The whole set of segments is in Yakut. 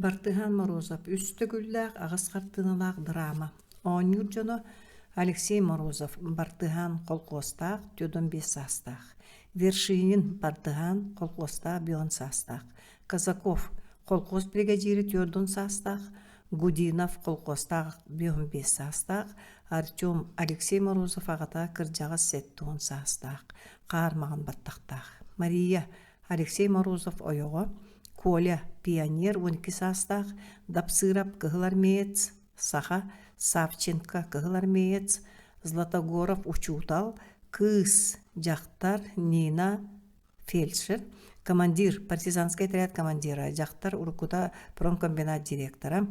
Бартыһаан Морозов үс төгүллээх аҕыс хартыыналаах драма. Оонньуур дьоно Алексей Морозов Бартыһаан колхуостаах 45 саастаах, Вершинин Бартыһаан колхуостаах 50 саастаах, Казаков колхуос биригэдьиирэ 40 саастаах, Гудинов колхуостаах 55 саастаах, Артем Алексей Морозов аҕата кырдьаҕас 70 саастаах, хаар маҥан баттахтаах, Мария Алексей Морозов ойоҕо, Коля пионер 12 саастаах, Дапсыырап кыһыл армеец, Саха, Савченко кыһыл армеец, Златогоров учуутал, кыыс, дьахтар Нина фельдшер, командир, партизанскай отряд командира, дьахтар уруккута промкомбинат директора,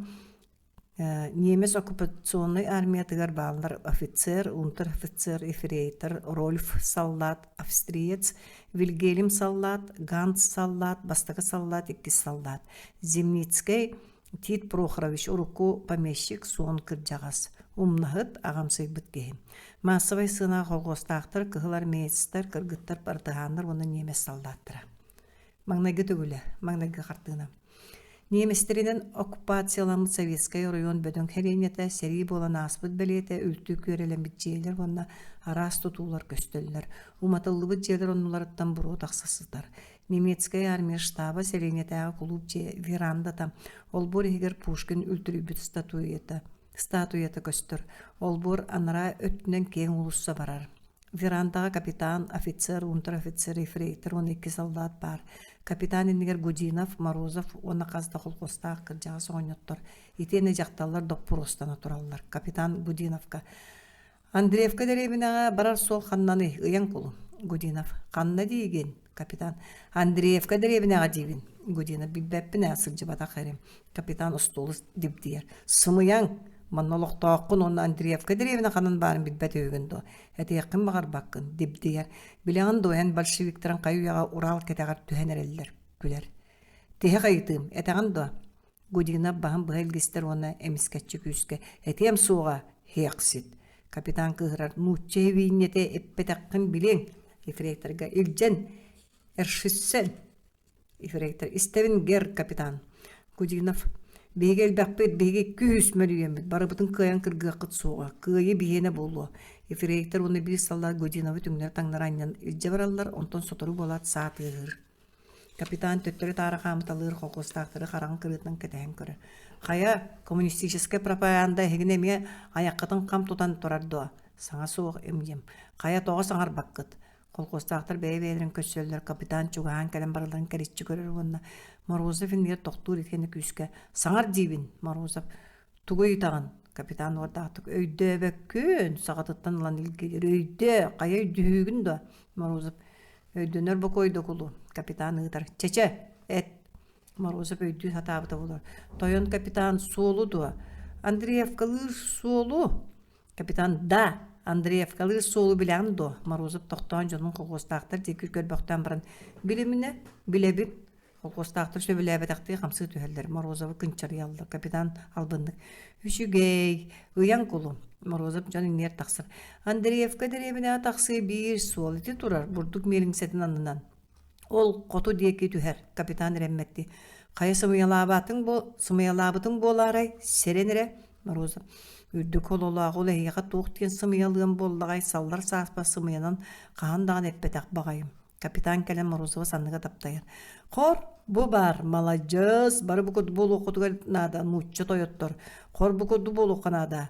Немец оккупационнай армиятыгар бааллар офицер, унтер-офицер, ефрейтор, Рольф саллаат, австриец, Вильгельм саллаат, Ганс саллаат, бастакы саллаат, иккис саллаат, Зимницкэй Тит Прохорович урукку помещик суон кырдьаҕас, умнаһыт, аҕамсыйбыт киһи. Маассабай сыанаҕа колхуостаахтар, кыһыл армеецтар, кыргыттар, бартыһааннар уонна немец саллааттара. Маҥнайгы төгүлэ, маҥнайгы хартыына. Ньиэмэстэринэн оккупацияламмыт Советскай оройуон бөдөҥ сэлиэнньэтэ сэрии буолан ааспыт бэлиэтэ үлтү күөрэлэммит дьиэлэр уонна араас тутуулар көстөллөр. Уматыллыбыт дьиэлэр оннуларыттан буруо тахса сытар. Немецкэй армия штаба сэлиэнньэтээҕи кулууп дьиэ верандата, олбуор иһигэр Пушкин үлтүрүйбүт статуята, статуята көстөр. Олбуор анараа өттүнэн киэҥ уулусса барар. Верандаҕа капитан, офицер, унтер-офицер, ефрейтор уонна икки солдат баар. Капитан иннигэр Гудинов, Морозов уонна хас да холкуостаах кырдьаҕас оҕонньоттор итиэннэ дьахталлар доппуруостана тураллар. Капитан Гудиновка «Андреевка дэриэбинэҕэ барар суол ханнаный? Ыйан кулу». Гудинов «Ханна диигин?» Капитан «Андреевка дэриэбинэҕэ диибин». Гудинов «Билбэппин ээ, сылдьыбатах эрим». Капитан остуолу дибдийэр. «Сымыйаҥ! Манна олохтооххун уонна Андреевка дэриэбинэ ханан баарын билбэт үһүгүн дуо? Этиэххин баҕарбаккын, дибдийэр. Билэҕин дуо, эн большевиктарын хайы-үйэҕэ Урал кэтэҕэр түһэн эрэллэр, күлэр. Тиһэх ыйытыым, этэҕин дуо? Гудинов баһын быһа илгистэр уонна эмискэччи күүскэ «Этиэм суоҕа, һиэхсит!» Капитан кыыһырар «Нуучча эбиинньэтэ эппэтэххин билиэҥ!» Ефрейторга «Илдьэн, эршиссен!» Ефрейтор «Истэбин, гер капитан!» Кудинов «Биһиги элбэхпит, биһиги күүс мөлүйүөммүт, барыбытын кыайан кыргыаххыт суоҕа, кыайыы биһиэнэ буолуо!» Ефрейтор уонна биир саллаат Гудиновы түҥнэри-таҥнары анньан илдьэ бараллар, онтон сотору буолаат саа тыаһыыр. Капитан төттөрү-таары хаамыталыыр холкуостаахтары хараҕын кырыытынан кэтэһэн көрөр. «Хайа, коммунистическай пропаганда эһигини эмиэ айаххытын хам тутан турар дуо? Саҥа суох им-дьим. Хайа, тоҕо саҥарбаккыт? Колхуостаахтар бэйэ-бэйэлэрин көрсөллөр, капитан чугаһаан кэлэн барыларын кэриччи көрөр уонна Морозов иннигэр тохтуур итиэннэ күүскэ «Саҥар диибин, Морозов, тугу ыйытаҕын?» Капитан уордаахтык «Өйдөөбөккүн!» саҕатыттан ылан илгиэлиир «Өйдөө! Хайа өйдүһүүгүн дуо?» Морозов «Өйдөнөр бокуой докулу!» Капитан ыытар «Чэчэ! Эт!» Морозов өйдүү сатаабыта буолар «Тойон капитан суолу дуо? Андреевкалыыр суолу!» Капитан «Да, Андреевкалыыр суолу билэҕин дуо?» Морозов тохтоон дьонун колхуостаахтар диэки көрбөхтөөн баран «Билиминэ, билэбин». Колхуостаахтар сөбүлээбэтэхтии хамсыы түһэллэр, Морозовы кынчарыйаллар. Капитан албыннык «Үчүгэй, ыйан кулу». Морозов дьон иннигэр тахсар. «Андреевка дэриэбинэҕэ тахсыы биир суол ити турар, бурдук миэлиҥсэтин аннынан. Ол хоту диэки түһэр, капитан эрэммэттии. Хайа сымыйалаабатыҥ бу сымыйалаабытыҥ буолаарай, сэрэн эрэ, Морозов. Үрдүк хололоох ол эһиэхэ туох диэн сымыйалыам буоллаҕай, саллар сааспар сымыйанан хаһан даҕаны эппэтэх баҕайым. Капитан кэлэн Морозова санныга таптайар. Хор, бу баар, маладьыас, бары бу курдук буолуоххутугар наада, нуучча тойоттор. Хор бу курдук буолуохха наада.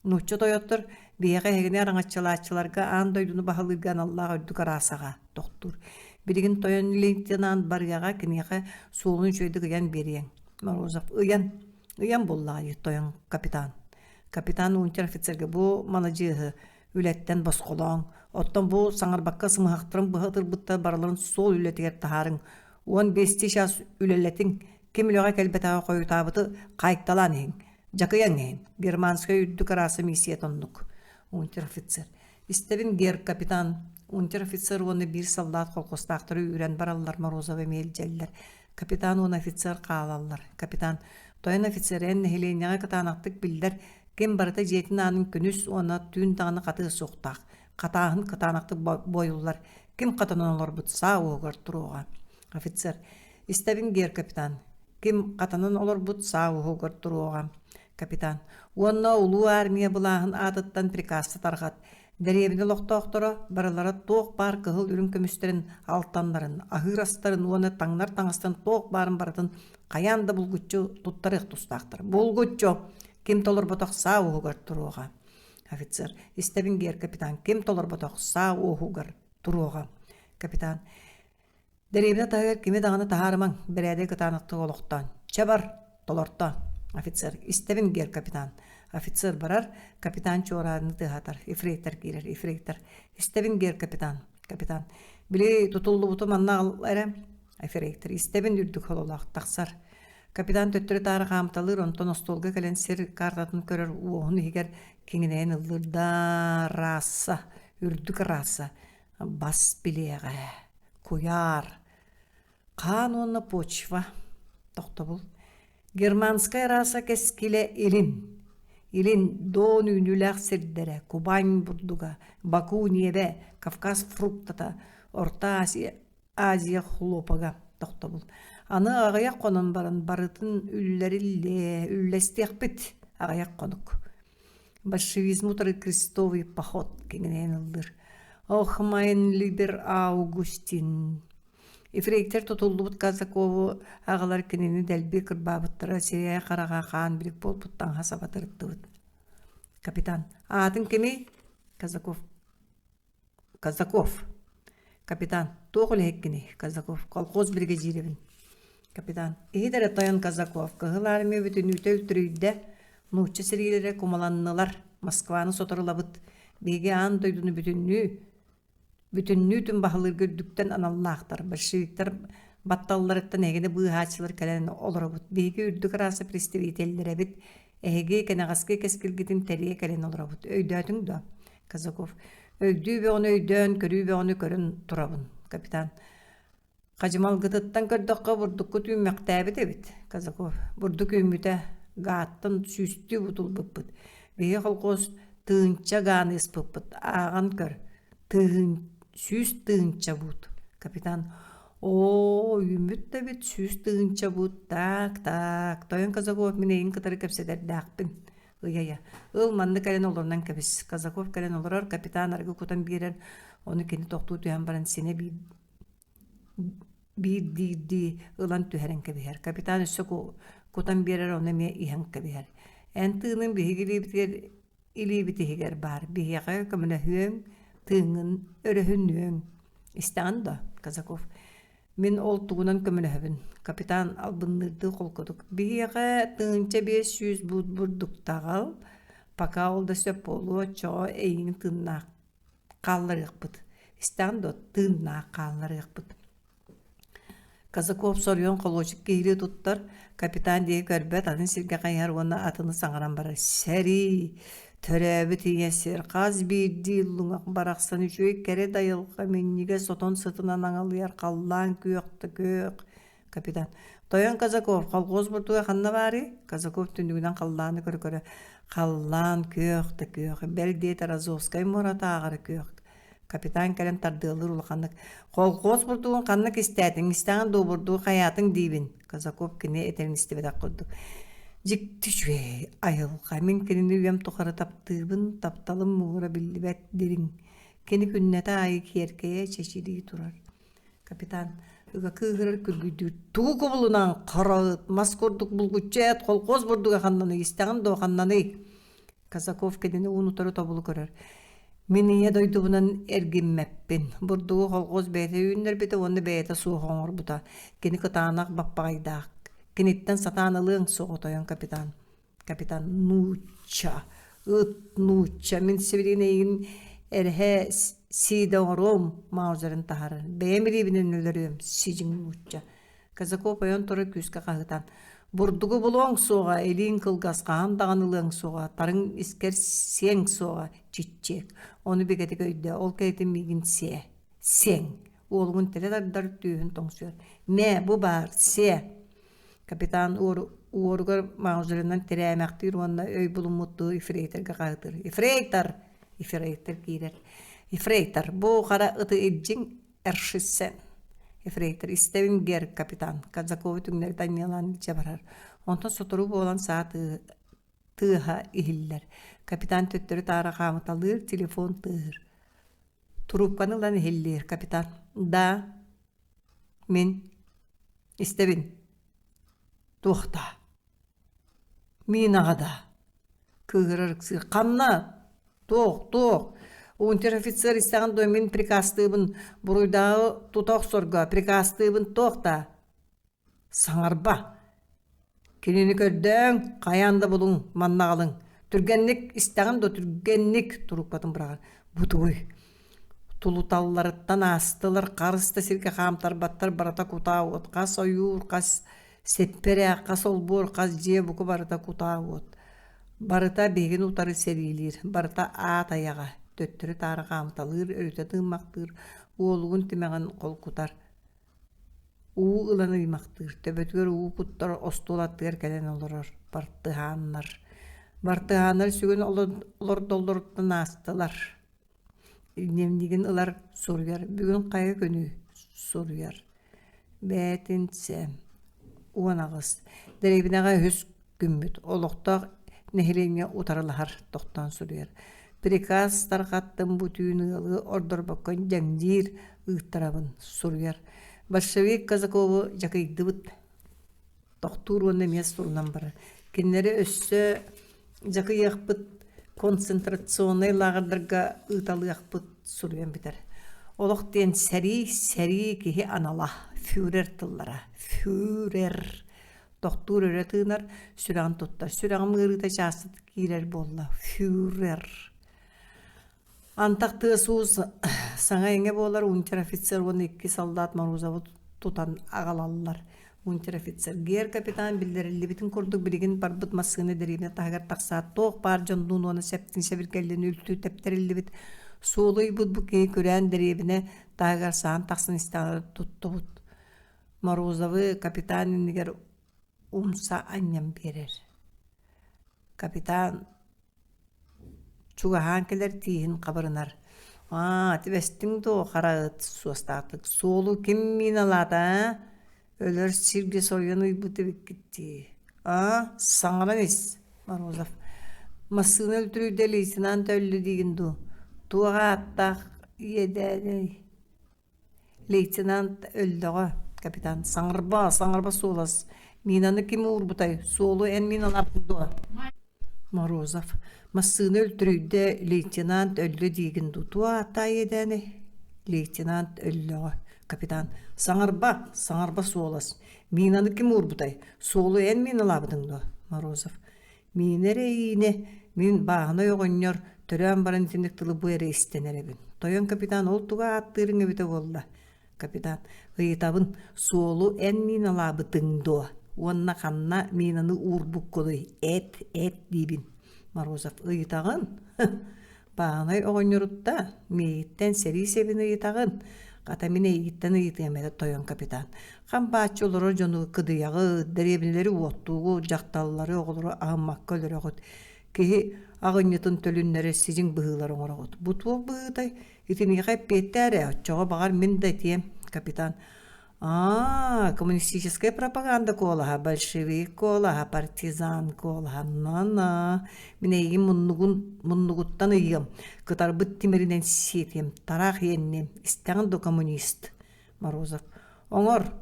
Нуучча тойоттор биһиэхэ эһигини араҥаччылааччыларга аан дойдуну баһылыырга аналлаах үрдүк араасаҕа тохтуур. Билигин тойон лейтенант барыаҕа киниэхэ суолун үчүгэйдик ыйан биэриэҥ. Морозов ыйан, ыйан буллаҕа дии тойон капитан. Капитан унтер-офицерга бу маладьыаһы үлэттэн босхолооҥ. Оттон бу саҥарбакка сымыһахтарын быһа ытырбыттар барыларын суол үлэтигэр таһаарыҥ. 15 час үлэлэтиҥ. Ким үлэҕэ кэлбэтэҕэ хойутаабыты хайталаан иһиҥ. Дьакыйаҥ иһин, германскай үрдүк арааса миссията оннук. Унтер-офицер. Истэбин гер капитан. Унтер-офицер уонна биир саллаат колхозтаахтары үүрэн бараллар, Морозова эмиэ илдьэллэр. Капитан уонна офицер хаалаллар. Капитан, тойон офицер эн нэһилиэнньэҕэ кытаанахтык биллэр, ким барыта дьиэтин аанын күнүс уонна түүн даҕаны хатыа суохтаах. Хатааһын кытаанахтык буойуллар. Ким хатанан олорбут саа уоһугар туруоҕа. Офицер. Истэбин гер капитан. Ким хатанан олорбут саа уһугар туруоҕа. Капитан. Уонна улуу армия былааһын аатыттан приказта тарҕат. Дэриэбинэ олохтоохторо барылара туох баар кыһыл үрүҥ көмүстэрин, алтаннарын, аһыыр астарын уонна таҥнар таҥастарын туох баарын барытын хайаан да булгуччу туттарыах тустаахтар. Булгуччу! Ким толорботох саа уһугар туруоҕа. Офицер. Истэбин гер капитан. Ким толорботох саа уоһугар туруоҕа. Капитан. Дэриэбинэ таһыгар кими даҕаны таһаарымаҥ, бэрээдэги кытаанахтык олохтоон. Чэ бар, толорто. Офицер. Истэбин, гер капитан. Офицер барар, капитан чуорааны тыаһатар. Ефрейтор киирэр, ефрейтор. Истэбин, гер капитан. Капитан. Били тутуллубуту манна аҕал эрэ. Ефрейтор. Истэбин үрдүк хололоох тахсар. Капитан төттөрү-таары хаамталыыр, онтон остуолга кэлэн сир картатын көрөр уоһун иһигэр киҥинэйэн ыллыыр да раса, үрдүк раса, бас билиэҕэ, куйаар, хаан уонна почва, тохтобул. Германскай раса кэскилэ илин, илин Дон үүнүүлээх сирдэрэ, Кубань бурдуга, Баку ньиэбэ, Кавказ фруктата, Орто Азия, Азия хлопога тохтобул. Аны аҕыйах хонон баран барытын үллэриллиэ, үллэстиэхпит аҕыйах хонук. Большевизм утары крестовый поход киҥинэйэн ыллыыр. Ох, майн либер Аугустин. Ефрейтор тутуллубут Казакову аҕалар кинини дэлби кырбаабыттара сирэйэ-хараҕа хаан билик буолбут таҥаһа саба тырыттыбыт. Капитан, аатын кимий? Казаков Казаков. Капитан, туох үлэһиккиний? Казаков. Колхоз биригэдьиирэбин. Капитан, иһит эрэ тойон Казаков, Кыһыл Армия бүтүннүүтэ үлтүрүйдэ, нуучча сэриилэрэ кумаланнылар, Москваны соторулабыт. Биһиги аан дойдуну бүтүннүү бүтүннүүтүн баһылыырга үрдүктэн аналлаахтар. Большевиктар батталларыттан эһигини быыһааччылар кэлэн олоробут. Биһиги үрдүк раса представителлэрэбит. Эһиги кэнэҕэски кэскилгитин тэрийэ кэлэн олоробут. Өйдөөтүҥ дуо? Казаков. Өйдүү бөҕөнү өйдөөн, көрүү бөҕөнү көрөн турабын, капитан. Хадьымалгытыттан көрдөххө бурдуккут үүммэхтээбит эбит, Казаков. Бурдук үүммүтэ, гааттан сүүстүү бутулбуппут. Биһиги холкуос тыынча гааны ыспыппыт. Ааҕан көр, тыһыын 100 000 буут. Капитан оо, үүммүт да эбит 100 000 буут. Так, так, тойон Казаков мин эйигин кытары кэпсэтэрдээхпин. Ыйа-ыйа. Ыл, манна кэлэн олорунан кэбис. Казаков кэлэн олорор, капитан арыгы кутан биэрэр, ону кини тохтуу түһэн баран синэ биир биирдиирдии ылан түһэрэн кэбиһэр. Капитан өссө кутан биэрэр, ону эмиэ иһэн кэбиһэр. Эн тыыныҥ биһиги илиибитигэр илиибит иһигэр баар. Биһиэхэ көмөлөһүөҥ, тыыҥҥын өрөһүнүөҥ. Истэҕин дуо, Казаков? Мин ол тугунан көмөлөһөбүн, капитан албынныырдыы холкутук. Биһиэхэ 1500 буут бурдуктаҕал, пока ол да сөп буолуо, оччоҕо эйигин тыыннаах хаалларыахпыт. Истэҕин дуо, тыыннаах хаалларыахпыт. Казаков соруйан холуочук киһилии туттар, капитан диэки көрбөт, атын сиргэ хайыһар уонна атыны саҥаран барар. Сэрии! Төрөөбүт ийэ сир хас биирдии луҥах барахсан үчүгэй кэрэ да айылҕа минньигэс отон сытынан аҥалыйар халлаан күөх да күөх. Капитан. Тойон Казаков, колхоз бурдуга ханна баарый? Казаков түннүгүнэн халлааны көрө-көрө халлаан күөх да күөх, бэл диэтэр Азовскай муоратааҕары күөх. Капитан кэлэн тардыалыыр улаханнык «Колхоз бурдугун ханна кистээтиҥ, истэҕин дуу бурдугу хайаатыҥ диибин?» Казаков кини этэрин истибэтэх курдук «Дьикти үчүгэй айылҕа, мин кинини үйэм тухары таптыыбын, тапталым муҥура биллибэт дириҥ. Кини күннэтэ аайы киэркэйэ чэчирии турар». Капитан ыга кыыһырар күргүйдүүр «Тугу кубулунан хара ыт, мас курдук булгуччу эт, колхоз бурдуга ханнаный, истэҕин дуо ханнаный?» Казаков кинини уун-утары тобулу көрөр. Мин ийэ дойдубунан эргиммэппин. Бурдугу колхоз бэйэтэ үүннэрбитэ уонна бэйэтэ суох оҥорбута. Кини кытаанах баппаҕайдаах. Киниттэн сатаан ылыаҥ суоҕа тойон капитан. Капитан нуучча, ыт нуучча, мин сибилигин эйигин эрэһэ сиидэ оҥоруом маузерын таһаарар. Бэйэм илиибинэн өлөрүөм, сидьиҥ нуучча. Казаков ойон турар күүскэ хаһыытаан «Бурдугу булуоҥ суоҕа, илииҥ кылгас, хаһан даҕаны ылыаҥ суоҕа, тарыҥ искэр сиэҥ суоҕа, чиччиэк. Ону бигэтик өйдөө, ол кэнниттэн миигин сиэ, сиэҥ!» Уолугун тэлэ тардар, түөһүн тоҥсуйар. «Мэ, бу баар, сиэ!» Капитан уоругар маузерынан тирээмэхтиир уонна өй булуммуттуу ефрейторга хаһыытыыр. «Ефрейтор!» Ефрейтор киирэр. «Ефрейтор, бу хара ыты илдьиҥ, Эршисен. Ефрейтор истэбин гер капитан Казаковы түҥнэри анньыалаан илдьэ барар. Онтон сотору буолан саа тыаһа иһиллэр. Капитан төттөрү-таары хаамыталыыр, телефон тыаһыыр. Трубканы ылан иһиллиир капитан. Да, мин истэбин. Туох да? Миинаҕа да? Кыыһырар ыксыыр. Ханна? Туох, туох? Унтер-офицер истэҕин дуо мин приказтыыбын буруйдааҕы тута охсорго приказтыыбын туох да? Саҥарба! Кинини көрдөөҥ, хайаан да булуҥ, манна аҕалыҥ. Түргэнник истэҕин дуо, түргэнник трубкатын быраҕар. Бу тугуй? Тулуталларыттан аастылар, харыс да сиргэ хаамтарбаттар, барыта кутаа уот. Хас ойуур, хас сэппэрээк, хас олбуор, хас дьиэ бука барыта кутаа уот. Барыта биһигини утары сэриилиир, барыта аат айаҕа, төттөрү-таары хаамыталыыр, өрүтэ тыыммахтыыр, уолугун тимэҕин холкутар. Уу ылан ыймахтыыр, төбөтүгэр уу куттар остуол аттыгар кэлэн олорор бартыһааннар. Бартыһааннар сүгүн олордоллоруттан аастылар. Дневнигин ылар, суруйар. Бүгүн хайа күнүй? Суруйар. Бээтинсэ 18. Дэриэбинэҕэ үһүс күммүт. Олохтоох нэһилиэнньэ утарылаһар, тохтоон суруйар. Приказ тарҕаттым бу түүн ыалы ордорбокко дьэҥдиир ыыттарабын, суруйар. Большевик Казакову дьакыйдыбыт. Тохтуур уонна эмиэ сурунан барар. Кинилэри өссө дьакыйыахпыт, концентрационнай лааҕырдарга ыыталыахпыт суруйан бүтэр. Олох диэн сэрии, сэрии киһи анала, фюрер тыллара. Фюрер Тохтуур өрө тыынар, сүрэҕин туттар. Сүрэҕим ыарыыта чаастатык киирэр буолла. Фюрер. Антах тыас-уус саҥа-иҥэ буолар унтер-офицер уонна икки солдат Морозову тутан аҕалаллар. Унтер-офицер гер капитан биллэриллибитин курдук билигин барбыт массыына дэриэбинэ таһыгар тахсаат туох баар дьоннуун уонна сэптин сэбиргэллин үлтү тэптэриллибит суолу ыйбыт бу киһи күрээн дэриэбинэ таһыгар саан тахсан истэҕинэ туттубут. Морозовы капитан иннигэр умса анньан биэрэр. Капитан чугаһаан кэлэр тииһин хабырынар: «Аа, түбэстиҥ дуо, хара ыт суостаахтык, суолу ким мииналаата аа? Өлөр сиргэ соруйан ыйбыт эбиккит дии. Аа, саҥаран ис!» Морозов: «Массыына үлтүрүйдэ лейтенант өллө диигин дуу? Туох ааттаах иэдээнэй?» Лейтенант өллөҕө, капитан саҥарба, саҥарба суолас, Минаны ким уурбутай, суолу эн миналаабытыҥ дуо? Морозов массыына үлтүрүйдэ, лейтенант өллө диигин дуу, туох ааттаах иэдээнэй? Лейтенант өллөҕө, капитан саҥарба, саҥарба суолас, Минаны ким уурбутай, суолу эн миналаабытыҥ дуо? Морозов Миинэ эрэ иинэ, мин бааһынай оҕонньор төрөөн баран итинник тылы бу эрэ истэн эрэбин. Тойон капитан ол тугу ааттыырыҥ эбитэ буолла? Капитан, ыйытабын, суолу эн миналаабытыҥ дуо? Уонна ханна минаны уурбуккунуй? Эт, эт диибин. Морозов, ыйытаҕын? Бааһынай оҕонньорутта миигиттэн сэрии сэбин ыйытаҕын? Хата мин эйигиттэн ыйытыам этэ, тойон капитан. Хам бааччы олорор дьону кыдыйаҕыт, дэриэбинэлэри уоттуугут, дьахталлары, оҕолору аһыммакка өлөрөҕүт. Киһи аҕынньытын төлүннэрэр сидьиҥ быһыылары оҥороҕут. Бу туох быһыытай? Итиниэхэ эппиэттээ эрэ, оччоҕо баҕар мин да этиэм, капитан. Аа, коммунистическая пропаганда куолаһа, большевик куолаһа, партизан куолаһа. На-на, мин эйигин муннугун, муннугуттан ыйыам, кытарбыт тимиринэн сиэтиэм, тараах иэнниэм, истэҕин да коммунист. Морозов. Оҥор,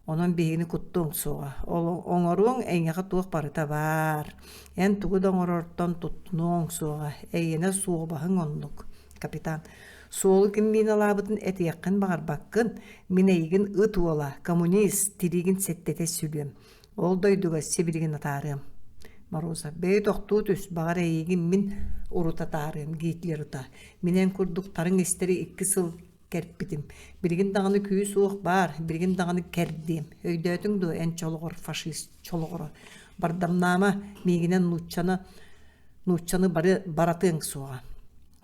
онон биһигини куттуоҥ суоҕа. Ол оҥоруоҥ эйиэхэ туох барыта баар. Эн тугу да оҥорортон туттунуоҥ суоҕа. Эйиэнэ суобаһыҥ оннук. Капитан, суолу ким миналаабытын этиэххин баҕарбаккын, мин эйигин ыт уола, коммунист, тириигин сэттэтэ сүлүөм. Ол дойдуга сибилигин атаарыам. Морозов, бэйи тохтуу түс, баҕар эйигин мин урут атаарыам, Гитлер ыта. Мин эн курдук тарыҥ истэри икки сыл кэрпитим. Билигин даҕаны күүс-уох баар, билигин даҕаны кэрдиэм. Өйдөөтүҥ дуо эн чолоҕор фашист чолоҕоро? Бардамнаама, миигинэн нууччаны нууччаны бары баратыаҥ суоҕа.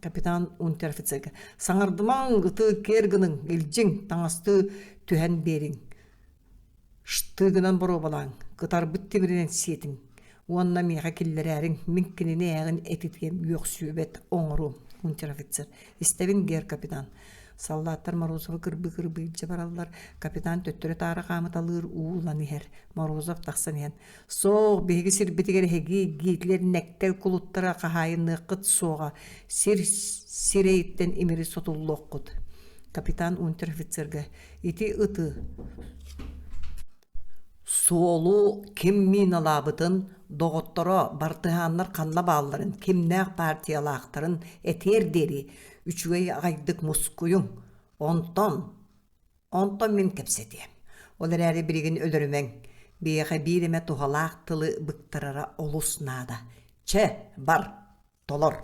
Капитан унтер-офицерга «Саҥардымаҥ, ытыы киэр гыныҥ, илдьиҥ, таҥастыы түһэн биэриҥ, штыгынан боруобалааҥ, кытарбыт тимиринэн сиэтиҥ уонна миэхэ киллэрээриҥ, мин кинини ээҕин этитиэм, үөхсүбэт оҥоруом». Унтер-офицер «Истэбин, гер капитан». Саллааттар Морозовы кырбыы-кырбыы илдьэ бараллар. Капитан төттөрү-таары хаамыталыыр, уу ылан иһэр. Морозов тахсан иһэн «Суох, биһиги сирбитигэр эһиги Гитлер нэктэл кулуттара хаһаайынныаххыт суоҕа, сир сирэйиттэн имири сотуллуоххут». Капитан унтер-офицерга «Ити ыты Суолу ким миналаабытын, доҕотторо, бартыһааннар ханна баалларын, кимнээх партиялаахтарын этиэр диэри үчүгэй аҕайдык мускуйуҥ. Онтон, онтон мин кэпсэтиэм. Ол эрээри билигин өлөрүмэҥ. Биһиэхэ биир эмэ туһалаах тылы быктарара олус наада. Чэ, бар, Толор.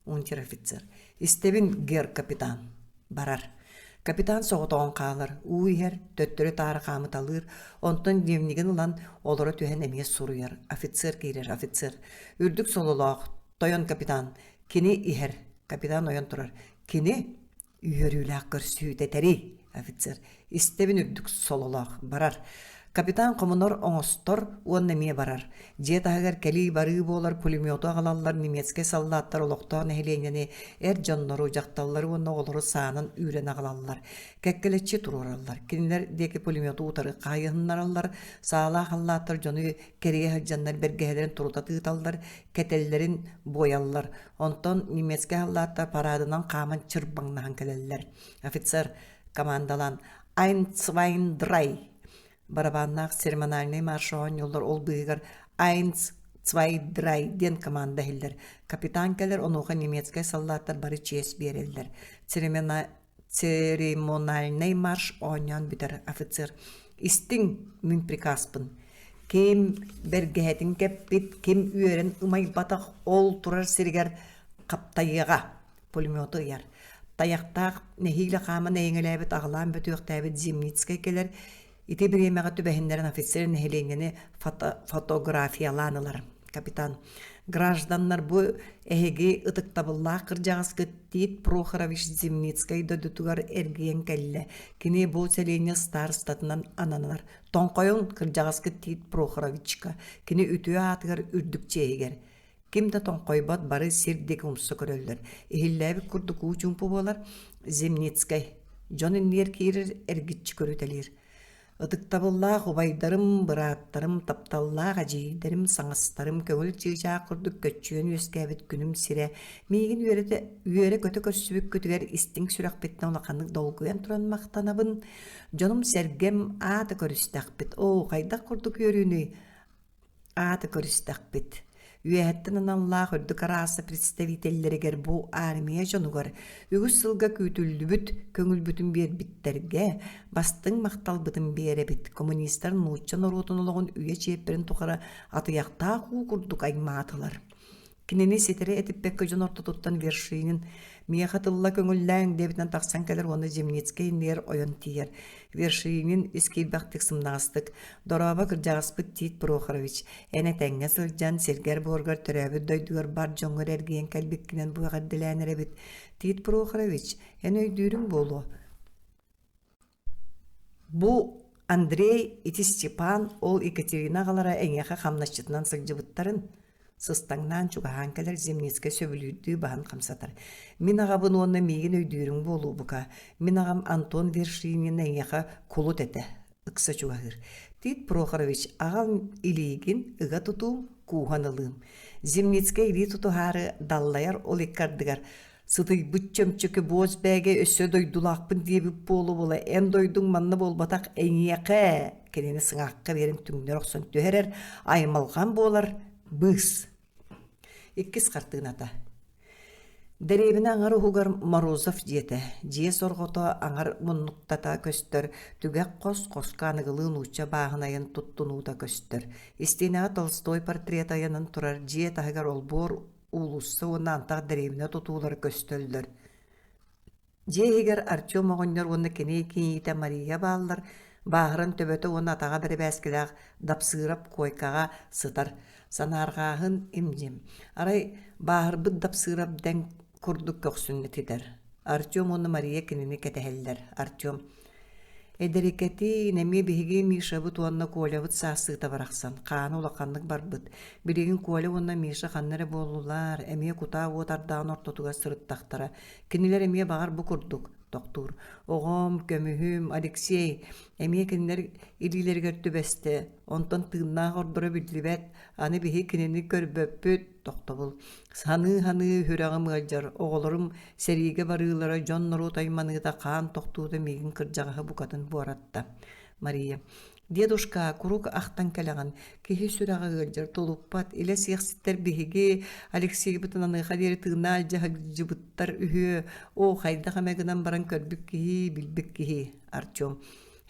Унтер-офицер. Истэбин, гер капитан. Барар. Капитан соҕотоҕун хаалар, уу иһэр, төттөрү-таары хаамыталыыр, онтон дневнигин ылан олоро түһэн эмиэ суруйар. Офицер киирэр, офицер. Үрдүк сололоох, тойон капитан. Кини иһэр. Капитан ойон турар. Кини Үөрүүлээх көрсүһүүтэ тэрий, офицер. Истэбин үрдүк сололоох. Барар. Капитан хомунар оҥостор уонна эмиэ барар. Дьиэ таһыгар кэлии-барыы буолар пулемету аҕалаллар немецкэй саллааттар олохтоох нэһилиэнньэни эр дьоннору, дьахталлары уонна оҕолору саанан үүрэн аҕалаллар. Кэккэлэччи туруораллар. Кинилэр диэки пулемету утары хаайыһыннараллар. Саалаах аллааттар дьону кэрийэ сылдьаннар бэргэһэлэрин турута тыыталлар, кэтэллэрин буойаллар. Онтон немецкэй саллааттар параадынан хааман чырбаҥнаһан кэлэллэр. Офицер командалаан «Ein, zwei, drei» барабаннаах церемониальнай марш оонньууллар ол быыһыгар «Eins, zwei, drei» диэн команда иһиллэр. Капитан кэлэр, онуоха немецкэй саллааттар бары чиэс биэрэллэр. Церемональнай марш оонньоон бүтэр офицер «Истиҥ, мин приказпын. Ким бэргэһэтин кэппит, ким үөрэн ымайбатах ол турар сиригэр хаптайыаҕа» пулемету ыйар. Тайахтаах нэһиилэ хааман эйэҥэлээбит аҕылаан бөтүөхтээбит Зимницкэй кэлэр Ити бириэмэҕэ түбэһиннэрэн офицер нэһилиэнньэни фото фотографиялаан ылар. Капитан, гражданнар бу эһиги ытыктабыллаах кырдьаҕаскыт Тит Прохорович Зимницкай дойдутугар эргийэн кэллэ. Кини бу сэлиэнньэ старостатынан ананар. Тоҥхойун кырдьаҕаскыт Тит Прохоровичка, кини үтүө аатыгар үрдүк чиэһигэр. Ким да тоҥхойбот, бары сир диэки умса көрөллөр. Иһиллээбит курдук уу чуумпу буолар. Зимницкэй дьон иннигэр киирэр, эргиччи көрүтэлиир. Ытыктабыллаах убайдарым, бырааттарым, тапталлаах эдьиийдэрим, саҥастарым көҥүл чыычаах курдук көччүйэн үөскээбит күнүм сирэ миигин үөрэтэ үөрэ-көтө көрсүбүккүтүгэр истиҥ сүрэхпиттэн улаханнык долгуйан туран махтанабын. Дьонум-сэргэм аата көрүстэхпит. Оо, хайдах курдук үөрүүнүй? Ааты көрүстэхпит. Үөһэттэн аналлаах үрдүк арааса представителлэригэр бу армия дьонугар үгүс сылга күүтүллүбүт көҥүлбүтүн биэрбиттэргэ бастыҥ махталбытын биэрэбит. Коммунистар нуучча норуотун олоҕун үйэ чиэппэрин тухары атыйахтаах уу курдук аймаатылар. Кинини ситэри этиппэккэ дьон ортотуттан Вершинин «Миэхэ тылла көҥүллээҥ» диэбитинэн тахсан кэлэр уонна Зимницкэй иннигэр ойон тиийэр. Вершинин ис киирбэхтик сымнаҕастык «Дорообо, кырдьаҕаспыт Тит Прохорович, эн этэҥҥэ сылдьан, сиргэр-буоргар төрөөбүт дойдугар бар дьоҥҥор эргийэн кэлбиккинэн бу эҕэрдэлээн эрэбит. Тит Прохорович, эн өйдүүрүҥ буолуо, Бу Андрей, ити Степан, ол Екатерина аҕалара эйиэхэ хамначчытынан сылдьыбыттарын, сыстаҥнаан чугаһаан кэлэр Зимницкэй сөбүлүүрдүү баһын хамсатар. Мин аҕабын уонна миигин өйдүүрүҥ буолуо бука. Мин аҕам Антон Вершинин эйиэхэ кулут этэ, ыкса чугаһыыр. Тит Прохорович, аҕам илиигин ыга тутуум, кууһан ылыым. Зимницкэй илии тутуһаары даллайар ол икки ардыгар Сытыйбыт чөмчөкө буос бээгэ өссө дойдулаахпын диэбит буола-буола эн дойдуҥ манна буолбатах эйиэхэ кинини сыҥаахха биэрэн түҥнэри охсон түһэрэр аймалҕан буолар быыс. Иккис хартыыната. Дэриэбинэ аҥар уһугар Морозов дьиэтэ. Дьиэ сорҕото аҥар муннуктата көстөр, түгэх хос хоско аныгылыы нуучча бааһынайын туттунуута көстөр. Истиэнэҕэ Толстой портрета ыйанан турар дьиэ таһыгар олбуор уулусса уонна антах дэриэбинэ тутуулара көстөллөр. Дьиэ иһигэр Артем оҕонньор уонна кини кийиитэ Мария бааллар, бааһыран төбөтө уонна атаҕа бэрэбээскилээх Дапсыырап куойкаҕа сытар. Санаарҕааһын им-дьим. Арай бааһырбыт Дапсыырап дэҥ курдук көхсүн этитэр. Артем уонна Мария кинини кэтэһэллэр. Артем Эдэрикэтиин эмиэ биһиги Мишабыт уонна Колябыт саассыыта барахсан, хаана улаханнык барбыт. Билигин Коля уонна Миша ханна эрэ буоллулар, эмиэ кутаа уот ардаҕын ортотугар сырыттахтара. Кинилэр эмиэ баҕар бу курдук. Тохтуур. Оҕом, көмүһүм, Алексей эмиэ кинилэр илиилэригэр түбэстэ. Онтон тыыннаах ордоро биллибэт. Аны биһи кинини көрбөппүт. Тохтобул. Саныы-саныы сүрэҕим ыалдьар. Оҕолорум сэриигэ барыылара, дьон-норуот айманыыта, хаан тохтуута миигин кырдьаҕаһы букатын буоратта. Мария. Дедушка, куруук ахтан кэлэҕин, киһи сүрэҕэ ыалдьар, тулуппат, илэ сиэхситтэр биһиги Алексейбытын аныаха диэри тыыннаах илдьэ сылдьыбыттар үһүө, оо, хайдах эмэ гынан баран көрбүт киһи, билбит киһи, Артем.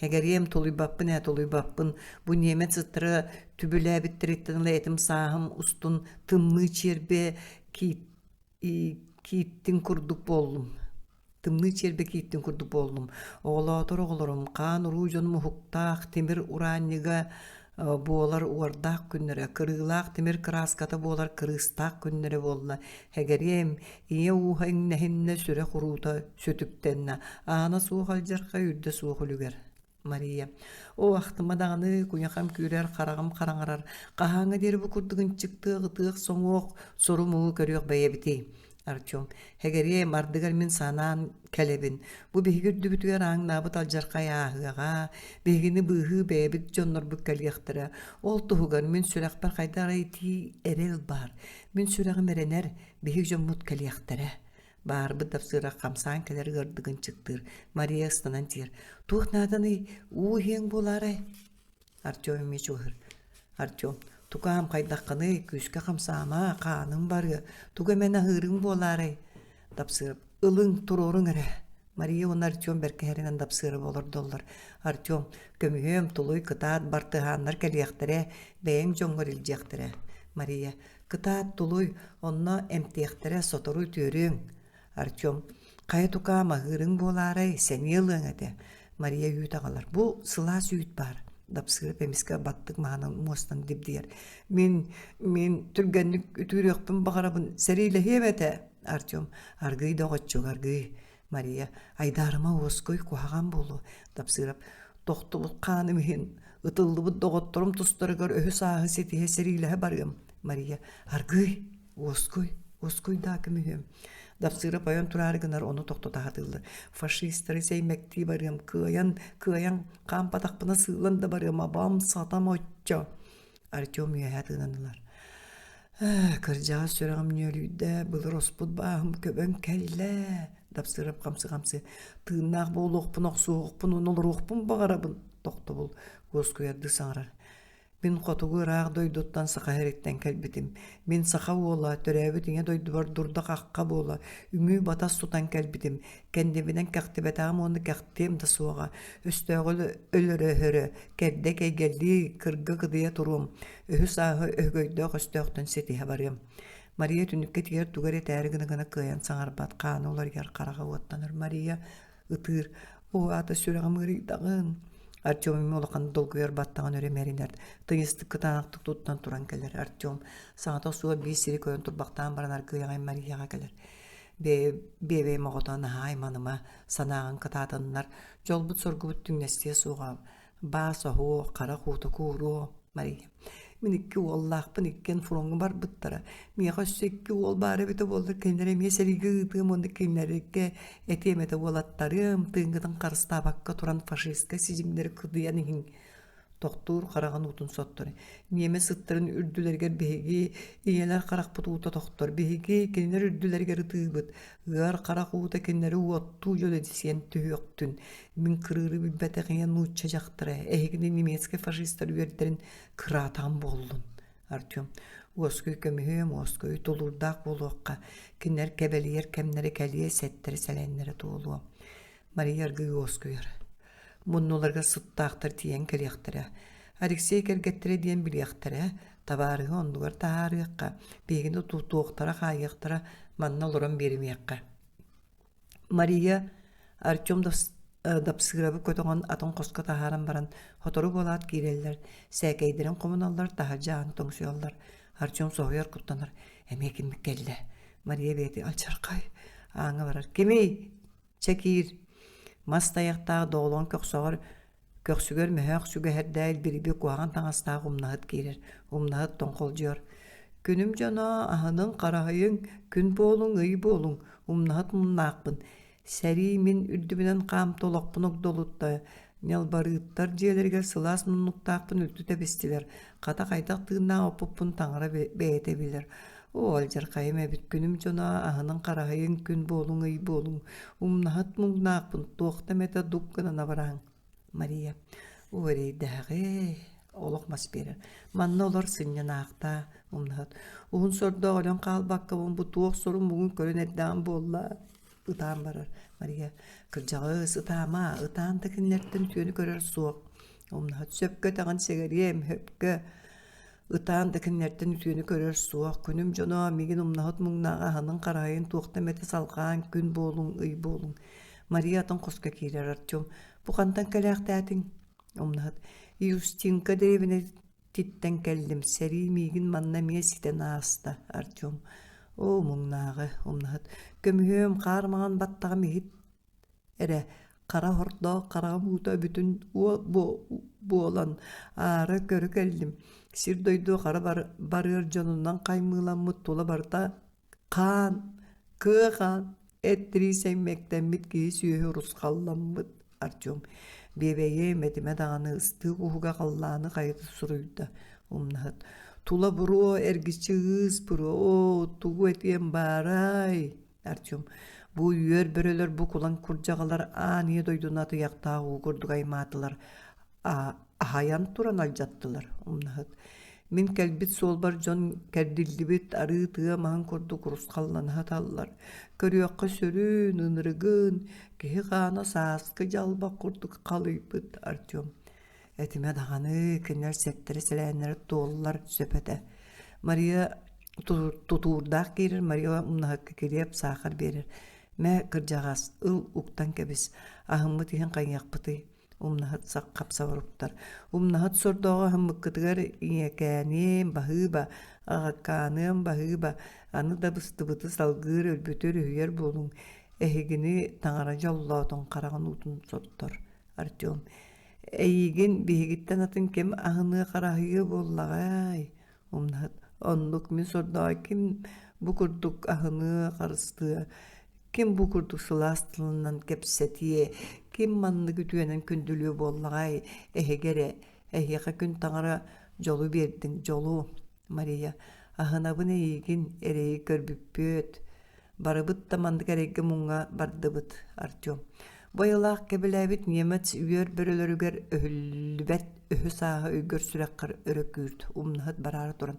Эгэриэм, тулуйбаппын ээ, тулуйбаппын. Бу немец ыттара түбүлээбиттэриттэн ыла этим сааһым устун тымныы чиэрбэ кииттин курдук буоллум. Тымныы чиэрбэ кииртин курдук буоллум. Оҕолоотор оҕолорум, хаан-уруу дьонум уһуктаах тимир ураанньыга буолар уордаах күннэрэ, кырыылаах тимир кырааската буолар кырыыстаах күннэрэ буолла. Эгэриэм, ийэ ууһа иҥнэһиннэ, сүрэх уруута сүтүктэннэ, аана суох алдьархай, үрдэ суох үлүгэр. Мария: «Оо, ахтыма даҕаны, куйахам күүрэр, хараҕым хараҥарар, хаһааҥҥа диэри бу курдук ынчыктыах, ытыах-соҥуох, сору-муҥу көрүөх бэйэбитий?» Артем: «Эгэриэм, ардыгар мин санаан кэлэбин. Бу биһиги үрдүбүтүгэр ааҥнаабыт алдьархай ааһыаҕа, биһигини быыһыы бэйэбит дьоннорбут кэлиэхтэрэ. Ол туһугар мин сүрэхпэр хайдах эрэ итии эрэл баар. Мин сүрэҕим эрэнэр, биһиги дьоммут кэлиэхтэрэ. Баарбыт дапсыыра хамсаан кэлэр ыардыгын чыктыыр. Мария ыстанан тиийэр. Туох нааданый, уу иһиэҥ буолаарай? Артем эмиэ чугаһыыр. Артем, тукаам хайдаххыный, күүскэ хамсаама, хааным барыа, тугу эмэн аһыырыҥ буолаарай? Дапсыырап, ылыҥ, туруоруҥ эрэ. Мария уонна Артем бэркэһэринэн дапсыырап олордоллор. Артем, көмүһүөм, тулуй, кытаат, бартыһааннар кэлиэхтэрэ, бэйэҥ дьоҥҥор илдьиэхтэрэ. Мария, Кытаат, тулуй, онно эмтиэхтэрэ, сотору үтүөрүөҥ. Артем, хайа тукаам аһыырыҥ буолаарай, сэниэ ылыаҥ этэ. Мария үүт аҕалар. Бу сылаас үүт баар. Дапсыырап эмискэ баттык маһынан муостан дибдийэр. Мин, мин түргэнник үтүөрүөхпүн баҕарабын, сэриилэһиэм этэ. Артем, аргыый доҕоччук, аргыый. Мария, айдаарыма уоскуй, куһаҕан буолуо. Дапсыырап, тохтубут хааным иһин, ытыллыбыт доҕотторум тустарыгар өһү-сааһы ситиһэ сэриилэһэ барыам. Мария, аргыый, уоскуй, уоскуй даа көмүһүөм. Дапсыырап ойон тураары гынар, ону тохтото сатыыллар. Фашистары сэймэктии барыам, кыайан, кыайан хаампатахпына сыылан да барыам, абам, сатам оччо. Артем үөһэ тыынан ылар. Кырдьаҕас сүрэҕим нүөлүйдэ, былыр оспут бааһым көбөн кэллэ. Дапсыырап хамсы-хамсы тыыннаах буолуохпун, охсуһуохпун уонна олоруохпун баҕарабын. Тохтобул уоскуйардыы саҥарар. Мин хотугу ыраах дойдуттан Саха сириттэн кэлбитим. Мин саха уола, төрөөбүт ийэ дойдубар дурда-хахха буола, үҥүү-батас тутан кэлбитим. Кэннибинэн кэхтибэтэҕим уонна кэхтиэм да суоҕа. Өстөөҕү өлөрө-өһөрө, кэрдэ кэйгэллии, кырга кыдыйа туруом. Өһү-сааһы өһөгөйдөөх өстөөхтөн ситиһэ барыам. Мария түннүккэ тиийэр тугу эрэ этээри гына-гына кыайан саҥарбат, хаана уларыйар, хараҕа уоттанар. Мария ытыыр, «Оо, аата сүрэҕим ыарыйдаҕын!» Артем эмиэ улахан долгуйар баттаҕын өрө мэринэр, тыйыстык кытаанахтык туттан туран кэлэр. Артем саҥата суох биир сири көрөн турбахтаан баран аргыый аҕай Марияҕа кэлэр. Биэбэйим оҕото наһаа айманыма, санааҕын кытаатыннар, дьолбут-соргубут түҥнэстиэ суоҕа баас оһуо, харах уута кууруо, Мария. Мин икки уоллаахпын, иккиэн фроҥҥа барбыттара. Миэхэ өссө икки уол баар эбитэ буоллар, кинилэри эмиэ сэриигэ ыытыам уонна кинилэргэ этиэм этэ уолаттарыам, тыыҥҥытын харыстаабакка туран фашистскай сидьиҥнэри кыдыйан иһиҥ тохтуур хараҕын уутун соттор. Ньиэмэс ыттарын үрдүлэригэр биһиги ийэлэр харахпыт уута тохтор. Биһиги кинилэр үрдүлэригэр ытыыбыт. Ыар харах уута кинилэри уоттуу дьөлөдүсүйэн түһүөхтүн. Мин кырыыры билбэтэх ийэ нуучча дьахтара, эһигини немецкэй фашистар үөрдэрин кыраатаҕым буоллун. Артем, уоскуй көмүһүөм, уоскуй тулуурдаах буолуохха, кинилэр кэбэлийэр кэмнэрэ кэлиэ, сэттэрэ-сэлээннэрэ туолуо. Мария аргыый уоскуйар. Муннуларыгар сыттаахтар тиийэн кэлиэхтэрэ. Алексей кэргэттэрэ диэн билиэхтэрэ, табаарыһы оннугар таһаарыахха, биһигини тутуохтара, хаайыахтара, манна олорон биэримиэххэ. Мария Артем Дапсыырабы көтөҕөн атын хоско таһааран баран, сотору буолаат киирэллэр, сээкэйдэрин хомуналлар, таһырдьа ааны тоҥсуйаллар. Артем соһуйар куттанар, эмиэ киммит кэллэ. Мария бэйэтэ алдьархай ааҥҥа барар. Кимий? Чэ киир. Мас тайахтаах доҕолоҥ көхсөҕөр Көхсүгэр мөһөөх сүгэһэрдээх илбирийбит куһаҕан таҥастаах умнаһыт киирэр. Умнаһыт тоҥхолдьуйар: «Күнүм дьоно, аһыныҥ, хараһыйыҥ, күн буолуҥ, ый буолуҥ, умнаһыт муннаахпын. Сэрии мин үрдүбүнэн хаамта олохпун огдолутта, ньалбарыыттар дьиэлэригэр сылаас муннуктаахпын үлтү тэбистилэр, хата хайдах тыыннаах оппуппун таҥара бэйэтэ билэр. Оо, алдьархайым эбит күнүм дьоно аһынан хараһайын күн буолуҥ ый буолуҥ, умнаһыт муҥнаахпын туохта эмэтэ дук гынан абырааҥ. Мария, оо эрэйдээҕи, олох мас биэрэр. Манна олор сынньанаахтаа, умнаһыт. Уһун сордоох өлөн хаалбаккабын бу туох сорун-муҥун көрөн эрдэҕим буолла ытаан барар. Мария, кырдьаҕас, ытаама, ытаан да кинилэртэн үтүөнү көрөр суох. Умнаһыт, сөпкө этэҕин сэгэриэм, сөпкө. Ытаан да кинилэртэн үтүөнү көрөр суох. Күнүм дьоно миигин умнаһыт муҥнааҕы аһынын хараһайын туохта эмэтэ салҕаан күн буолуҥ, ый буолуҥ. Мария атын хоско киирэр Артем, бу хантан кэлээхтээтиҥ? Умнаһыт, Юстинка дэриэбинэтиттэн кэллим, сэрии миигин манна эмиэ ситэн ааста, Артем. Оо, муҥнааҕы, умнаһыт, көмүһүөм хаар маҥан баттаҕым иһит эрэ хара хордоох хараҕым уута бүтүн буолан аара көрө кэллим сир-дойду хара барыар дьонунан хаймыыламмыт тула барыта хаан кыа хаан эт-тирии сэймэктэммит киһи-сүөһү урусхалламмыт Артем биэбэйиэм этимэ даҕаны ыстыык уһуга халлааны хайыта суруйда умнаһыт тула буруо эргиччи ыыс буруо оо тугу этиэм баарай Артем бу үөр бөрөлөр бу кулан курдьаҕалар аан ийэ дойдуну атыйахтаах уу курдук аймаатылар аһайан туран алдьаттылар умнаһыт мин кэлбит суолбар дьон кэрдиллибит арыы тыа маһын курдук урусхаллана сыталлар көрүөххэ сүрүн ынырыгын киһи хаана сааскы дьалбах курдук халыйбыт Артем Этимэ даҕаны, кинилэр сэттэрэ-сэлээннэрэ туоллар сөп этэ. Мария тутуурдаах киирэр, Мария умнаһыкка килиэп, саахар биэрэр. Мэ, кырдьаҕас, ыл, уктан кэбис, аһыммыт иһин хайыахпытый? Умнаһыт хапсабар уктар. Умнаһыт сордооҕу аһыммыккытыгар ийэкээниэм, баһыыба, аҕаккааныам, баһыыба, аны да быстыбыты салгыыр, өлбүтү өрүһүйэр буолуҥ. Эһигини таҥара дьоллоотун хараҕын уутун соттор. Артем Эйигин биһигиттэн атын ким аһыныа-хараһыйыа буоллаҕай? Умнаһыт Оннук мин сордоҕой ким бу курдук аһыныа, харыстыа, ким бу курдук сылаас тылынан кэпсэтиэ, ким маннык үтүөнэн күндүлүө буоллаҕай? Эһиги эрэ, эһиэхэ күн таҥара дьолу биэрдин, дьолу, Мария, аһынабын эйигин, эрэйи көрбүппүөт Барыбыт да маннык эрэйгэ-муҥҥа бардыбыт, Артем. Бу айылаах кэбилээбит немец үөр бөрөлөрүгэр өһүллүбэт өһү-сааһы өйгөр-сүрэххэр өрө күүрт, умнаһыт бараары туран.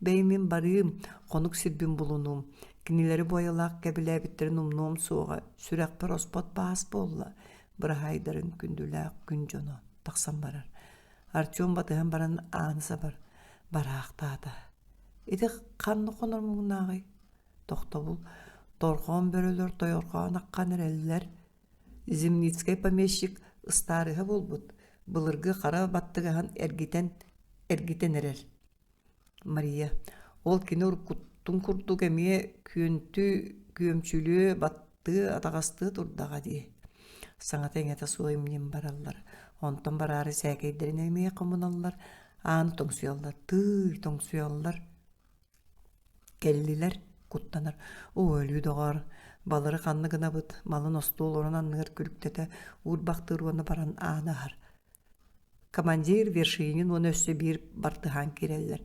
Бэйи мин барыым, хонук сирбин булунуум. Кинилэри бу айылаах кэбилээбиттэрин умнуом суоҕа, сүрэхпэр оспот баас буолла. Быраһаайдарын күндүлээх күн дьоно тахсан барар. Артем батыһан баран ааны сабар. Бараахтаата. Ити ханна хонор муҥнааҕый? Тохтобул торҕоон бөрөлөр тойорҕоон аххан эрэллэр. Зимницкэй помещик ыстаарыһа буолбут, былыргы хара баттыгаһын эргитэн эргитэн эрэр. Мария, ол кини уруккуттун курдук эмиэ күөнтү күөмчүлүө, баттыы, атаҕастыы турдаҕа дии. Саҥата-иҥэтэ суох имньин бараллар. Онтон бараары сээкэйдэрин эмиэ хомуналлар, ааны тоҥсуйаллар, тыый, тоҥсуйаллар. Кэллилэр, куттанар: «Оо, өлүү доҕоор, балары ханна гынабыт?» малын остуол орон анныгар күлүктэтэ уурбахтыыр уонна баран ааны аһар. Командир Вершинин уонна өссө биир бартыһаан киирэллэр.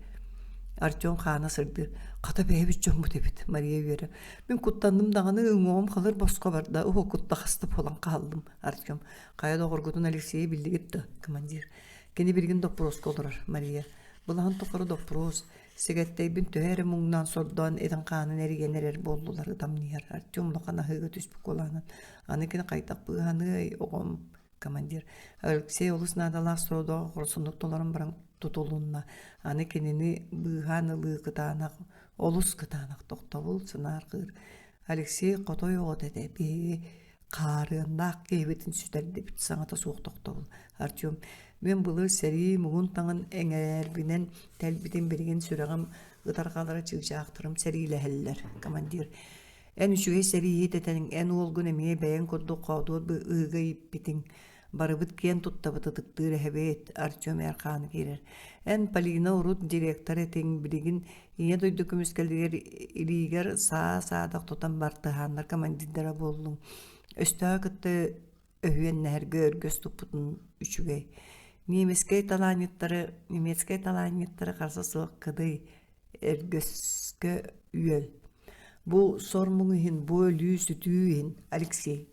Артем хаана сырдыыр: «Хата бэйэбит дьоммут эбит», Мария үөрэр. «Мин куттанным даҕаны, уҥуоҕум халыр босхо барда, уһу куттаҕаста буолан хааллым». Артем: «Хайа доҕоргутун Алексейы биллигит да?» Командир: «Кини билигин доппуруоска олорор». Мария: «Былаһын тухары доппуруос, Сэгэттэйбин төһө эрэ муҥнаан сордоон этин-хаанын эрийэн эрэр буоллулар ытамньыйар Артем улахан аһыыга түспүт куолаһынан аны кини хайдах быыһаныай оҕом командир Алексей олус наадалаах сорудоҕу хорсуннук толорон баран тутулунна аны кинини быыһаан ылыы кытаанах олус кытаанах тохтобул сынаарҕыыр Алексей хотой оҕото этэ биһиги хаарыаннаах киһибитин сүтэрдибит саҥата суох тохтобул Артем мин былыр сэрии муҥун-таҥын эҥээрбинэн тэлбитим билигин сүрэҕим ытарҕалара чыычаахтарым сэриилэһэллэр командир эн үчүгэй сэрииһит этэниҥ эн уолгун эмиэ бэйэҥ курдук хоодуот ыһыыга ииппитиҥ Барыбыт киэн туттабыт ытыктыыр эһэбит Артем Эрхан киирэр. Эн Полина урут директор этиҥ, билигин Ийэ дойду көмүскэлигэр илиигэр саа-саадах тутан бартыһааннар командирдара буоллуҥ. Өстөөҕү кытта өһүөннэһэргэ өргөс туппутун үчүгэй. Немецкэй талаанньыттары, немецкэй талаанньыттары харса суох кыдый, өргөскө үөл. Бу сор муҥ иһин, бу өлүү-сүтүү иһин Алексей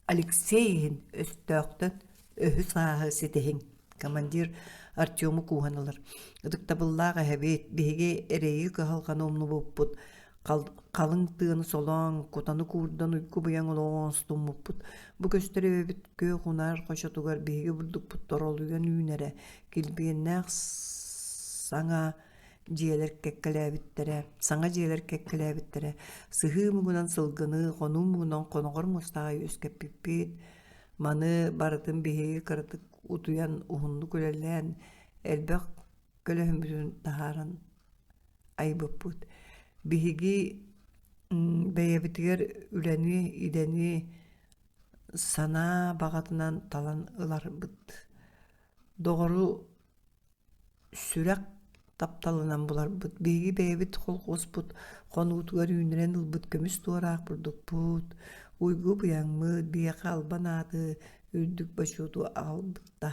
Алексей иһин өстөөхтөн өһү-сааһы ситиһиҥ. Командир Артему кууһан ылар. Ытыктабыллаах эһэбит, биһиги эрэйи-кыһалҕаны умнубуппут, халыҥ тыаны солоон, кутаны куурдан уйгу-быйаҥ олоҕу оҥостуммуппут. Бу көстөр эбэбит күөх унаар хочотугар биһиги бурдукпут торолуйан үүнэрэ, килбиэннээх саҥа дьиэлэр кэккэлээбиттэрэ, саҥа дьиэлэр кэккэлээбиттэрэ, сыһыы муҥунан сылгыны, хонуу муҥунан хоноҕор муостааҕы үөскэппиппит. Маны барытын биһиги кыратык утуйан, уһуннук үлэлээн, элбэх көлөһүммүтүн таһааран айбыппыт. Биһиги бэйэбитигэр үлэни, идэни санаа баҕатынан талан ыларбыт. Доҕору сүрэх тапталынан буларбыт. Биһиги бэйэбит холкуоспут хонуутугар үүннэрэн ылбыт көмүс туораах бурдукпут, уйгу быйаҥмыт биһиэхэ албан ааты, үрдүк бочуоту аҕалбыта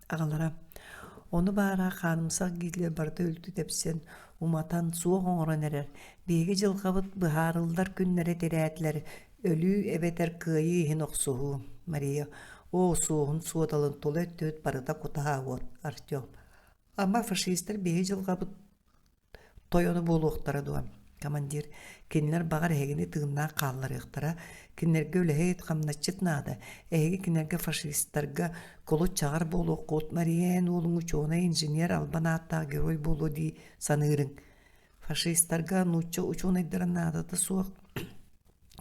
аҕалара. Ону баара хаанымсах Гитлер барыта үлтү тэпсэн, уматан, суох оҥорон эрэр. Биһиги дьылҕабыт быһаарыллар күннэрэ тирээтилэр, өлүү эбэтэр кыайыы иһин охсуһуу. Мария оо, суоһун суодалын тула өттүбүт барыта кутаа уот, Артем. Ама фашистар биһиги дьылҕабыт тойоно буолуохтара дуо? Командир, кинилэр баҕар эһигини тыыннаах хаалларыахтара. Кинилэргэ үлэһит, хамначчыт наада. Эһиги кинилэргэ фашистарга кулут-чаҕар буолуоххут. Мария эн уолуҥ учуонай, инженер, албан ааттаах герой буолуо дии саныырыҥ. Фашистарга нуучча учуонайдара наадата суох.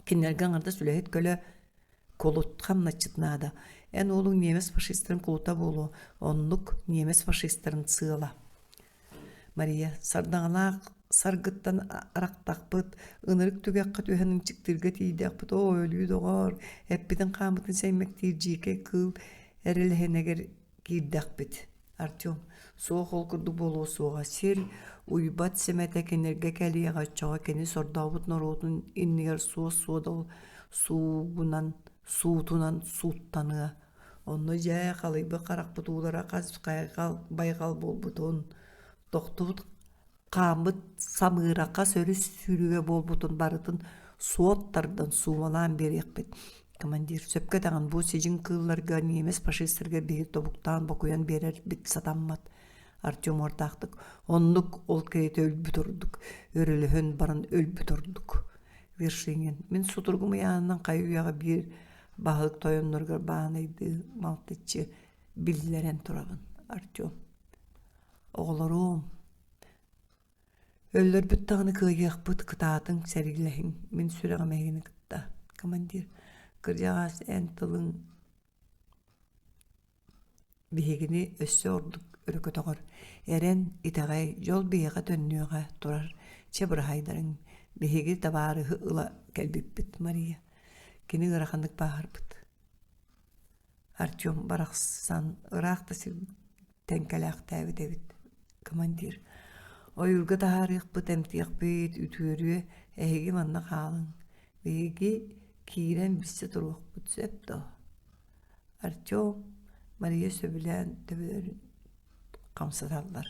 Кинилэргэ аҥардас үлэһит көлө кулут хамначчыт наада. Эн уолуҥ немец фашистарын кулута буолуо. Оннук немец фашистарын сыала. Мария, сардаҥалаах саргыттан арахтахпыт, ынырык түгэххэ түһэн ынчыктыырга тиийдэхпит, оо, өлүү доҕоор, эппитин-хааммытын сэймэктиир дьиикэй кыыл эрэлэһинэгэр киирдэхпит. Артем, суох ол курдук буолуо суоҕа, сир уйбат сэмэтэ кинилэргэ кэлиэҕэ, оччоҕо кини сордообут норуотун иннигэр суос-суодал суугунан, суутунан сууттаныа. Онно дьэ халыйбыт харахпыт уулара хас хайҕал байҕал буолбутун, тохтубут хааммыт самыыра хас өрүс сүүрүгэ буолбутун барытын суот тардан суумалаан биэриэхпит. Командир сөпкө этэҕин бу сидьиҥ кыылларга немец фашистарга биһиги тобуктаан бокуйан биэрэрбит сатаммат. Артем уордаахтык оннук ол кэриэтэ өлбүт ордук, өрөлөһөн баран өлбүт ордук. Вершинин мин сутуругум ыйаанынан хайы үйэҕэ биир баһылык тойонноругар баанайдыы малтыччы биллэрэн турабын Артем оҕолоруом өллөрбүт даҕаны кыайыахпыт кытаатыҥ сэриилэһиҥ мин сүрэҕим эһигини кытта командир кырдьаҕас эн тылыҥ биһигини өссө ордук өрө көтөҕөр эрэн итэҕэй дьол биһиэхэ төннүөҕэ турар чэ быраһайдарыҥ биһиги табаарыһы ыла кэлбиппит Мария Кини ыараханнык бааһырбыт. Артем барахсан ыраах да сиртэн кэлээхтээбит эбит. Командир, ойуурга таһаарыахпыт, эмтиэхпит, үтүөрүө, эһиги манна хаалыҥ. Биһиги киирэн билсэ туруохпут сөп дуо? Артем, Мария сөбүлээн төбөлөрүн хамсаталлар.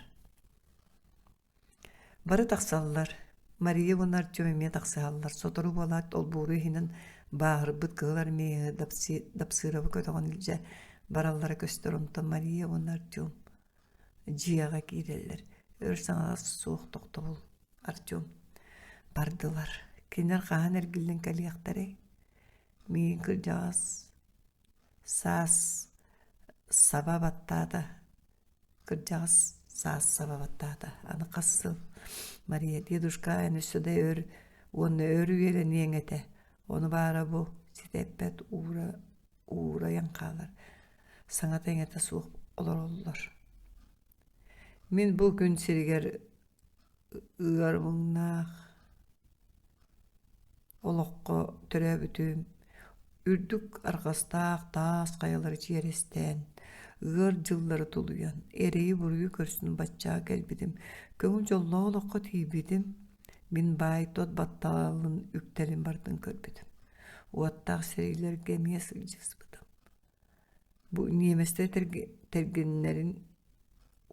Бары тахсаллар. Мария уонна Артем эмиэ тахсыһаллар. Сотору буолаат, олбуору иһинэн бааһырбыт кыһыл армееһы Дапсыровы көтөҕөн илдьэ бараллара көстөр. Онтон Мария уонна Артем дьиэҕэ киирэллэр. Өр саҥата суох тохтобул. Артем бардылар. Кинилэр хаһан эргиллэн кэлиэхтэрэй? Миигин кырдьаҕас саас саба баттаата Кырдьаҕас саас саба баттаата. Аны хас сыл Мария дедушка эн өссө да өр уонна өр үйэлэниэҥ этэ. Ону баара бу ситэ эппэт уура уурайан хаалар. Саҥата-иҥэтэ суох олороллор. Мин бу күн сиригэр ыар муҥнаах Олоххо төрөөбүтүм, үрдүк арҕастаах таас хайалары чиэрэстээн, ыар дьыллары тулуйан, эрэйи-буруйу көрсөн баччаа кэлбитим, көҥүл дьоллоох олоххо тиийбитим, мин баай тот батталын үктэлин барытын көрбүтүм. Уоттаах сэриилэргэ эмиэ сылдьыспытым. Бу ньиэмэстэр тэргиннэрин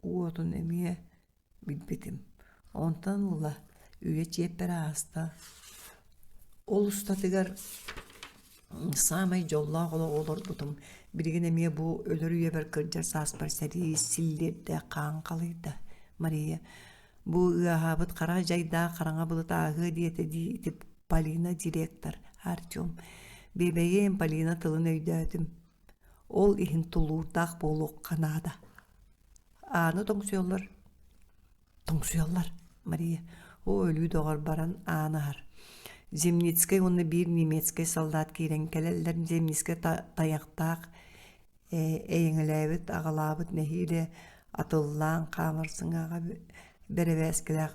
уотун эмиэ билбитим. Онтон ыла үйэ чиэппэрэ ааста. Ол устатыгар саамай дьоллоох олоҕу олорбутум. Билигин эмиэ бу өлөр үйэбэр кырдьар сааспар сэрии силлиэрдээх хаан халыйда. Мария, бу ыаһаабыт хара дьайдаах хараҥа былыт ааһыа диэтэ дии ити Полина директор Артем. Биэбэйиэм Полина тылын өйдөөтүм. Ол иһин тулуурдаах буолуохха наада. Ааны тоҥсуйаллар, тоҥсуйаллар, Мария. Оо, өлүү доҕор баран ааны аһар. Зимницкэй уонна биир немецкэй солдат киирэн кэлэллэр. Зимницкэй тайахтаах эйэҥэлээбит, аҕалаабыт нэһиилэ атыллаан хаамар сыҥааҕа бэрэбээскилээх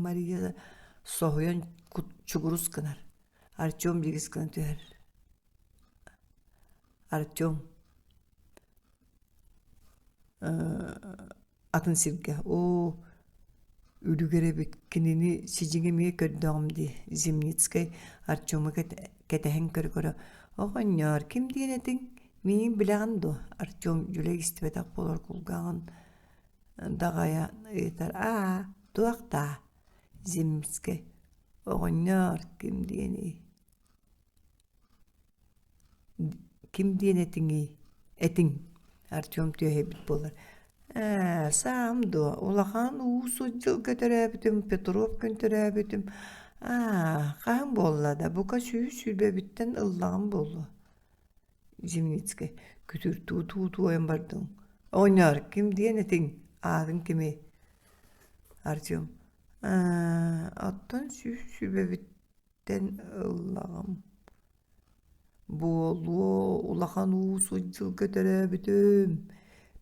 Мария соһуйан чугурус гынар. Артем дьигис гына түһэр. Артем атын сиргэ оо үлүгэр эбит кинини сидьиҥ эмиэ көрдөҕүм дии Зимницкэй Артему кэтэһэн көрө-көрө оҕонньоор ким диэн этиҥ миигин билэҕин дуо Артем дьүлэй истибэтэх буолар кулгааҕын даҕайа ыйытар аа туох даа Зимницкэй оҕонньоор ким диэний Ким диэн этиҥий этиҥ Артем түөһэйбит буолар «Ээ, саам дуо, улахан уу дьылга төрөөбүтүм, Петров күн төрөөбүтүм. Аа, хаһан буолла да, бука 120-биттэн ыллаҕым буолуо» Зимницкэй күтүртүү туойан бардыҥ. «Оҕонньоор, ким диэн этиҥ, аатыҥ кимий?» Артем «Ээ, оттон 120-биттэн ыллаҕым Буолуо, улахан уусут дьылга төрөөбүтүм,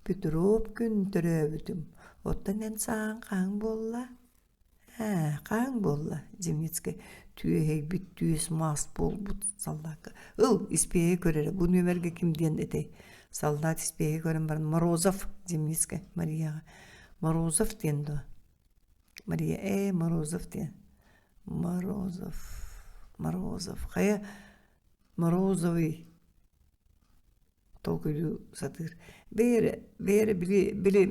Петров күн төрөөбүтүм. Оттон эн сааһыҥ хаһан буолла? Ээ, хаһан буолла? Зимницкэй түөһэйбит түөс маас буолбут саллаакка. Ыл, испиэһи көр эрэ, бу нүөмэргэ ким диэн этэй? Саллаат испиэһи көрөн баран Морозов, Зимницкэй Марияҕа. Морозов диэн дуо? Мария ээ Морозов диэн Морозов Морозов хайа Морозовый толкуйдуу сатыыр бэйэрэ бэйэрэ били били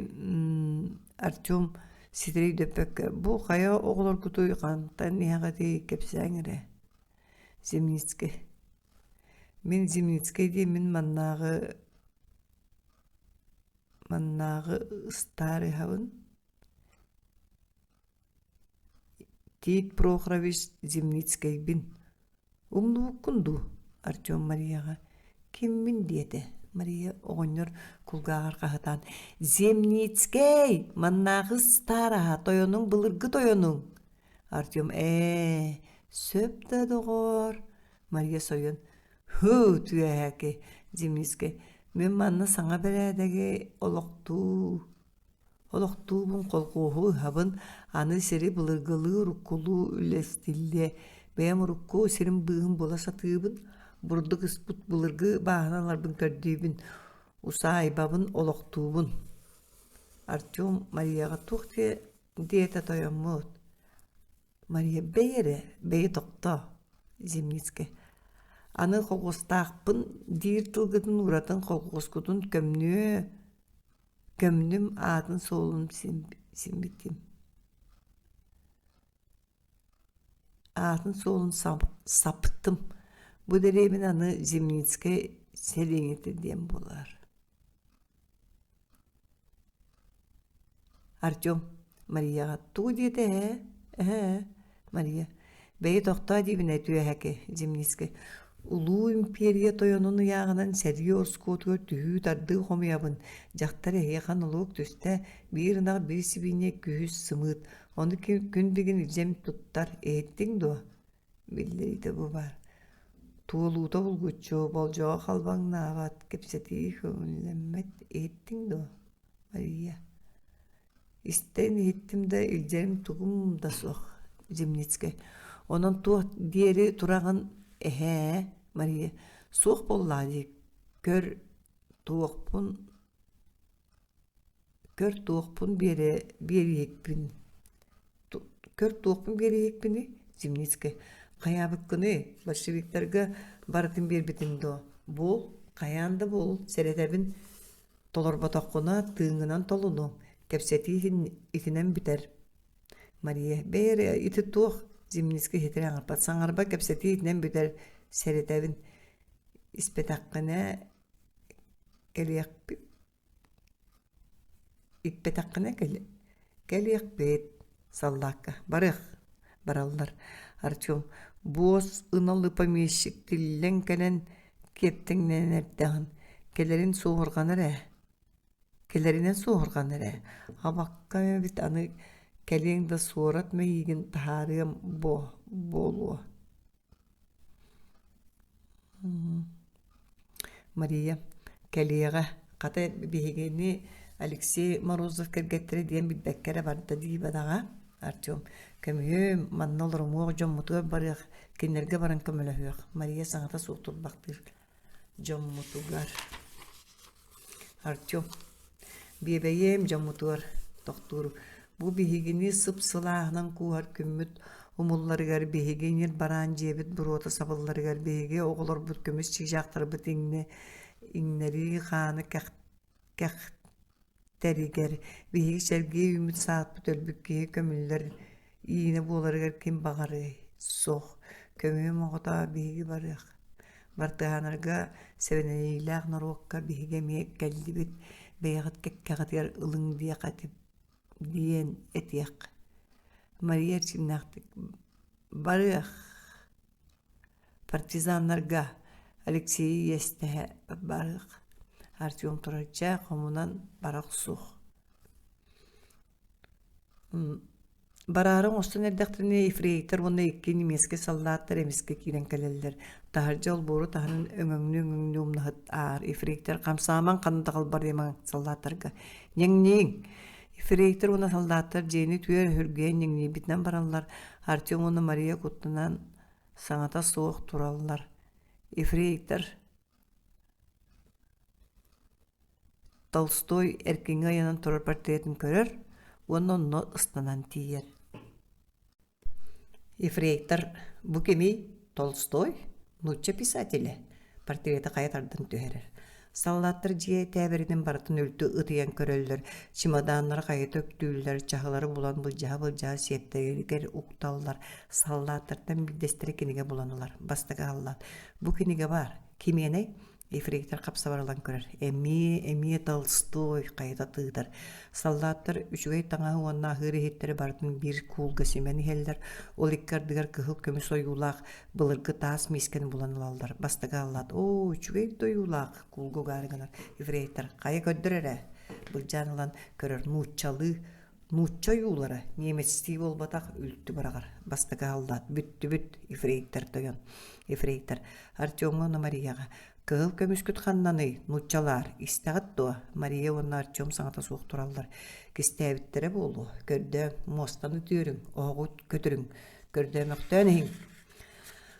Артем ситэри өйдөппөккө бу хайа оҕолоргутуй хантан иһэҕитий кэпсээҥ эрэ Зимницкэй мин Зимницкэй диэммин маннааҕы маннааҕы ыстаарыһабын Тиит Прохорович Зимницкэйбин. Умнубуккун дуу, Артем Марияҕа «Киммин?» диэтэ. Мария оҕонньор кулгааҕар хаһытаан «Земницкэй! Маннааҕы ыстаараһа, тойонуҥ былыргы тойонуҥ!» Артем «Ээ, сөп да доҕоор!» Мария сойон «Һы, түөһээки!» Зимницкэй «Мин манна саҥа бэрээдэги олохтуу Олохтуубун, колхуоһу ыһабын, аны сири былыргылыы уруккулуу үллэстиллиэ. Бэйэм урукку сирим быыһын була сатыыбын, бурдук ыспыт былыргы бааһыналарбын көрдүүбүн, усаайбабын олохтуубун. Артем Марияҕа туох диэтэ тойоммут? Мария бэй эрэ, бэйи тохтоо, Зимницкэй. Аны холхуостаахпын диир тылгытын ууратын холхуоскутун көмнүө Көмнүм аатын-суолун симмитим Аатын-суолун саптым. Бу дэриэбинэ аны Зимницкэй сэлиэнньэтэ диэн буолар. Артем Марияҕа тугу диэтэ эһээ? Эһээ Мария Бэйи тохтоо диибин ээ түөһэки Зимницкэй Улуу империя тойонун ыйааҕынан сэрии оскуотугар түһүү-тардыы хомуйабын. Дьахтар эһиэхэ нолуок түстэ, биир ынах, биир сибиинньэ, күһүс сымыыт. Ону күн бүгүн илдьэн туттар, иһиттиҥ дуо? Биллэриитэ бу баар. Туолуута булгуччу, болдьоҕо халбаҥнаабат, кэпсэтии көҥүллэммэт, иһиттиҥ дуо, Мария? Истэн иһиттим да илдьэрим тугум да суох Зимницкэй. Онон туох диэри тураҕын эһээ Мария суох буоллаҕа дии көр туохпун көр туохпун биэрэ биэриэхпин көр туохпун биэриэхпиний Зимницкэй. Хайаабыккыный, большевиктарга барытын биэрбитиҥ дуо? Буол, хайаан да буол, сэрэтэбин, толорботоххуна тыыҥҥынан толунуоҥ, кэпсэтии итинэн бүтэр. Мария, бэйэ эрэ ити туох Зимницкий иһитирэ аҥарбат, саҥарба кэпсэтии итинэн бүтэр, сэрэтэбин. Испэтэххинэ кэлиэхпит Иппэтэххинэ кэлиэхпит, саллаакка барыах бараллар. Артем буос ыналы помещик тиллэн кэлэн киэптэҥнэнэн эрдэҕин, кэлэрин суоһурҕанар ээ, кэлэринэн суоһурҕанар ээ, абакка эбит аны кэлиэҥ да суорат мэйиигин таһаарыам буолуо Мария кэлиэҕэ, хата биһигини Алексей Морозов кэргэттэрэ диэн билбэккэ эрэ барда дии бадаҕа. Артем көмүһүм, манна олорумуох дьоммутугар барыах, кинилэргэ баран көмөлөһүөх. Мария саҥата суох турбахтыыр дьоммутугар. Артем Биэбэйиэм дьоммутугар тохтуур бу биһигини сып-сылааһынан кууһар күммүт умулларыгар биһиги ньир-бараан дьиэбит буруота сабылларыгар биһиги оҕолорбут көмүс чыычаахтарбыт иҥнэ иҥнэрии хааны кэхтэригэр биһиги сэргии үүммүт саатпыт өлбүт киһи көмүллэр иинэ буоларыгар ким баҕарыай суох көмүөм оҕото биһиги барыах Бартыһаанарга сэбинэниилээх норуокка биһиги эмиэ кэллибит, бэйэҕит кэккэҕитигэр ылыҥ диэх диэн этиэх. Мария эрчимнээхтик «Барыах, партизаннарга Алексейы иэстэһэ барыах» Артем турар чээ хомунан бара охсуох Бараары оҥостон эрдэхтэринэ ефрейтор уонна икки немецкэй саллааттар эмискэ киирэн кэлэллэр. Таһырдьа олбуору таһынан өҥөҥнүү-өҥөҥнүү умнаһыт аар ефрейтор «Хамсаамаҥ ханна да халбарыйымаҥ саллааттарга «Ньэҥнииҥ!» Ефрейтор уонна саллааттар дьиэни түөр өһүргэйэн ньэҥниирбитинэн бараллар. Артем уонна Мария куттанан саҥата суох тураллар. Ефрейтор Толстой эркиҥҥэ ыйанан турар портретын көрөр уонна онно ыстанан тиийэр. Ефрейтор «Бу кимий? Толстой? Нуучча писателэ?» портреты хайа тардан түһэрэр. Саллааттар дьиэ тээбиринин барытын үлтү ытыйан көрөллөр, чемоданнары хайыта үктүүллэр, чаһылары булан былдьаһа-былдьаһа сиэптэригэр укталлар. Саллааттартан биирдэстэрэ кинигэ булан ылар. Бастакы саллаат «Бу кинигэ баар, кимиэнэй?» Ефрейтор хапсабар ылан көрөр: эмиэ, эмиэ Толстой хайыта тыытар. Саллааттар үчүгэй таҥаһы уонна аһыыр иһиттэри барытын биир куулга симэн иһэллэр, ол икки ардыгар кыһыл көмүс ойуулаах былыргы таас миискэни булан ылаллар. Бастакы аллаат: «Оо, үчүгэй да ойуулаах!» куулга угаары гынар. Ефрейтор: «Хайа көрдөр эрэ!» Былдьаан ылан көрөр нууччалыы Нуучча ойуулара немецтии буолбатах үлтү быраҕар. Бастакы саллаат бүттүбүт, ефрейтор тойон. Ефрейтор Артемҥа уонна Марияҕа «Кыһыл көмүскүт ханнаный, нууччалаар, истэҕит дуо?» Мария уонна Артем саҥата суох тураллар. Кистээбиттэрэ буолуо, көрдөөҥ, муостаны түөрүҥ, оһоҕу көтүрүҥ, көрдөөмөхтөөн иһиҥ.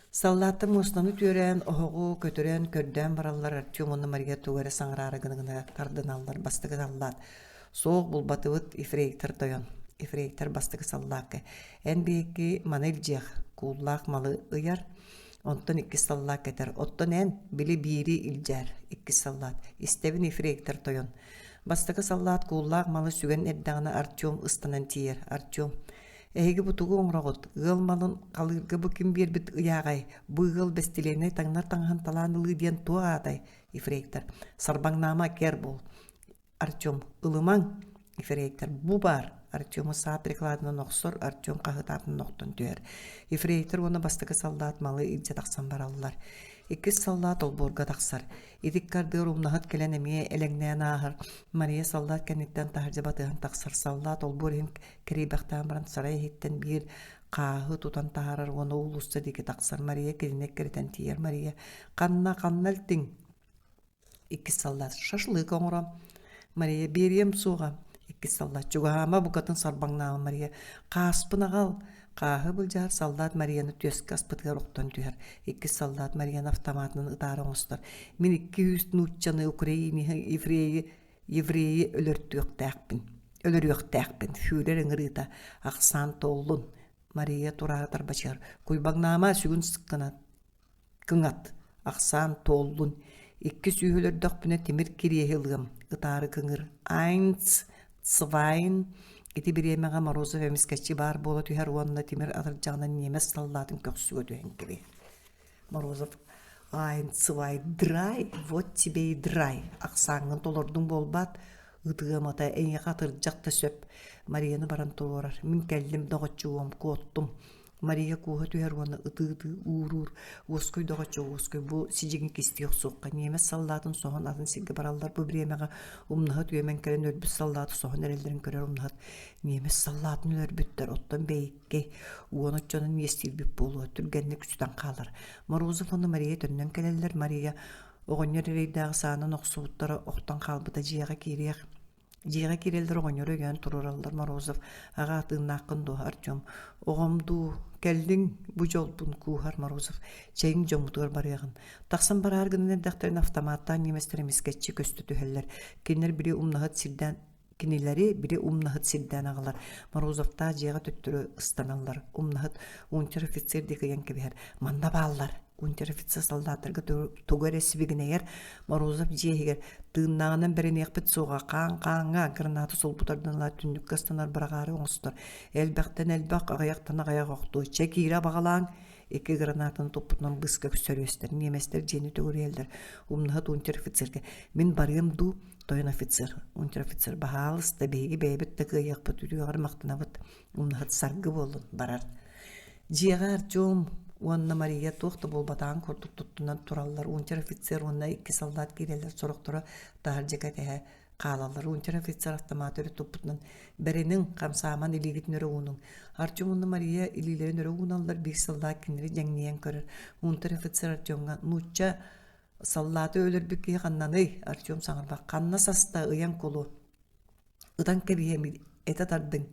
Саллааттар муостаны түөрээн, оһоҕу көтүрэн, көрдөөн бараллар Артем уонна Мария тугу эрэ саҥараары гына-гына тардыналлар. Бастакы саллаат «Суох, булбатыбыт, ефрейтор тойон». Ефрейтор бастакы саллаакка «Эн биһикки маны илдьиэх, кууллаах малы ыйар, онтон иккис саллаакка этэр, оттон эн, били биири илдьээр». Иккис саллаат «Истэбин, ефрейтор тойон». Бастакы саллаат кууллаах малы сүгэн эрдэҕинэ Артем ыстанан тиийэр. Артем Эһиги бу тугу оҥороҕут? Ыал малын халыырга бу ким биэрбит ыйааҕай? Бу ыал бэстилиэнэй таҥнар таҥаһын талаан ылыы диэн туох аатай? Ефрейтор. Сарбаҥнаама кэр буол. Артем. Ылымаҥ. Ефрейтор. Бу баар. Артему саа прикладынан охсор, Артем хаһыытаатынан охтон түһэр. Ефрейтор уонна бастакы саллаат малы илдьэ тахсан бараллар. Иккис саллаат олбуорга тахсар. Итик ардыгар умнаһыт кэлэн эмиэ элэҥнээн ааһар. Мария саллаат кэнниттэн таһырдьа батыһан тахсар. Саллаат олбуор иһин Кэрийбэхтээн баран сарай иһиттэн биир хааһы тутан таһаарар уонна уулусса диэки тахсар Мария кинини эккирэтэн тиийэр Мария «Ханна, ханна илтиҥ?» Иккис саллаат «Шашлык оҥорон». Мария «Биэриэм суоҕа». Иккис саллаат «Чугаһаама, букатын сарбаҥнаама Мария. Хааспын аҕал». Хааһы былдьаһар саллаат Марияны түөскэ аспытыгар охтон түһэр. Иккис саллаат Марияны автоматынан ытаары оҥостор. «Мин 200 нууччаны, украиниһы, еврейи еврейи өлөртүөхтээхпин өлөрүөхтээхпин фюрер ыҥырыыта ахсаан туоллун. Мария тураары тарбачыһар. Куйбаҥнаама сүгүн сыккынат кыҥат, ахсаан туоллун. Икки сүүһү өлөрдөхпүнэ тимир кириэһи ылыам, ытаары кыҥыр. Айнц, цвайн ити бириэмэҕэ Морозов эмискэччи баар буола түһэр уонна тимир атырдьаҕынан ньиэмэс саллаатын көхсүгэ түһэн кэбиһэр. Морозов Айн, цвай, драй, вот тебе и драй. Ахсааҥҥын толордуҥ буолбаат, ытыам ата, эйиэхэ атырдьах да сөп. Марияны баран туруорар. Мин кэллим, доҕоччугуом, куоттум. Мария кууһа түһэр уонна ытыы-ытыы ууруур. Уоскуй, доҕоччук, уоскуй, бу сидьиҥи кистии охсуохха. Ньиэмэс саллаатын соһон атын сиргэ бараллар. Бу бириэмэҕэ умнаһыт үөмэн кэлэн өлбүт саллааты соһон эрэллэрин көрөр умнаһыт. Ньиэмэс саллаатын өлөрбүттэр, оттон бэйиккэй уон оччонон иэстиирбит буолуо, түргэнник сүтэн хаалар. Морозов уонна Мария төннөн кэлэллэр. Мария оҕонньор эрэйдээҕи саанан охсубуттара охтон хаалбыта дьиэҕэ киириэх. Дьиэҕэ киирэллэр оҕонньору өйөөн туруораллар Морозов аҕаа тыыннааххын дуо Артем оҕом дуу кэллиҥ бу дьолбун кууһар Морозов чэйиҥ дьоммутугар барыаҕын тахсан бараар гынан эрдэхтэринэ автоматтаан ньиэмэстэр эмискэччи көстө түһэллэр кинилэр били умнаһыт сирдээн Кинилэри били умнаһыт сирдээн аҕалар. Морозовтаах дьиэҕэ төттөрү ыстаналлар. Умнаһыт унтер-офицер диэки ыйан кэбиһэр. Манна бааллар. Унтер-офицер солдаттарга тугу эрэ сибигинэйэр. Морозов дьиэ иһигэр тыыннааҕынан бэриниэхпит суоҕа хаан-хааҥҥа граната сулбутардан ыла түннүккэ ыстанар быраҕаары оҥостор. Элбэхтэн элбэх, аҕыйахтан аҕыйах охтуо. Чэ киирэ абаҕалааҥ икки гранатаны туппутунан быыска сөрүөстэр. Ньиэмэстэр дьиэни төгүрүйэллэр. Умнаһыт унтер-офицергэ «Мин барыам дуу?» Тойон офицер, унтер-офицер, баһаалыста, биһиги бэйэбит да кыайыахпыт, үтүөҕэр махтанабыт, умнаһыт саргы буоллун, барар. Дьиэҕэ Артем уонна Мария туох да буолбатаҕын курдук туттунан тураллар. Унтер-офицер уонна икки солдат киирэллэр, сорохторо таһырдьа кэтэһэ хаалаллар. Унтер-офицер автоматы өрө туппутунан «Бэриниҥ, хамсааман илиигитин өрө уунуҥ». Артем уонна Мария илиилэрин өрө ууналлар, биир солдат кинилэри дьэҥнийэн көрөр. Унтер-офицер Артемҥа «Нуучча Саллааты өлөрбүт киһи ханнаный? Артем саҥарбат. Ханна саста ыйан кулу. Ытан кэбиһиэм этэ тардыҥ.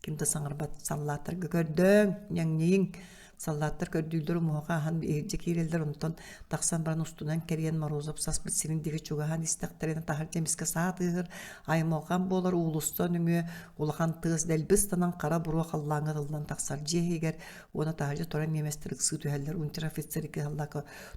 Ким да саҥарбат. Саллааттарга көрдөөҥ, ньэҥньийиҥ. Саллааттар көрдүүллэр умуһаха аһан иһирдьэ киирэллэр, онтон тахсан баран устунан кэрийэн Морозов саспыт сирин диэки чугаһаан истэхтэринэ таһырдьа эмискэ саа тыаһыр, аймалҕан буолар уулусса нөҥүө улахан тыас дэлби ыстанан хара буруо халлааҥҥа тыллан тахсар дьиэ иһигэр уонна таһырдьа туран ньиэмэстэр ыксыы түһэллэр унтер-офицер икки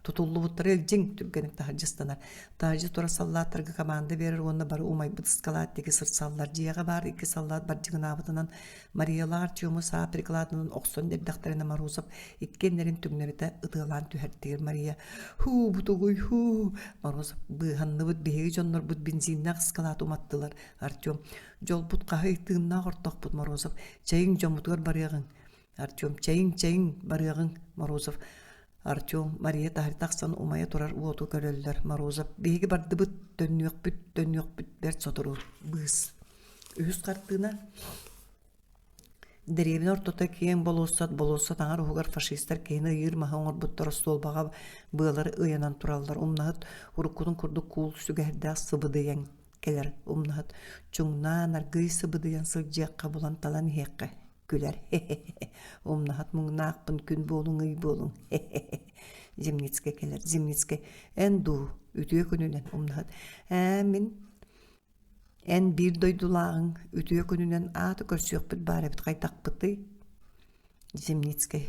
Тутуллубуттары илдьиҥ, түргэнник таһырдьа ыстанар. Таһырдьа турар саллааттарга команда биэрэр уонна бары умайбыт ыскалаат диэки сырсаллар. Дьиэҕэ баар икки саллаат бардьыгынаабытынан Мариялаах Артему саа прикладынан охсон эрдэхтэринэ Морозов иккиэннэрин түҥнэритэ ытыалаан түһэртигэр Мария «Һуу, бутугуй, һуу!» Морозов «Быыһанныбыт, биһиги дьоннорбут бензиннээх ыскалааты уматтылар». Артем «Дьолбут хаһый, тыыннаах ортохпут Морозов, чэйиҥ дьоммутугар барыаҕыҥ». Артем «Чэйиҥ, чэйиҥ, барыаҕыҥ». Морозов Артем, Мария таһырдьа тахсан умайа турар уоту көрөллөр. Морозов, биһиги бардыбыт, төннүөхпүт, төннүөхпүт бэрт сотору быыс. Үһүс хартыына Дэриэбинэ ортото киэҥ болуоссат, болуоссат аҥар уһугар фашистар киһини ыйыыр маһы оҥорбуттар остуолбаҕа быалар ыйанан тураллар. Умнаһыт уруккутун курдук куул сүгэһэрдээх сыбыдыйан кэлэр. Умнаһыт чуҥнаан аргыый сыбыдыйан сылдьыахха булан-талан иһиэххэ күлэр умнаһат муҥнаахпын күн буолуҥ ый буолуҥ Зимницкэй кэлэр Зимницкэй эн дуу үтүө күнүнэн умнаһат ээ мин эн биир дойдулааҕыҥ үтүө күнүнэн ааты көрсүөхпүт баар эбит хайдахпытый Зимницкэй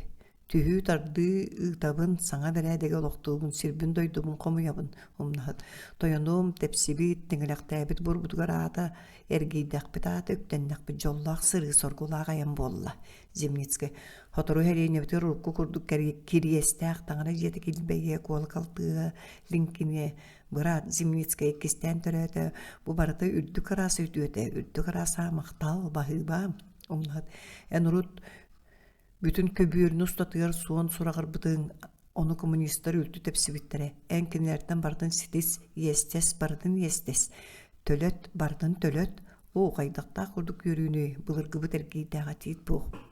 Түһүү-тардыы ыытабын, саҥа бэрээдэги олохтуубун, сирбин-дойдубун хомуйабын, умнаһыт. Тойонум, тэпсибит, тиҥилэхтээбит буорбутугар аата, эргийдэхпит аата үктэннэхпит дьоллоох сырыы соргулаах айан буолла. Зимницкэй. Сотору сэлиэнньэбитигэр урукку курдук кириэстээх таҥара дьиэтэ килбэйиэ, куолакал тыаһа лиҥкиниэ. Быраат Зимницкэй иккистээн төрөөтө. Бу барыта үрдүк ыраас үтүөтэ, үрдүк ыраас махтал, баһыыба. Умнаһыт. Эн урут Бүтүн көбүөрүн устатыгар суон сураҕырбытыҥ, ону коммунистар үлтү тэпсибиттэрэ. Эн кинилэртэн барытын ситис, иэстэс, барытын иэстэс. Төлөт, барытын төлөт. Оо, хайдахтаах курдук үөрүүнүй, былыргыбыт эргиирдээҕэ Тит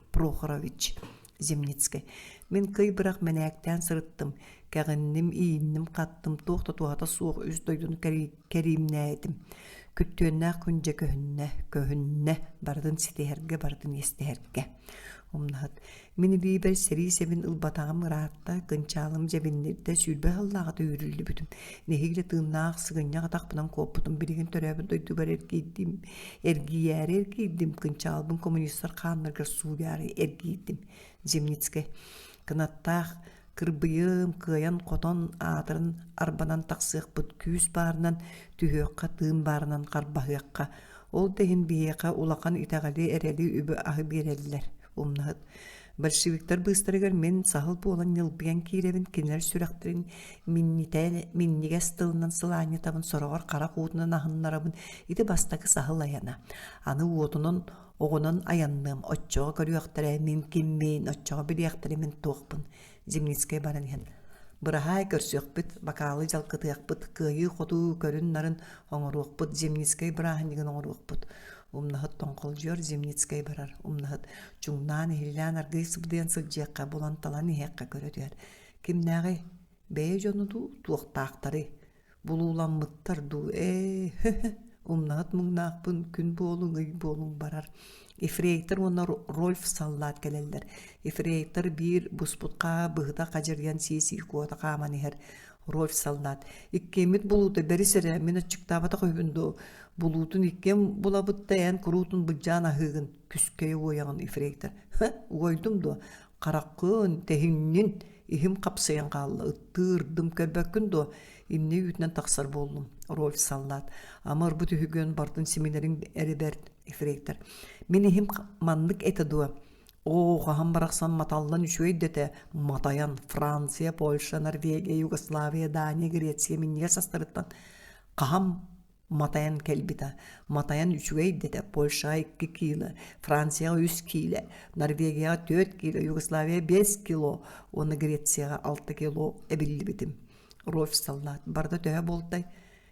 Прохорович Зимницкэй. Мин кый бырах мэнээктээн сырыттым, кэҕинним, иинним, хаттым, туох да туһата суох үс дойдуну кэриимнээтим. Күттүөннээх күн дьэ көһүннэ, көһүннэ, барытын ситиһэргэ, барытын иэстэһэргэ. Умнаһыт. Мин илиибэр сэрии сэбин ылбатаҕым ыраатта, кынчаалым дьэбиннирдэ, 20 сыллааҕыта үүрүллүбүтүм. Нэһиилэ тыыннаах сыгынньах атахпынан куоппутум, билигин төрөөбүт дойдубар эргийдим. Эргийээри эргийдим, кынчаалбын коммунистар хааннарыгар сууйаары эргийдим. Зимницкэй. Кынаттаах Кырбыйым, кыайан-хотон аатырын арбанан тахсыахпыт күүс баарынан түһүөххэ, тыын баарынан харбаһыахха. Ол да иһин биһиэхэ улахан итэҕэли, эрэли, үбү-аһы биэрэллэр. Умнаһыт. Большевиктар быыстарыгар мин саһыл буолан ньылбыйан киирэбин, кинилэр сүрэхтэрин минньитэн, минньигэс тылынан сылаанньытабын, сороҕор харах уутунан аһыннарабын. Ити бастакы саһыл айана. Аны уотунан Оҕонон айанныам, оччоҕо көрүөхтэрэ мин киммин, оччоҕо билиэхтэрэ мин туохпун. Зимницкэй баран иһэн Быраһаай көрсүөхпүт, бакаалы дьалкытыахпыт, кыайыы-хотуу көрүн-нарын оҥоруохпут, Зимницкэй бырааһынньыгын оҥоруохпут. Умнаһыт тоҥхолдьуйар Зимницкэй барар. Умнаһыт чуҥнаан иһиллээн аргыый сыбдыйан сылдьыахха, булан-талан иһиэххэ көрө түһэр. Кимнээҕий? Бэйэ дьону дуу, туохтаахтарый? Булууламмыттар дуу, ээ, умнаһыт муҥнаахпын, күн буолуҥ, ый буолуҥ барар. Ефрейтор уонна Рольф саллаат кэлэллэр. Ефрейтор биир буспут хаа быһыта хадьырыйан сии-сии куота хааман иһэр. Рольф саллаат «Иккиэммит булуута бэрис эрэ, мин аччыктаабатах үһүбүн дуо? Булуутун иккиэн булабыт да эн куруутун былдьаан аһыыгын, күскэйэ уойаҕын» Ефрейтор «Һы, уойдум дуо? Хараххын, тэһиҥнин, иһим хапсыйан хаалла, ыттыы ырдым, көрбөккүн дуо? Иннэ үүтүнэн тахсар буоллум. Рольф саллаат. Ама ырбыт үһүгүөн бардын симинэриҥ эрэ бэрт, ефрейтор. Мин иһим маннык этэ дуо? Оо, хаһан барахсан маталлан үчүгэй да этэ. Матайан Франция, Польша, Норвегия, Югославия, Дания, Греция минньигэс астарыттан хаһан матайан кэлбитэ. Матайан үчүгэй дэтэ Польшаҕа 2 киилэ, Францияҕа 3 киилэ, Норвегияҕа 4 киилэ, Югославия 5 кило уонна Грецияҕа 6 кило эбиллибитим. Рольф саллаат барыта төһө буолтай?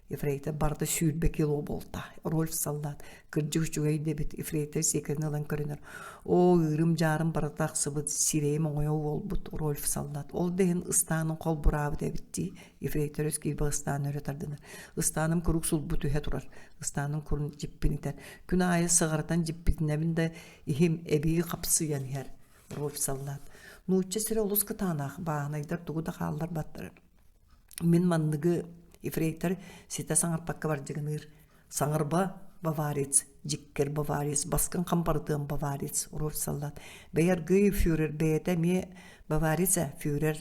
Ефрейтор барыта 20 кило буолта. Рольф саллаат кырдьык үчүгэй дэбит. Ефрейтор сиэкэрин ылан көрүнэр. Оо, ыырым-дьаарым барыта тахсыбыт, сирэйим оҥойо уолбут Рольф саллаат. Ол да иһин ыстаанын холбураабыт эбит дии. Ефрейтор өс киирбэх ыстааны өрө тардынар. Ыстааным куруук сулбу түһэ турар. Ыстааным курун дьиппин итэр. Күн аайы сыҕарытан дьиппитинэбин да иһим эбии хапсыйан иһэр. Рольф саллаат. Нуучча сирэ олус кытаанах, бааһынайдар тугу да хаалларбаттар. Мин манныгы ефрейтор ситэ саҥарпакка бардьыгыныыр. Саҥарба баварец, дьиккэр баварец, баскын хампарытыам баварец, Рольф саллаат. Бэйэ аргыый фюрер бэйэтэ эмиэ баварец ээ, фюрер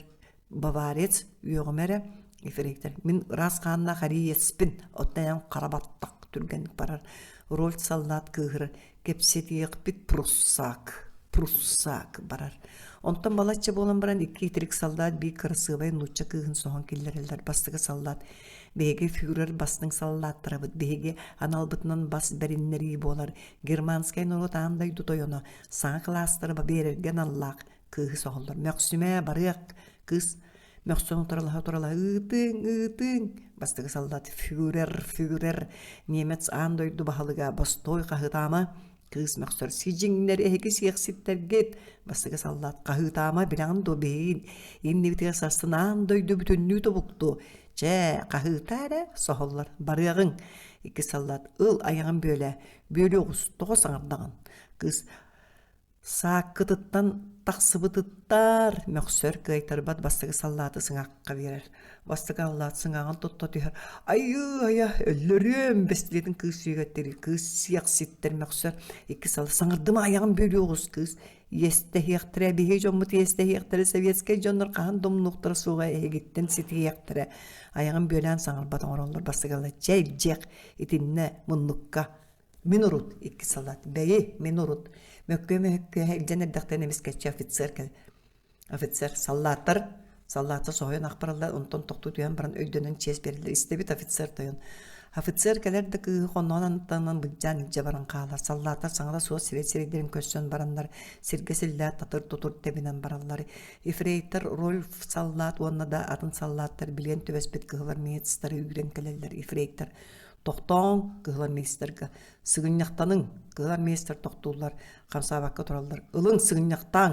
Баварец үөҕүмэ эрэ ефрейтор мин ыраас хааннаах эриэспин оттон эн хара баттах түргэнник барар Рольф саллаат кыыһырар кэпсэтиэхпит пруссак пруссак барар онтон балачча буолан баран икки итирик саллаат биир кырасыабай нуучча кыыһын соһон киллэрэллэр бастакы саллаат биһиги фюрер бастыҥ саллааттарабыт биһиги аналбытынан бас бэриннэрии буолар германскай норуот аан дойду тойоно саҥа кылаастары биэрэргэ аналлаах Кыыһы соһоллор. Мөхсүмэ, барыах. Кыыс мөхсөн утарылаһа-утарылаһа ыытыҥ, ыытыҥ. Бастакы саллаат фюрер, фюрер, немец аан дойду баһылыга, бостой хаһыытаама. Кыыс мөхсөр сидьиҥнэр эһиги сиэхситтэргит. Бастакы саллаат хаһыытаама, билэҕин дуо биһиги иннибитигэр сарсын аан дойду бүтүннүү тобуктуо. Чэ, хаһыытаа эрэ, соһоллор. Барыаҕыҥ. Икки саллаат ыл айаҕын бүөлээ. Бүөлүү оҕус, тоҕо саҥардаҕын? Кыыс Сааккытыттан тахсыбытыттар мөхсөр кыайтарбат бастакы саллааты сыҥаахха биэрэр. Бастакы аллаат сыҥааҕын тутта түһэр. Айыы-айа, өллөрүөм бэстилиэтин кыыс сүүгэттири кыыс сиэхситтэр мөхсөр. Икки сал саҥардыма айаҕын бүөлүү оҕус кыыс. Иэстэһиэхтэрэ, биһиги дьоммут иэстэһиэхтэрэ, советскай дьоннор хаһан да умнуохтара суоҕа эһигиттэн ситиһиэхтэрэ. Айаҕын бүөлээн саҥарбат оҥороллор бастакы аллаат. Чэ, илдьиэх, итиннэ муннукка Мин урут, икки салат, бэйи, мин урут. Мөккүө-мөккүө илдьэн эрдэхтэн эмискэччи офицер кэл. Офицер, саллааттар, саллааттар соһуйан ах бараллар, онтон тохтуу түһэн баран өйдөнөн чиэс биэрэллэр. Истэбит офицер тойон. Офицер кэлэр да кыыһы хонноон анныттан былдьаан илдьэ баран хаалар. Саллааттар саҥата суох сирэй сирэйдэрин көрсөн бараннар, сиргэ силлээт татыр-тутур тэбинэн бараллар. Ефрейтор Рольф саллаат уонна да атын саллааттар билиэн түбэспит кыһыл армеецтары үүрэн кэлэллэр. Ефрейтор Тохтооҥ, кыһыл армейстарга. Сыгынньахтаныҥ, кыһыл армейстар тохтууллар, хамсаабакка тураллар. Ылыҥ, сыгынньахтааҥ!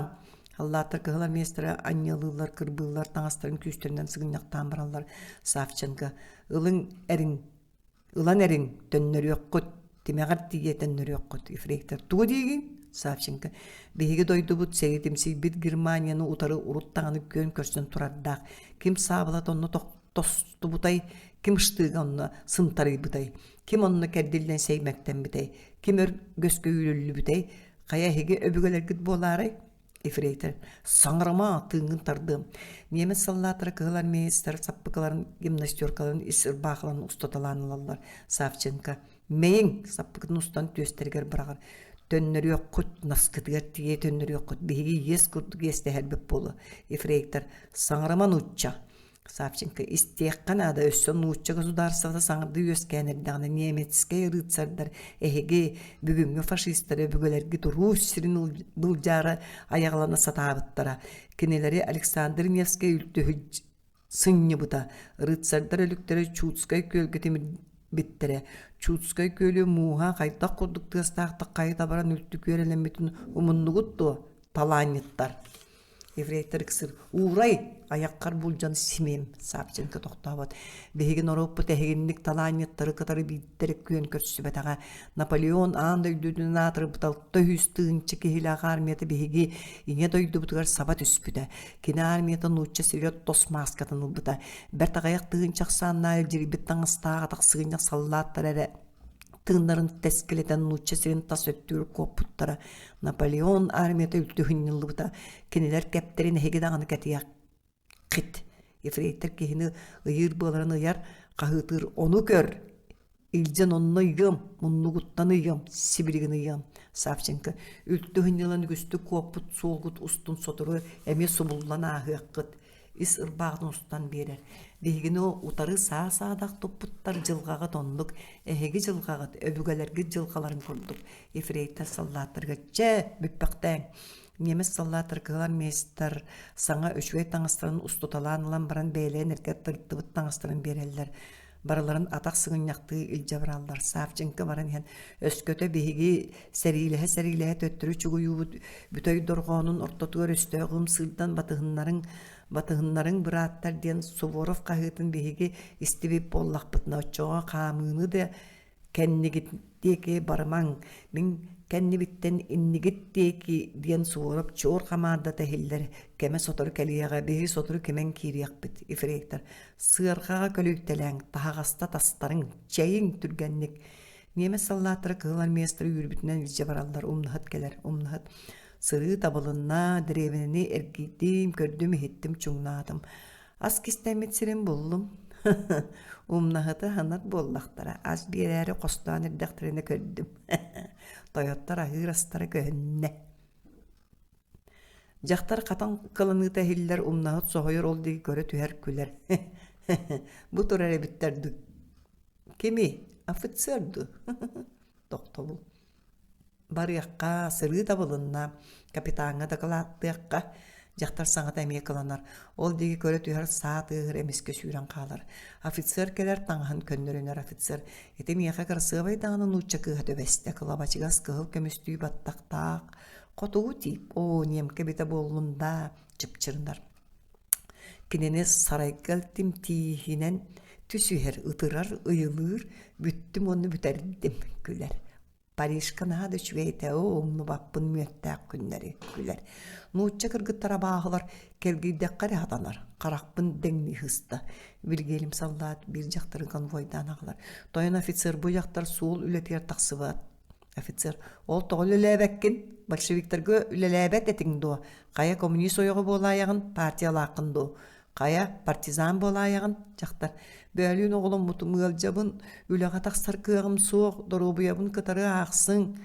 Аллааттар кыһыл армейстары анньыалыыллар, кырбыыллар, таҥастарын күүстэринэн сыгынньахтаан бараллар. Савченко, ылыҥ, эриҥ. Ылан эриҥ, төннөрүөххүт, тимэҕэр тиийэ төннөрүөххүт, ефрейтор. Тугу диигин? Савченко. Биһиги дойдубут сэйитимсийбит Германияны утары урут даҕаны күөн көрсөн турардаах. Ким саабылата онно тостубутай, ким штыга онно сынтарыйбытай, ким онно кэрдиллэн сэймэктэммитэй, ким өргөскө үүрүллүбүтэй, хайа эһиги өбүгэлэргит буолаарай? Ефрейтор «Саҥарыма, тыыҥҥын тардыам» Немец саллааттара кыһыл армеецтар саппыкыларын, гимнастеркаларын ис ырбаахыларын устаталаан ылаллар. Савченко «Мэйиҥ!» саппыкытын устан түөстэригэр быраҕар. «Төннөрүөххүт, наскытыгар тиийэ төннөрүөххүт, биһиги иэс курдук иэстэһэрбит буолуо». Ефрейтор «Саҥарыма нуучча!» Савченко истиэххэ наада өссө нуучча государствота саҥардыы үөскээн эрдэҕинэ немецкэй рыцардар эһиги бүгүҥҥү фашистары өбүгэлэргит Русь сирин былдьаары айаҕалана сатаабыттара. Кинилэри Александр Невскэй үлтү сынньыбыта. Рыцардар өлүктэрэ Чудскай күөлгэ тимирбиттэрэ. Чудскай күөлү мууһа хайдах курдук тыастаахтык хайыта баран үлтү күөрэлэммитин умуннугут дуо, талаанньыттар? Еврейтер ыксыр «Уурай, айаххар булдьан симиэм» Савченко тохтообот. Биһиги норуоппут эһигинник талаанньыттары кытары биирдэрэ күөн көрсүбэтэҕэ. Наполеон аан дойдутунан аатырбыт 600 тыһыынча киһилээх армията биһиги ийэ дойдубутугар саба түспүтэ. Кини армията нуучча сиригэр тос мааскатын ылбыта. Бэрт аҕыйах тыһыынча ахсааннаах илдьирийбит таҥастаах атах сыгынньах саллааттар эрэ тыыннарын тэскилэтэн нуучча сирин тас өттүгэр куоппуттара. Наполеон армията үлтү һынньыллыбыта. Кинилэр кэптэрин эһиги даҕаны кэтиэххит. Ефрейтор киһини ыйыыр буоларын ыйар, хаһыытыыр «Ону көр! Илдьэн онно ыйыам, муннугуттан ыйыам, сибилигин ыйыам!» Савченко үлтү һынньылан үгүстүк куоппут суолгут устун сотору эмиэ субуллан ааһыаххыт ис ырбааҕын устан биэрэр. Биһигини утары саа-саадах туппуттар дьылҕаҕыт оннук, эһиги дьылҕаҕыт өбүгэлэргит дьылҕаларын курдук. Ефрейтор саллааттарга «Чэ, бүппэхтээҥ!» Немец саллааттар кыһыл армеецтар саҥа үчүгэй таҥастарын устуталаан ылан баран бэйэлэрин эргэ тырыттыбыт таҥастарын биэрэллэр. Барыларын атах сыгынньахтыы илдьэ бараллар. Савченко баран иһэн өскөтө биһиги сэриилэһэ-сэриилэһэ төттөрү чугуйуубут бүтэй дорҕоонун ортотугар өстөөх ымсыырдан батыһыннарыҥ батыһыннарыҥ бырааттар диэн Суворов хаһыытын биһиги истибит буоллахпытына оччоҕо хаамыыны да кэннигит диэки барымаҥ, мин кэннибиттэн иннигит диэки диэн Суворов чуор хамаандата иһиллэр, кэмэ сотору кэлиэҕэ, биһиги сотору кимэн киириэхпит, ефрейтор. Сыарҕаҕа көлүйтэлээҥ, таһаҕаста тастарыҥ, чэйиҥ түргэнник. Немец саллааттара кыһыл армеецтары үүрбүтүнэн илдьэ бараллар, умнаһыт кэлэр, умнаһыт. Сырыы табылынна, дэриэбинэни эргийдим, көрдүм-иһиттим, чуҥнаатым. Ас кистэммит сирин буллум. Умнаһыты аһынар буоллахтара, ас биэрээри хостоон эрдэхтэринэ көрдүм. Тойоттор аһыыр астара көһүннэ. Дьахтар хатан кыланыыта иһиллэр, умнаһыт соһуйар ол диэки көрө түһэр күлэр. Бу турар эбиттэр дуу? Кимий? Офицер дуу? Тохтобул. Барыахха, сырыы табылынна, капитаҥҥа дакылааттыахха, дьахтар саҥата эмиэ кыланар, ол диэки көрө түһэр саа тыаһыыр эмискэ сүүрэн хаалар. Офицер кэлэр таҥаһын көннөрүнэр офицер ити миэхэ кырасыабай даҕаны нуучча кыыһа түбэстэ, кылабачыгас кыһыл көмүстүү баттахтаах, хотугу тиип, оо, ниэмкэ эбитэ буоллун даа, чыпчырынар. Кинини сарайга тимтииһинэн түсүһэр, ытырар, ыйылыыр, бүттүм уонна бүтэрдим, күлэр. Парижка наһаа да үчүгэй этэ, оо, умнубаппын мүөттээх күннэри, күлэр. Нуучча кыргыттара абааһылар кэлгийдэххэ эрэ хатанар, харахпын дэҥнии сыста. Вильгельм саллаат биир дьахтары конвойдаан аҕалар. Тойон офицер бу дьахтар суол үлэтигэр тахсыбат. Офицер, ол тоҕо үлэлээбэккин? Большевиктарга үлэлээбэт этиҥ дуо? Хайа коммунист ойоҕо буолаайаҕын, партиялааххын дуо? Хайа, партизан буолаайаҕын? Дьахтар, бөөлүүн оҕоломмутум ыалдьабын, үлэҕэ тахсар кыаҕым суох, доруобуйабын кытары аахсыҥ.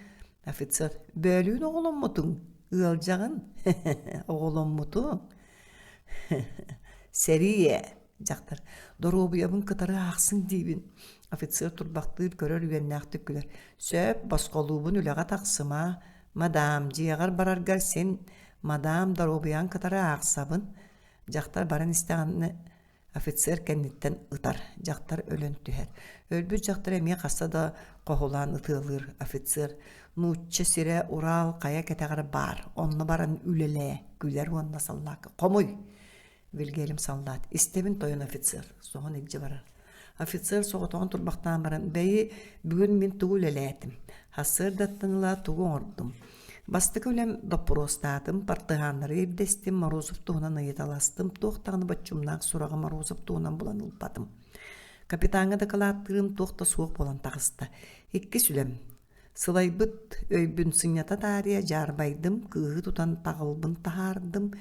Офицер, бөөлүүн оҕоломмутуҥ, ыалдьаҕын? Оҕоломмутуҥ? Сэрии ээ, дьахтар, доруобуйабын кытары аахсыҥ диибин. Офицер турбахтыыр, көрөр үөннээхтик күлэр. Сөп, босхолуубун үлэҕэ тахсыма. Мадам, дьиэҕэр бараргар син мадам доруобуйаҥ кытары аахсабын. Дьахтар баран истэҕинэ офицер кэнниттэн ытар, дьахтар өлөн түһэр. Өлбүт дьахтар эмиэ хаста да хоһулаан ытыалыыр офицер нуучча сирэ Урал хайа кэтэҕэр баар, онно баран үлэлээ, күлэр уонна саллаакка «Хомуй!» Вильгельм саллаат «Истэбин тойон офицер» соһон илдьэ барар. Офицер соҕотоҕун турбахтаан баран, бэйи, бүгүн мин тугу үлэлээтим? Сарсыардаттан ыла тугу оҥордум? Бастакы үлэм доппуруостаатым, бартыһааннары ирдэстим, Морозов туһунан ыйыталастым, туох даҕаны боччумнаах сураҕы Морозов туһунан булан ылбатым. Капитаҥҥа дакылааттыырым туох да суох буолан таҕыста. Иккис үлэм Сылайбыт өйбүн сынньата таарыйа дьаарбайдым, кыыһы тутан таҕылбын таһаардым.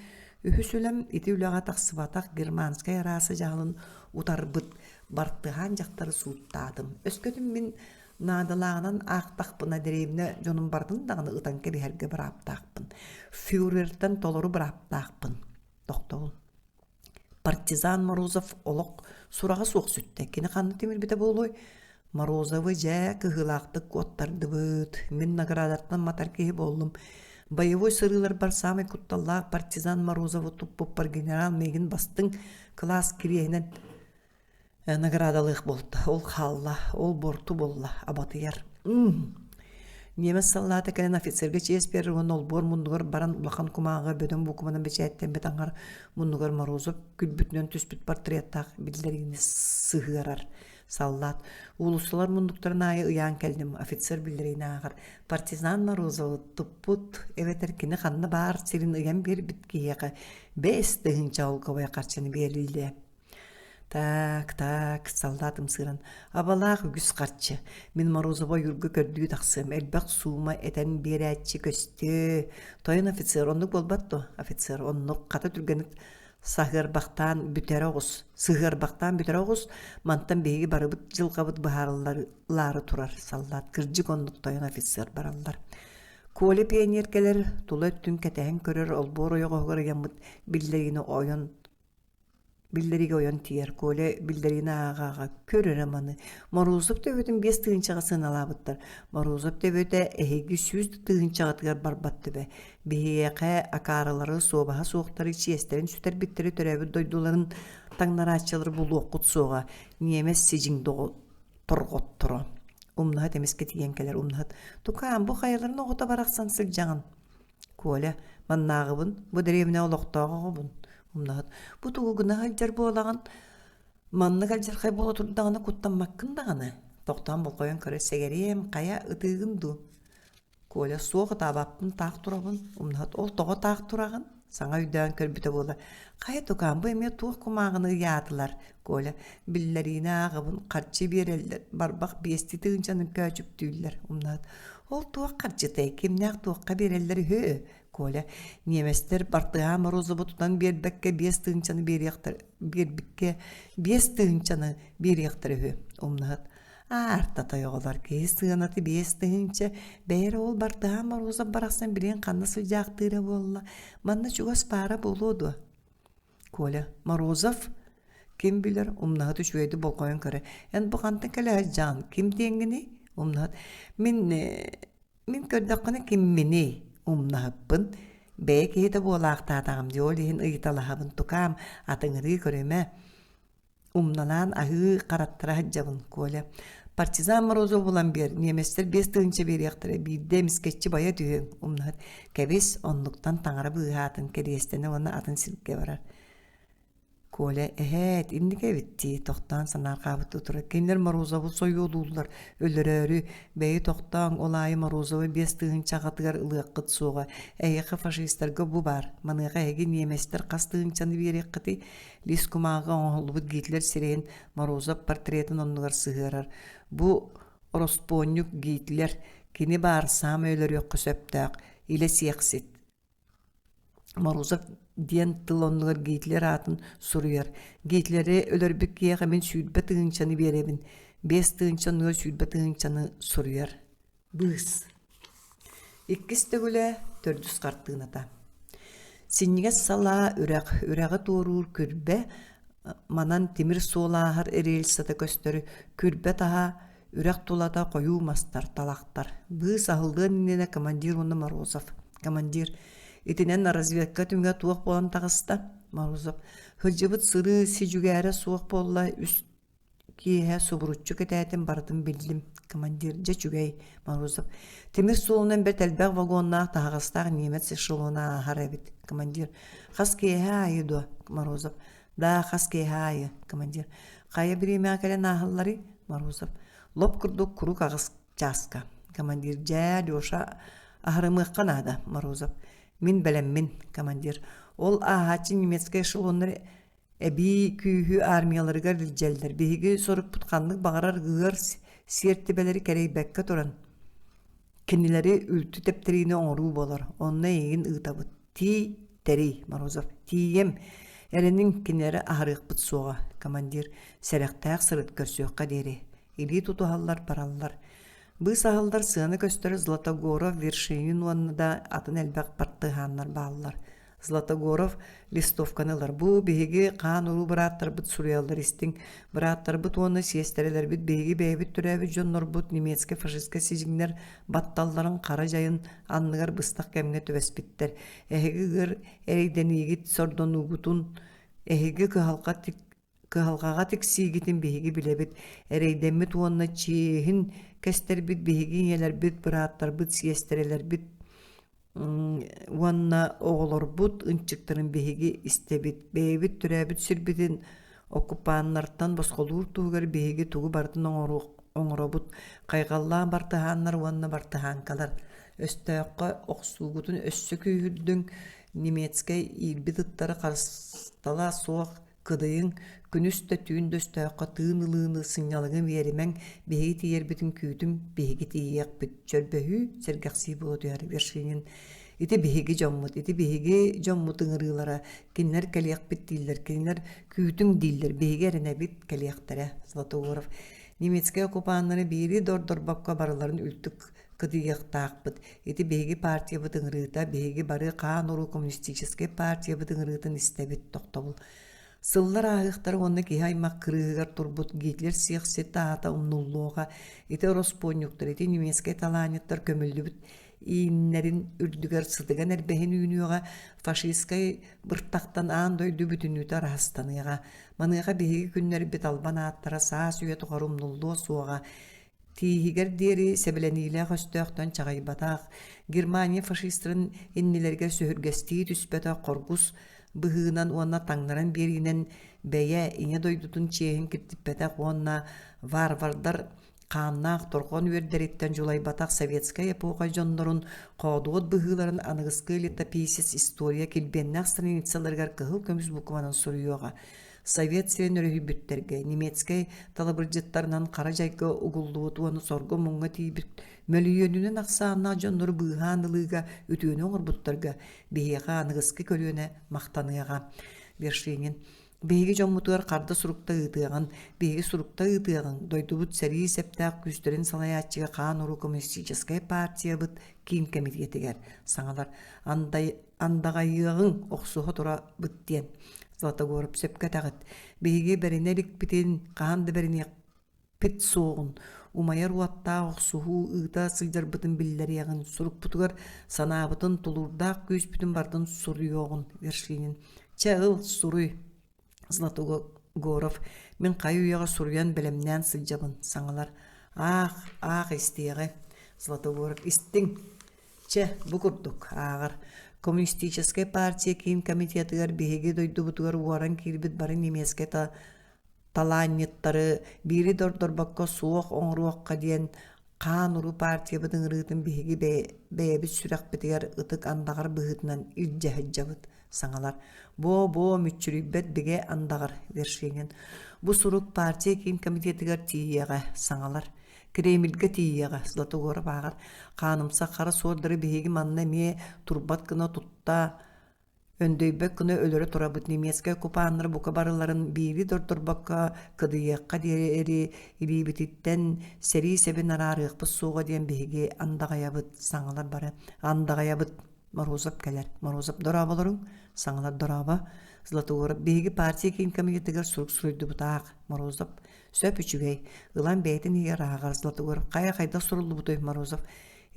Үһүс үлэм ити үлэҕэ тахсыбатах германскай арааса дьаһалын утарбыт бартыһаан дьахтары сууттаатым. Өскөтүн мин наадалааҕынан аахтахпына дэриэбинэ дьонум барытын даҕаны ытан кэбиһэргэ бырааптаахпын. Фюрертэн толору бырааптаахпын. Тохтобул. Партизан Морозов олох сураҕа суох сүттэ. Кини ханна тимирбитэ буолуой? Морозовы дьэ кыһыылаахтык куоттардыбыт. Мин наградаттан матар киһи буоллум. Боевой сырыыларбар саамай кутталлаах партизан Морозовы туппуппар генерал миигин бастыҥ кылаас кириэһинэн наградалыах буолта. Ол хаалла, ол буорту буолла, абатыйар. Немец саллаата кэлэн офицерга чиэс биэрэр уонна олбуор муннугар баран улахан кумааҕыга бөдөҥ буукубанан бэчээттэммит аҥар муннугар Морозов күлбүтүнэн түспүт портреттаах биллэриини сыһыарар. Саллаат уулуссалар муннуктарын аайы ыйаан кэллим, офицер биллэриини ааҕар. Партизан Морозовы туппут эбэтэр кини ханна баар сирин ыйан биэрбит киһиэхэ 5000 олговой харчыны биэриллиэ. Так, так, саллаат ымсыыран, абалаах үгүс харчы. Мин Морозова ойуурга көрдүү тахсыам, элбэх суума этэн биэрээччи көстүө. Тойон офицер, оннук буолбат дуо? Офицер, оннук, хата түргэнник саһыарбахтаан бүтэрэ оҕус. Сыһыарбахтаан бүтэрэ оҕус, мантан биһиги барыбыт дьылҕабыт быһаарыллаары турар, саллаат. Кырдьык оннук тойон офицер бараллар. Коля пионер кэлэр, тула өттүн кэтэһэн көрөр, олбуор ойоҕоһугар ыйаммыт биллэриини ойон Биллэриигэ ойон тиийэр Коля биллэриини ааҕа-ааҕа көр эрэ маны Морозов төбөтүн 5000-ҕа сыаналаабыттар. Морозов төбөтө эһиги 100 000-ҕытыгар барбат төбө. Биһиэхэ акаарылары, суобаһа суохтары, чиэстэрин сүтэрбиттэри төрөөбүт дойдуларын таҥнарааччылары булуоххут суоҕа. Ньиэмэс сидьиҥ торҕотторо. Умнаһыт эмискэ тиийэн кэлэр умнаһыт. Тукаам, бу хайаларын оҕото барахсан сылдьаҕын? Коля, маннааҕыбын, бу дэриэбинэ олохтоох оҕобун, умнаһыт. Бу тугу гына сылдьар буолаҕын? Маннык алдьархай буола турдаҕына куттаммаккын даҕаны. Тохтоон болҕойон көрө сэгэриэм, хайа ытыыгын дуу? Коля суох ытаабаппын таах турабын. Умнаһыт ол тоҕо таах тураҕын? Саҥа өйдөөн көрбүтэ буола. Хайа тукаам, бу эмиэ туох кумааҕыны ыйаатылар? Коля, биллэриини ааҕабын, харчы биэрэллэр, барбах биэстии тыһыынчаны көөчүктүүллэр. Умнаһыт Ол туох харчытай, кимнээх туохха биэрэллэр үһү? Коля, ньиэмэстэр бартыһаан Морозову тутан биэрбэккэ 5000-ны биэриэхтэр биэрбиккэ 5000-ны биэриэхтэр үһү. Умнаһыт. Аарта тойоҕолор киһи сыаната 5000, бэйэрэ ол бартыһаан Морозов барахсан билигин ханна сылдьаахтыыра буолла, манна чугас баара буолуо дуо? Коля, Морозов ким билэр, умнаһыт үчүгэйдик болҕойон көрө. Эн бу хантан кэлэ сылдьаҕын, ким диэҥҥиний? Умнаһыт. Мин мин көрдөххүнэ кимминий? Умнаһыппын. Бэйэ киһитэ буолаахтаатаҕым дии, ол иһин ыйыталаһабын, тукаам, атыҥырыы көрүмэ. Умналаан аһыы хараттара сылдьабын, Коля. Партизан Морозов булан биэр, немецтэр 5000 биэриэхтэрэ, биирдэ эмискэччи байа түһүөҥ, умнаһыт. Кэбис, оннуктан таҥара быыһаатын, кэриэстэнэ уонна атын сиргэ барар. Коля, эһээт, инник эбит дии, тохтоон санаарҕаабыттыы турар. Кинилэр Морозову сойуолууллар, өлөрөөрү, бэйи тохтооҥ, ол аайы Морозовы 5000 аҕатыгар ылыаххыт суоҕа. Эһиэхэ фашистарга бу баар, маныаха эһиги немецтэр хас тыһыынчаны биэриэххитий? Лис кумааҕыга оҥоһуллубут Гитлер сирэйин Морозов портретын оннугар сыһыарар. Бу ороспуонньук Гитлер, кини баар саамай өлөрүөххэ сөптөөх, илэ сиэхсит. Морозов диэн тыл оннугар Гитлер аатын суруйар. Гитлери өлөрбүт киһиэхэ мин 20 000-ны биэрэбин, 5 000 оннугар 20 000-ны суруйар. Быыс. Иккис төгүлэ төрдүс хартыыната. Синньигэс салаа үрэх, үрэҕи туоруур күрбэ, манан тимир суол ааһар рельсата көстөр, күрбэ таһа, үрэх тулата хойуу мастар, талахтар. Быыс аһыллыан иннинэ командир уонна Морозов. Командир, итинэн разведка түмүгэ туох буолан таҕыста? Морозов, сылдьыбыт сырыы си-дьүгээрэ суох буолла, үс Киэһэ субуруччу кэтээтим барытын биллим. Командир дьэ үчүгэй Морозов. Тимир суолунан бэрт элбэх вагоннаах таһаҕастаах немец эшелона ааһар эбит. Командир хас киэһэ аайы дуо? Морозов. Да, хас киэһэ аайы. Командир. Хайа бириэмэҕэ кэлэн ааһалларый? Морозов. Лоп курдук куруук аҕыс чааска. Командир дьээ, Леша, аһарымыахха наада, Морозов. Мин бэлэммин, командир. Ол ааһааччы немецкэй эшелоннар эбии күүһү армияларыгар илдьэллэр. Биһиги сорукпут ханнык баҕарар ыар сиэртибэлэри кэрэйбэккэ туран, кинилэри үлтү тэптэриини оҥоруу буолар. Онно эйигин ыытабыт. Тиий, тэрий, Морозов. Тиийэм. Эрэниҥ, кинилэри аһарыахпыт суоҕа, командир. Сэрэхтээх сырыт көрсүөххэ диэри. Илии тутуһаллар, бараллар. Быыс аһыллар сыана көстөр Златогоров, Вершинин уонна да атын элбэх бартыһааннар бааллар. Златогоров листовканы ылар. Бу биһиги хаан-уруу бырааттарбыт суруйаллар истиҥ. Бырааттарбыт уонна сиэстэрэлэрбит биһиги бэйэбит төрөөбүт дьоннорбут немецкэй-фашистскай сидьиҥнэр батталларын хара дьайын анныгар быстах кэмҥэ түбэспиттэр. Эһиги ыар эрэйдэниигит сордонуугутун, эһиги кыһалҕа Кыһалҕаҕа тиксиигитин биһиги билэбит, эрэйдэммит уонна чиэһин кэстэрбит биһиги ийэлэрбит, бырааттарбыт, сиэстэрэлэрбит уонна оҕолорбут ынчыктарын биһиги истэбит. Бэйэбит төрөөбүт сирбитин оккупаннартан босхолуур туһугар биһиги тугу барытын оҥоробут. Хайҕаллаан бартыһааннар уонна бартыһааҥкалар өстөөххө охсуугутун өссө күүһүрдүҥ, немецкэй иирбит ыттары харыстала суох Кыдыйыҥ, күнүс да түүн да өстөөххө тыын ылыыны, сынньалаҥы биэримэҥ, биһиги тиийэрбитин күүтүҥ, биһиги тиийиэхпит, чөрбөһүү, сэргэхсийии буола түһэр Вершинин. Ити биһиги дьоммут, ити биһиги дьоммут ыҥырыылара, кинилэр кэлиэхпит дииллэр, кинилэр күүтүҥ дииллэр, биһиги эрэнэбит, кэлиэхтэрэ. Златогоров. Немецкэй оккупаннары биири да ордорбокко барыларын үлтү кыдыйыахтаахпыт. Ити биһиги партиябыт ыҥырыыта, биһиги бары хаан-уруу коммунистическай партиябыт ыҥырыытын истэбит, тохтобул. Сыллар ааһыахтара уонна киһи аймах кырыыһыгар турбут Гитлер сиэхсит аата умнуллуоҕа. Ити ороспуонньуктар, ити немецкэй талаанньыттар көмүллүбүт ииннэрин үрдүгэр сытыган эрбэһин үүнүөҕэ, фашистскай быртахтан аан дойду бүтүннүүтэ араһастаныаҕа. Маныаха биһиги күннэрбит албан ааттара саас үйэ тухары умнуллуо суоҕа. Тииһигэр диэри сэбилэниилээх өстөөхтөн чаҕыйбатах, Германия фашистарын иннилэригэр сүһүргэстии түспэтэх хоргус быһыынан уонна таҥнаран биэриинэн бэйэ Ийэ дойдутун чиэһин киртиппэтэх уонна варвардар хааннаах торҕон үөрдэриттэн дьулайбатах советскай эпоха дьоннорун хоодуот быһыыларын аныгыскы летописец история килбиэннээх страницаларыгар кыһыл көмүс букванан суруйуоҕа. Совет сирин өрүһүйбүттэргэ немецкэй талабырдьыттарынан хара дьайга угуллубут уонна сорго-муҥҥа тиийбит мөлүйүөнүнэн ахсааннаах дьоннору быыһаан ылыыга үтүөнү оҥорбуттарга биһиэхэ аныгыскы көлүөнэ махтаныаҕа. Вершинин Биһиги дьоммутугар харда сурукта ыытыаҕын, биһиги сурукта ыытыаҕыҥ, дойдубут сэрии сэптээх күүстэрин салайааччыга хаан-уруу коммунистическай партиябыт киин кэмитиэтигэр саҥалар андай андаҕайыаҕыҥ, охсуһа турабыт диэн. Златогоров сөпкө этэҕит. Биһиги бэринэ иликпитин, хаһан да бэриниэхпит суоҕун, умайар уоттаах охсуһуу ыыта сылдьарбытын биллэриэҕин, сурукпутугар санаабытын, тулуурдаах күүспүтүн барытын суруйуоҕун, Вершинин. Чэ, ыл, суруй. Златогоров мин хайы-үйэҕэ суруйан бэлэмнээн сылдьабын, саҥалар. Аах, аах истиэҕи. Златогоров истиҥ. Чэ, бу курдук, ааҕар. Коммунистическай партия киин комитетыгар биһиги дойдубутугар уоран киирбит бары немецкэй талаанньыттары биири да ордорбокко суох оҥоруохха диэн хаан-уруу партиябыт ыҥырыытын биһиги бэйэбит сүрэхпитигэр ытык андаҕар быһыытынан илдьэ сылдьабыт саҥалар буо-буо мүччүрүйбэт бигэ андаҕар Вершинин бу сурук партия киин комитетыгар тиийиэҕэ саҥалар Кремльгэ тиийиэҕэ Златогоров ааҕар хаанымсах хара суордары биһиги манна эмиэ турбат гына тутта Өндөйбөт гына өлөрө турабыт немецкэй оккупаннар бука барыларын биири да ордорбокко кыдыйыахха диэри илиибититтэн сэрии сэбин араарыахпыт суоҕа диэн биһиги андаҕайабыт саҥалар бары андаҕайабыт Морозов кэлэр Морозов дорооболоруҥ саҥалар дорообо Златогоров биһиги партия киин комитетыгар сурук суруйдубут аах Морозов сөп үчүгэй ылан бэйэтин иһигэр ааҕар Златогоров хайа хайдах суруллубутуй Морозов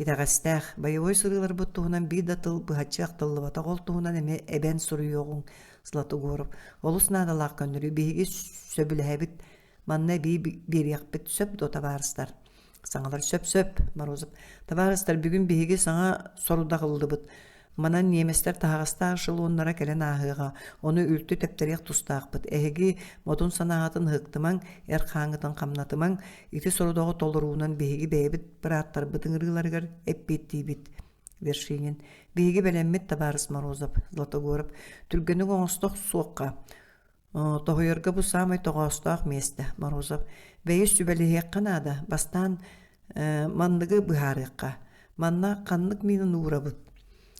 Итэҕэстээх, боевой сырыыларбыт туһунан биир да тыл быһаччы ахтыллыбатах ол туһунан эмиэ эбэн суруйуоҕуҥ, Златогоров. Олус наадалаах көннөрүү биһиги сөбүлэһэбит, манна эбии биэриэхпит сөп дуо, табаарыстар? Саҥалар сөп-сөп, Морозов. Табаарыстар, бүгүн биһиги саҥа сорудах ыллыбыт. Манан немецтэр таһаҕастаах эшелоннара кэлэн ааһыаҕа, ону үлтү тэптэриэх тустаахпыт. Эһиги модун санааҕытын ыһыктымаҥ, эр хааҥҥытын хамнатымаҥ, ити сорудаҕы толоруунан биһиги бэйэбит бырааттарбыт ыҥырыыларыгар эппиэттиибит. Вершинин. Биһиги бэлэммит, табаарыс Морозов, Златогоров. Түргэнник оҥосто охсуохха. Тоһуйарга бу саамай тоҕоостоох миэстэ, Морозов. Бэйи сүбэлэһиэххэ наада, бастаан манныгы быһаарыахха. Манна ханнык миинин уурабыт?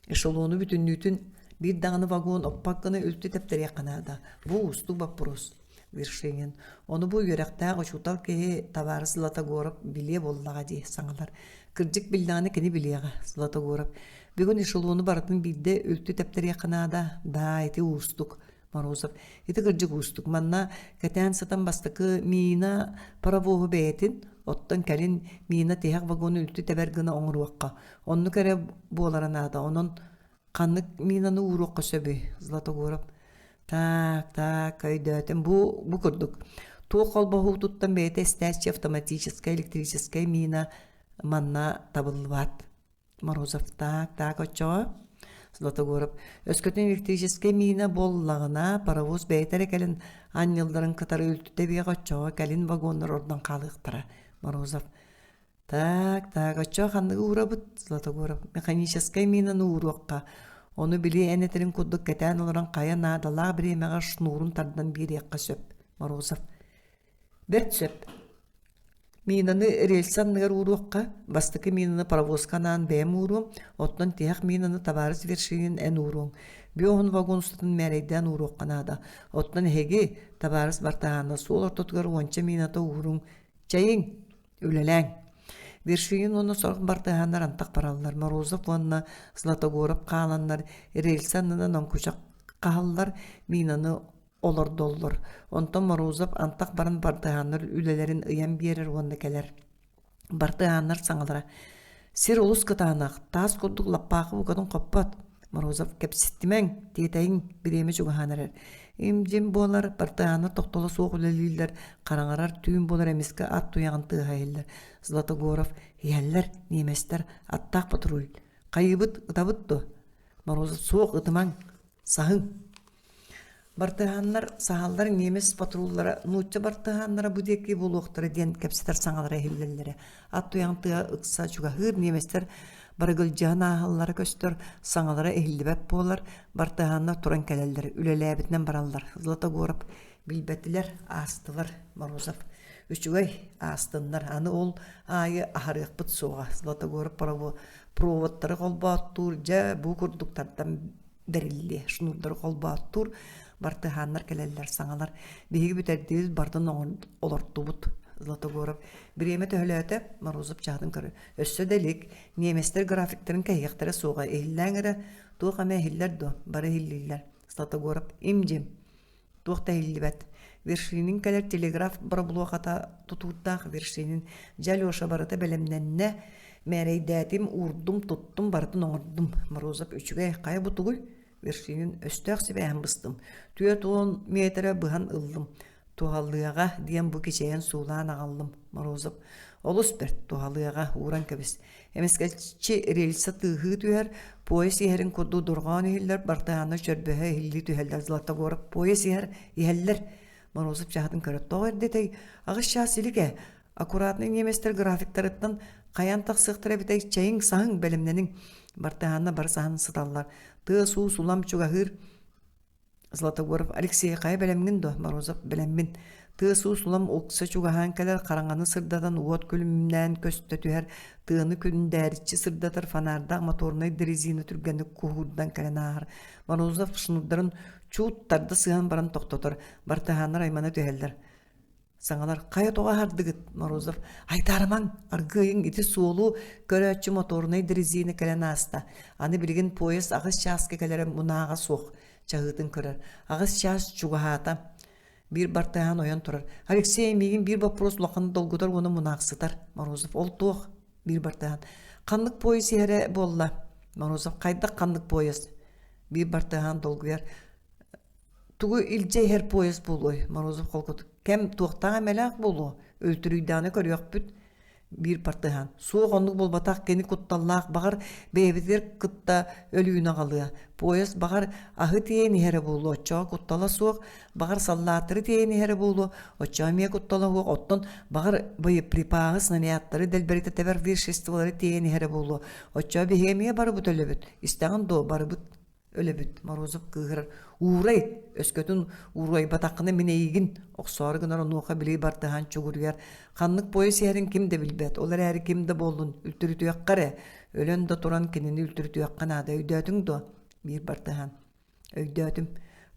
Эшелону бүтүннүүтүн биир даҕаны вагон оппат гына үлтү тэптэриэххэ наада. Бу уустук боппуруос. Вершинин. Ону бу үөрэхтээх учуутал киһи табаарыс Златогоров билиэ буоллаҕа дии саҥалар. Кырдьык биллэҕинэ кини билиэҕэ, Златогоров. Бүгүн эшелону барытын биирдэ үлтү тэптэриэххэ наада. Даа, ити уустук. Морозов. Ити кырдьык уустук. Манна кэтээн сытан бастакы мина паровоһу бэйэтин, оттон кэлин мина тиһэх вагону үлтү тэбэр гына оҥоруохха. Оннук эрэ буолара наада. Онон ханнык минаны ууруохха сөбүй? Златогоров. Так, так, өйдөөтүм. Бу, бу курдук. Туох холбоһуутуттан бэйэтэ истээччи автоматическай электрическэй мина манна табыллыбат. Морозов так, так оччоҕо Златогоров өскөтүн электрическэй миинэ буоллаҕына паровоз бэйэтэ эрэ кэлин анньылларын кытары үлтүтэ биэҕэ оччоҕо кэлин вагоннар ордон хаалыахтара Морозов так так оччоҕо ханныгы уурабыт Златогоров механическай минаны ууруохха ону били эн этэрин курдук кэтээн олорон хайа наадалаах бириэмэҕэ шнурун тардан биэриэххэ сөп Морозов Бэрт сөп. Минаны рельса анныгар ууруохха, бастакы минаны паровозка анаан бэйэм ууруом, оттон тиһэх минаны табаарыс Вершинин эн ууруоҥ. Бүө вагон устатын мээрэйдээн ууруохха наада. Оттон эһиги, табаарыс Бартаһаана, суол ортотугар уонча мината ууруҥ. Чэйиҥ, үлэлээҥ. Вершинин уонна сорох бартыһааннар антах бараллар. Морозов уонна Златогоров хааланнар рельса аннынан оҥкучах хаһаллар, минаны олордоллор. Онтон Морозов антах баран бартыһааннар үлэлэрин ыйан биэрэр уонна кэлэр. Бартыһааннар саҥалара «Сир олус кытаанах, таас курдук лаппаахы букатын хоппот». Морозов «Кэпсэтимэҥ, тиэтэйиҥ, бириэмэ чугаһаан эрэр». Им-дьим буолар, бартыһааннар тохтоло суох үлэлииллэр, хараҥарар түүн буолар эмискэ ат туйаҕын тыаһа иһиллэр. Златогоров «Иһэллэр, ньиэмэстэр, аттаах патруль. Хайыыбыт, ытабыт дуо?» Морозов «Суох, ытымаҥ, саһыҥ». Бартыһааннар саһаллар немец патруллара нуучча бартыһааннара бу диэки буолуохтара диэн кэпсэтэр саҥалара иһиллэллэрэ. Ат туйаҕын тыа ыкса чугаһыыр немецтэр барыгылдьыһан ааһаллара көстөр, саҥалара иһиллибэт буолар, бартыһааннар туран кэлэллэр, үлэлээбитинэн бараллар. Златогоров билбэтилэр, аастылар Морозов. Үчүгэй, аастыннар, аны ол аайы аһарыахпыт суоҕа. Златогоров проводтары холбооттуур, дьэ бу курдук тардан бэриллиэ шнурдары холбооттуур бартыһааннар кэлэллэр саҥалар биһиги бүтэрдибит бардын олортубут Златогоров бириэмэ төһөлөөтө Морозов чаһытын көрөр өссө да илик немецтэр графиктарын кэһиэхтэрэ суоҕа иһиллээҥ эрэ туох эмэ иһиллэр дуо бары иһиллииллэр Златогоров им-дьим Туох да иһиллибэт. Вершинин кэлэр телеграф боробулуохата тутуурдаах Вершинин «Дьэ, Алеша, барыта бэлэмнэннэ, мээрэйдээтим, уурдум, туттум, барытын оҥордум». Морозов «Үчүгэй, хайа бу тугуй?» Вершинин «Өстөөх сибээһин быстым, 40 миэтэрэ быһан ыллым, туһалыаҕа» диэн бу кичэйэн суулаан аҕаллым. Морозов «Олус бэрт, туһалыаҕа, ууран кэбис». Эмискэччи рельса тыаһыы түһэр, поезд иһэрин курдук дорҕоон иһиллэр, бартыһааннар чөрбөһө иһиллии түһэллэр. Златогоров поезд иһэр, иһэллэр. Морозов чаһытын көрө, тоҕо эрдэтэй? Аҕыс чаас илик ээ. Аккуратнай немецтэр графиктарыттан хайаан тахсыахтара эбитэй? Чэйиҥ, саһыҥ, бэлэмнэниҥ. Бартыһааннар бары саһан сыталлар. Тыас-уус улам чугаһыыр. Златогоров Алексей хайа бэлэмҥин дуо? Морозов бэлэммин. Тыас-уус улам укса чугаһаан кэлэр, хараҥаны сырдатан уот күлүмнээн көстө түһэр, тыаны күндээриччи сырдатар фонардаах моторнай дрезина түргэнник куһуурдан кэлэн ааһар. Морозов шнурдарын чуут тарда сыһан баран тохтотор, бартыһааннар аймана түһэллэр. Саҥалар хайа тоҕо аһардыгыт? Морозов айдаарымаҥ, аргыайыҥ ити суолу көрөөччү моторнай дрезина кэлэн ааста. Аны билигин поезд аҕыс чааска кэлэрэ мунааҕа суох чаһыытын көрөр. Аҕыс чаас чугаһаата. Биир бартыһаан ойон турар. Алексей миигин биир боппуруос улаханнык долгутар уонна мунаахсытар. Морозов ол туох? Биир бартыһаан. Ханнык поезд иһэрэ буолла? Морозов хайдах ханнык поезд? Биир бартыһаан долгуйар. Тугу илдьэ иһэр поезд буолуой? Морозов холкутук. Кэм туохтаах эмэлээх буолуо? Өлтүрүйдэҕинэ көрүөхпүт. Биир бартыһаан. Суох оннук буолбатах, кини кутталлаах, баҕар, бэйэбитигэр кытта өлүүнү аҕалыа. Поезд баҕар аһы тиэйэн иһэрэ буолуо, оччоҕо куттала суох, баҕар саллааттары тиэйэн иһэрэ буолуо, оччоҕо эмиэ куттала суох, оттон баҕар боеприпаһы, снарядтары дэлбэритэ тэбэр веществолары тиэйэн иһэрэ буолуо, оччоҕо биһиги эмиэ барыбыт өлөбүт. Истэҕин дуо, барыбыт өлөбүт. Морозов кыыһырар. Уурай, өскөтүн уурайбатаххына мин эйигин охсоору гынар онуоха били бартыһаан чугуруйар. Ханнык поезд иһэрин ким да билбэт, ол эрээри ким да буоллун, үлтүрүтүөххэ эрэ. Өлөн да туран кинини үлтүрүтүөххэ наада, өйдөөтүҥ дуо? Биир бартыһаан. Өйдөөтүм.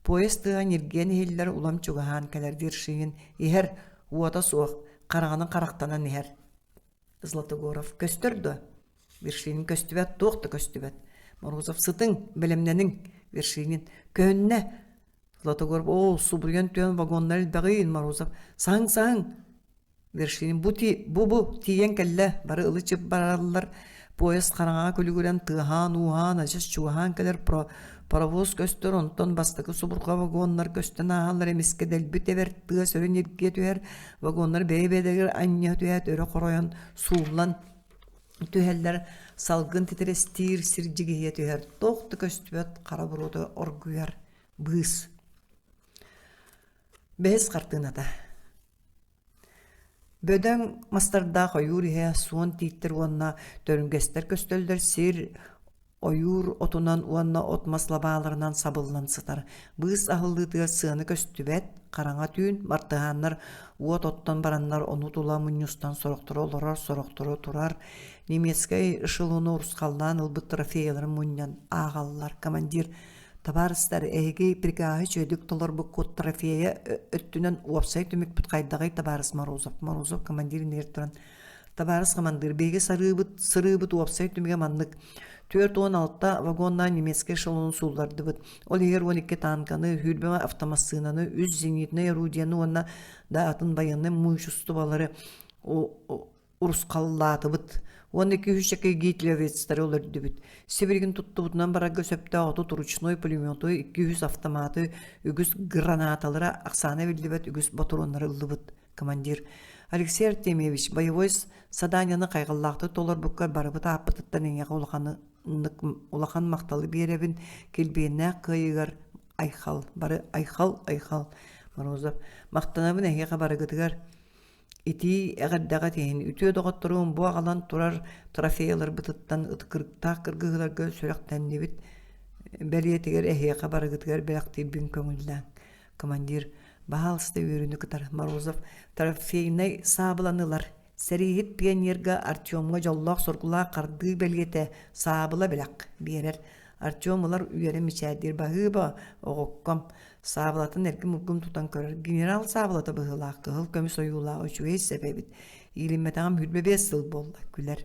Поезд тыаһа ньиргийэн иһиллэр улам чугаһаан кэлэр Вершинин иһэр, уота суох, хараҕынан харахтанан иһэр. Златогоров көстөр дуо? Вершинин көстүбэт, туох да көстүбэт. Морозов сытыҥ, бэлэмнэниҥ. Вершинин көһүннэ. Златогоров оо, субуруйан түһэн вагоннар элбэҕиин Морозов саһыҥ, саһыҥ. Вершинин бу ти бу бу тиийэн кэллэ. Бары ылы-чып бараллар. Поезд хараҥаҕа күлүгүрэн тыаһаан-ууһаан адьас чугаһаан кэлэр про паровоз көстөр, онтон бастакы субурҕа вагоннар көстөн ааһаллар эмискэ дэлби тэбэр тыа сөрүн ньиргийэ түһэр, вагоннар бэйэ-бэйэлэригэр анньыһа түһээт өрө хоройон сууллан түһэллэр, салгын титирэстиир, сир дьигиһийэ түһэр, туох да көстүбэт хара буруота оргуйар быыс. Бэһис хартыыната. Бөдөҥ мастардаах ойуур иһэ суон тииттэр уонна төрүҥгэстэр көстөллөр сир ойуур отунан уонна от-мас лабааларынан сабыллан сытар. Быыс аһыллыытыгар сыана көстүбэт, хараҥа түүн бартыһааннар уот оттон бараннар ону тула мунньустан сорохторо олорор, сорохторо турар. Немецкэй эшелону урусхаллаан ылбыт трофейларын мунньан ааҕаллар. Командир Табаарыстар, эһиги прикаһы үчүгэйдик толорбуккут трофея өттүнэн уопсай түмүкпүт хайдаҕый, табаарыс Морозов? Морозов командир иннигэр туран Табаарыс хамандыыр, биһиги сарыыбыт, сырыыбыт уопсай түмүгэ маннык. 46 вагоннаах немецкэй эшелону сууллардыбыт. Ол иһигэр 12 танканы, 20 автомассыынаны, үс зенитнэй орудиены уонна да атын байыаннай муущустубалары урусхаллаатыбыт. Уонна 202 гитлеровецтары өлөрдүбүт. Сибилигин туттубутунан барарга сөптөөх 30 ручной пулемету, 200 автоматы, үгүс гранаталара, ахсаана биллибэт үгүс ботуруоннары ыллыбыт. Командир Алексей Артемьевич боевой заданиены хайҕаллаахтык толорбуккар барыбыт ааппытыттан эйиэхэ улаханнык улахан махталы биэрэбин, килбиэннээх кыайыыгар айхал, бары айхал, айхал. Морозов, махтанабын эһиэхэ барыгытыгар. Итии эҕэрдэҕит иһин үтүө доҕотторум бу аҕалан турар трофейларбытыттан ытыкырыктаах кыргыһыыларга сүрэхтэннибит бэлиэтигэр эһиэхэ барыгытыгар бэлэхтиирбин көҥүллээҥ. Командир баһаалыста үөрүүнү кытар Морозов трофейнай саабыланы ылар. Сэрииһит пионерга Артемҥа дьоллоох-соргулаах хардыы бэлиэтэ саабыла бэлэх биэрэр. Артем ылар үөрэ мичээрдиир баһыыба оҕокком саабылатын эргим-ургум тутан көрөр. Генерал саабылата быһыылаах кыһыл көмүс ойуулаах үчүгэй сэп эбит. Иилиммэтэҕим 25 сыл буолла күлэр.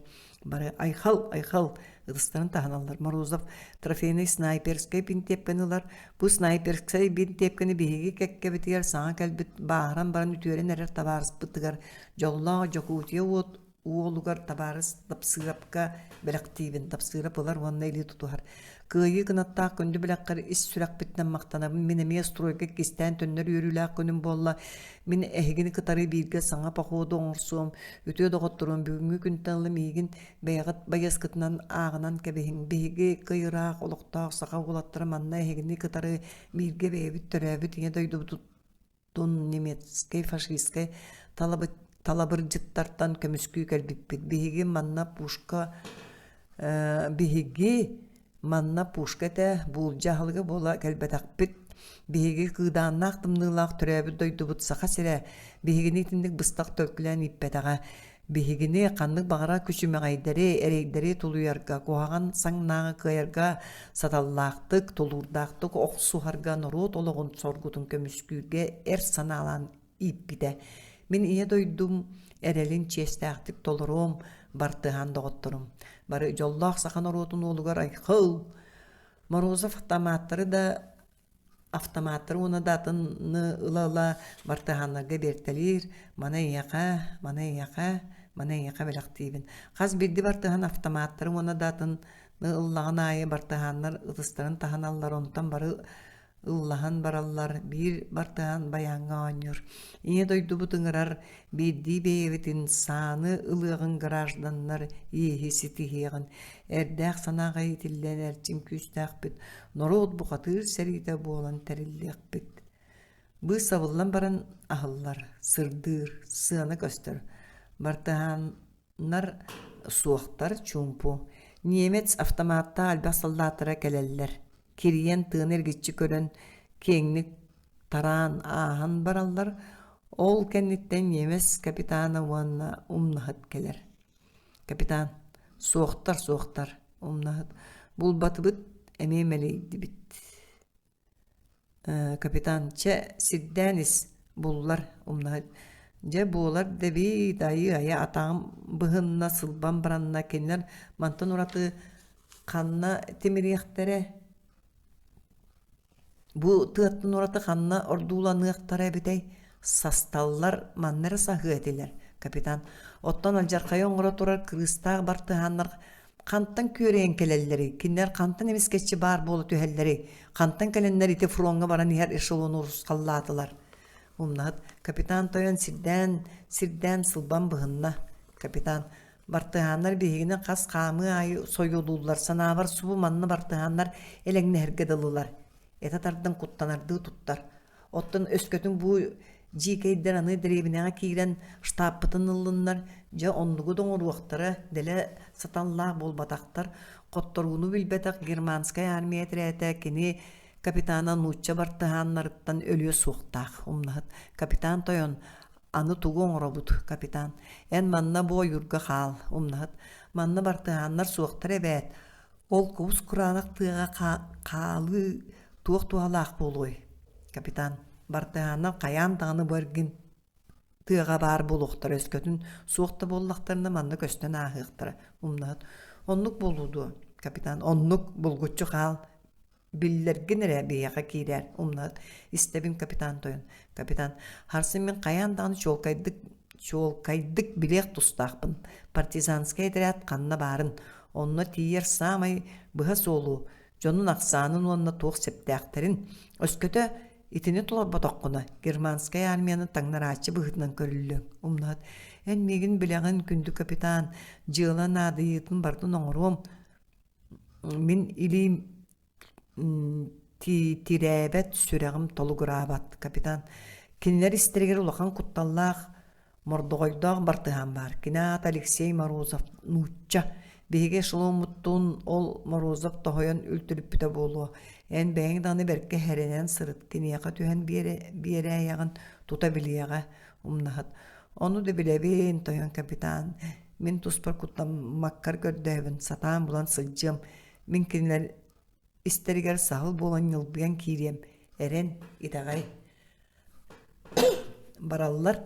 Бары айхал, айхал ытыстарын таһыналлар. Морозов трофейнай снайперскай бинтиэпкэни ылар. Бу снайперскай бинтиэпкэни биһиги кэккэбитигэр саҥа кэлбит бааһыран баран үтүөрэн эрэр табаарыспытыгар дьоллоох Дьокуутуйа уот уолугар табаарыс Тапсыырапка бэлэхтиибин. Тапсыырап ылар уонна илии тутуһар. Кыайыы кынаттаах күндү бэлэххэр ис сүрэхпиттэн махтанабын. Мин эмиэ стройга кистээн төннөр үөрүүлээх күнүм буолла. Мин эһигини кытары бииргэ саҥа походу оҥорсуом. Үтүө доҕотторум, бүгүҥҥү күнтэн ыла миигин бэйэҕит байыаскытынан ааҕынан кэбиһиҥ. Биһиги кый ыраах олохтоох саха уолаттара манна эһигини кытары бииргэ бэйэбит төрөөбүт ийэ дойдубутун немецкэй фашистскай талабырдьыттартан көмүскүү кэлбиппит. Биһиги манна пушка биһиги манна пушка этэ, буулдьа аһылыга буола кэлбэтэхпит. Биһиги кыыдааннаах тымныылаах төрөөбүт дойдубут Саха сирэ биһигини итинник быстах төлкөлөөн ииппэтэҕэ. Биһигини ханнык баҕарар күчүмэҕэйдэри, эрэйдэри тулуйарга, куһаҕан саҥнааҕы кыайарга саталлаахтык, тулуурдаахтык охсуһарга норуот олоҕун соргутун көмүскүүргэ эр санаалаан ииппитэ. Мин ийэ дойдум эрэлин чиэстээхтик толоруом, бартыһаан доҕотторум. Бары дьоллоох саха норуотун уолугар айхал! Морозов автоматтары да автоматтары уонна да атыны ыла-ыла бартыһааннарга биэртэлиир, маны эйиэхэ, маны эйиэхэ, маны эйиэхэ бэлэхтиибин. Хас биирдии бартыһаан автоматтары уонна да атыны ыллаҕын аайы бартыһааннар ытыстарын таһыналлар, онтон бары Ыллаһан бараллар, биир бартыһаан байааҥҥа оонньуур. Ийэ дойдубут ыҥырар, биирдии бэйэбитин сааны ылыаҕын гражданнар иэһи ситиһиэҕин. Эрдээх санааҕа иитиллэн эрчим күүстээхпит, норуот бухатыыр сэриитэ буолан тэриллиэхпит. Быыс сабыллан баран аһыллар, сырдыыр, сыана көстөр. Бартыһааннар суохтар, чуумпу. Немец автоматтаах элбэх саллааттара кэлэллэр. Кирийэн тыаны эргиччи көрөн, киэҥник тараан ааһан бараллар. Ол кэнниттэн немец капитана уонна умнаһыт кэлэр. Капитан: «Суохтар, суохтар, умнаһыт. Булбатыбыт, эмиэ мэлийдибит» Капитан: «Чэ, сирдээн ис, буллар, умнаһыт. Дьэ буолар да эбиит, айыы-айа атаҕым быһынна, сылбам баранна, кинилэр мантан ураты ханна тимириэхтэрэ, бу тыаттан ураты ханна ордууланыахтара эбитэй? Састаллар, манна эрэ саһыа этилэр, капитан. Оттон алдьархайы оҥоро турар кырыыстаах бартыһааннар хантан күөрэйэн кэлэллэрий? Кинилэр хантан эмискэччи баар буола түһэллэрий? Хантан кэлэннэр ити фроҥҥа баран иһэр эшелону урусхаллаатылар? Умнаһыт капитан тойон сирдээн, сирдээн сылбан быһынна. Капитан бартыһааннар биһигини хас хаамыы аайы сойуолууллар, санаабар субу манна бартыһааннар элэҥнэһэргэ дылылар. Этэ тардан куттанардыы туттар. Оттон өскөтүн бу дьиикэйдэр аны дэриэбинэҕэ киирэн штабпытын ыллыннар, дьэ оннугу да оҥоруохтара, дэлэ саталлаах буолбатахтар. Хотторууну билбэтэх германскай армия этэрээтэ кини капитана нуучча бартыһааннарыттан өлүө суохтаах умнаһыт. Капитан тойон, аны тугу оҥоробут, капитан? Эн манна бу ойуурга хаал, умнаһыт. Манна бартыһааннар суохтар эбээт. Ол кубус кураанах тыаҕа хаалыы туох туһалаах буолуой? Капитан, бартыһааннар хайаан даҕаны бу эргин тыаҕа баар буолуохтара өскөтүн суох да буоллахтарына манна көстөн ааһыахтара умнаһыт. Оннук буолуо дуо, капитан? Оннук булгуччу хаал Биллэргин эрэ биһиэхэ киирээр, умнаһыт. Истэбин, капитан тойон. Капитан, харсын мин хайаан даҕаны чуолкайдык чуолкайдык билиэх тустаахпын. Партизанскай этэрээт ханна баарын, онно тиийэр саамай быһа суолу, дьонун ахсаанын уонна туох сэптээхтэрин. Өскөтө итини толорботоххуна, германскай армияны таҥнарааччы быһыытынан көрүллүөҥ. Умнаһыт, эн миигин билэҕин, күндү капитан, дьыала наадыйыытын барытын оҥоруом. Мин илиим тирээбэт, сүрэҕим толугураабат, капитан. Кинилэр истэригэр улахан кутталлаах, мордоҕойдоох бартыһаан баар. Кини аата Алексей Морозов, нуучча. Биһиги эшеломмуттуун ол Морозов тоһуйан үлтүрүппүтэ буолуо. Эн бэйэҥ даҕаны бэркэ сэрэнэн сырыт, киниэхэ түһэн биэрээйэҕин тута билиэҕэ, умнаһыт. Ону да билэбин, тойон капитан. Мин туспар куттаммаккар көрдөөбүн, сатаан булан сылдьыам. Мин кинилэр истэригэр саһыл буолан ньылбыйан киириэм. Эрэн, итэҕэй. Бараллар.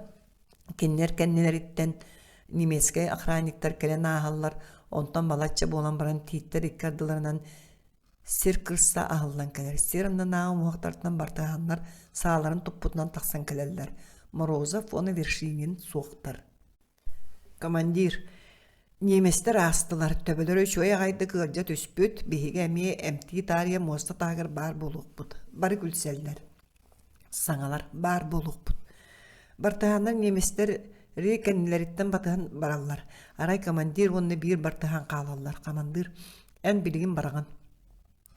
Кинилэр кэннилэриттэн немецкэй охранниктар кэлэн ааһаллар. Онтон балачча буолан баран тииттэр икки ардыларынан сир кырса аһыллан кэлэр. Сир аннынааҕы умуһахтартан бартыһааннар сааларын туппутунан тахсан кэлэллэр. Морозов уонна Вершинин суохтар. Командир, немецтэр аастылар, төбөлөрө үчүгэй аҕайдык ыалдьа түспүт, биһиги эмиэ эмтии таарыйа муоста таһыгар баар буолуохпут. Бары күлсэллэр. Саҥалар баар буолуохпут. Бартыһааннар немецтэр ри кэннилэриттэн батыһан бараллар. Арай командир уонна биир бартыһаан хаалаллар. Командир, эн билигин бараҕын.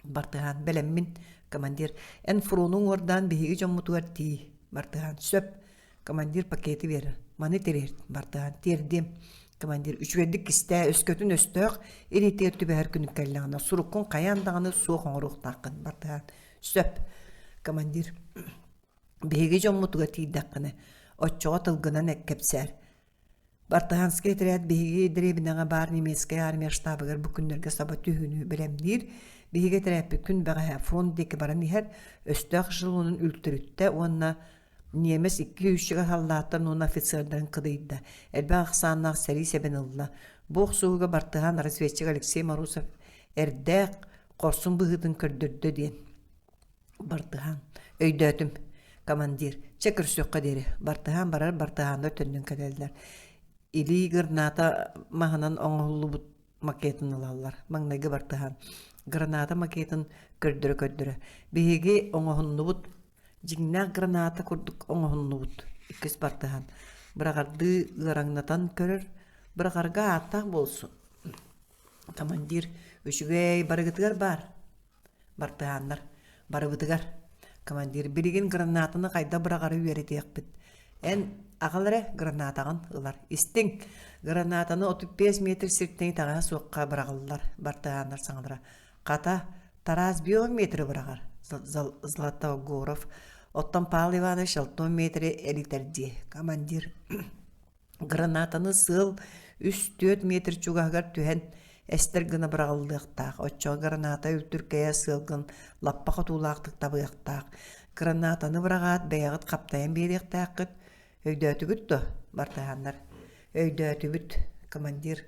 Бартыһаан, бэлэммин. Командир, эн фронуҥ уордаан биһиги дьоммутугар тиий. Бартыһаан, сөп. Командир пакеты биэрэр. Маны тириэрт, бартыһаан, тиэрдиэм. Командир, үчүгэйдик кистээ, өскөтүн өстөөх илиитигэр түбэһэр күнүк кэллэҕинэ, суруккун хайаан даҕаны суох оҥоруохтааххын, бартыһаан. Сөп. Командир, биһиги дьоммутугар тиийдэххинэ, оччоҕо тылгынан кэпсээр. Бартыһаанскай этэрээт биһиги дэриэбинэҕэ баар немецкэй армия штабыгар бу күннэргэ саба түһүүнү бэлэмниир. Биһиги этэрээппит күн бэҕэһээ фронт диэки баран иһэр, өстөөх эшелонун үлтүрүттэ уонна Ньиэмэс икки сүүсчэкэ саллааттарын уонна офицердарын кыдыйда, элбэх ахсааннаах сэрии сэбин ылла. Бу охсуһууга бартыһаан разведчик Алексей Морозов эрдээх, хорсун быһыытын көрдөрдө диэн. Бартыһаан. Өйдөөтүм, командир. Чэ көрсүөххэ диэри. Бартыһаан барар, бартыһааннар төннөн кэлэллэр. Илии гырнаата маһынан оҥоһуллубут макетын ылаллар. Маҥнайгы бартыһаан. Граната макетын көрдөрө-көрдөрө «Биһиги оҥоһуннубут, дьиҥнээх граната курдук оҥоһуннубут» иккис бартыһаан быраҕардыы ыараҥнатан көрөр, быраҕарга ааттаах буолсу. Командир «Үчүгэй, барыгытыгар баар» Бартыһааннар «Барыбытыгар» Командир «Билигин гранатаны хайдах быраҕары үөрэтиэхпит. Эн аҕал эрэ гранатаҕын ылар. Истиҥ, гранатаны 35 метр сиртэн итэҕэһэ суохха быраҕыллар» Бартыһааннар саҥалара «Хата, Тараас 5 метры быраҕар» Златогоров «Оттон Павел Иванович 6 метри элитэр дии» Командир Гранатаны сыал 3-4 метр чугаһыгар түһэн эстэр гына быраҕыллыахтаах, оччоҕо граната үлтүркэйэ сыалгын лаппа хотуулаахтык табыахтаах. Гранатаны быраҕаат бэйэҕит хаптайан биэриэхтээххит. Өйдөөтүгүт дуо, бартыһааннар? Өйдөөтүбүт, командир.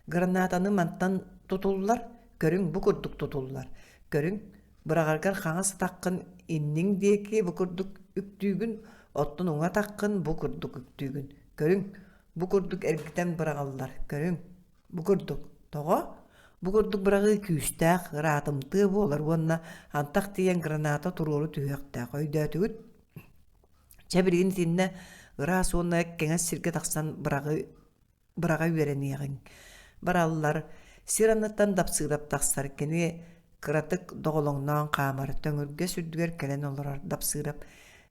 Гранатаны мантан тутуллар, көрүҥ бу курдук тутуллар. Көрүҥ, быраҕаргар хаҥас атаххын инниҥ диэки бу курдук үктүүгүн, оттон уҥа атаххын бу курдук үктүүгүн. Көрүҥ, бу курдук эргитэн быраҕаллар. Көрүҥ, бу курдук. Тоҕо? Бу курдук быраҕыы күүстээх, ыраатымтыа буолар уонна антах тиийэн граната туруору түһүөхтээх. Өйдөөтүгүт? Чэ билигин итиннэ ыраас уонна кэҥэс сиргэ тахсан быраҕыы быраҕа үөрэниэҕиҥ. Бараллар, сир анныттан Дапсыырап тахсар, кини кыратык доҕолоҥноон хаамар, төҥүргэс үрдүгэр кэлэн олорор Дапсыырап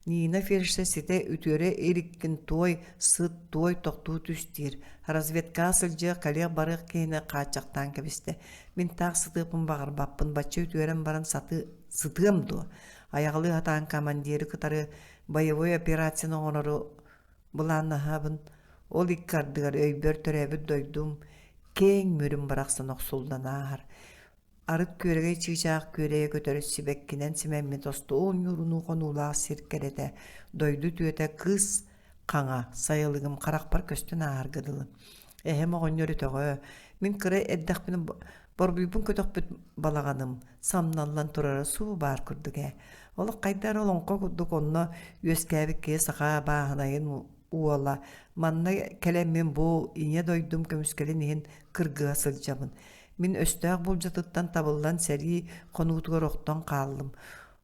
Нина Фельдшер ситэ үтүөрэ иликкин туой, сыт, туой тохтуу түс диир. Разведкаҕа сылдьыах, кэлиэх-барыах киһини хааччахтаан кэбистэ. Мин таах сытыахпын баҕарбаппын, бачча үтүөрэн баран сатыы сытыам дуо? Айаҕалыы сатаан командиры кытары боевой операцияны оҥорору Былааннаһабын, ол икки ардыгар өйбөр төрөөбүт дойдум киэҥ мүрүм барахсан охсуллан ааһар. Арыт күөрэгэй чыычаах күөрэйэ көтөр сибэккинэн симэммит остуол ньуурунуу хонуулаах сир кэрэтэ, дойду үтүөтэ кыыс хаҥа сайылыгым харахпар көстөн ааһарга дылы. Эһэм оҕонньор өтөҕө, мин кыра эрдэхпинэ борбуйбун көтөхпүт балаҕаным самналлан турара суу баар курдук ээ. Олох хайда эрэ олоҥхо курдук онно үөскээбит киһи саха бааһынайын уола манна кэлэммин бу ийэ дойдум көмүскэлин иһин кыргыһа сылдьабын. Мин өстөөх булдьатыттан табыллан сэрии хонуутугар охтон хааллым.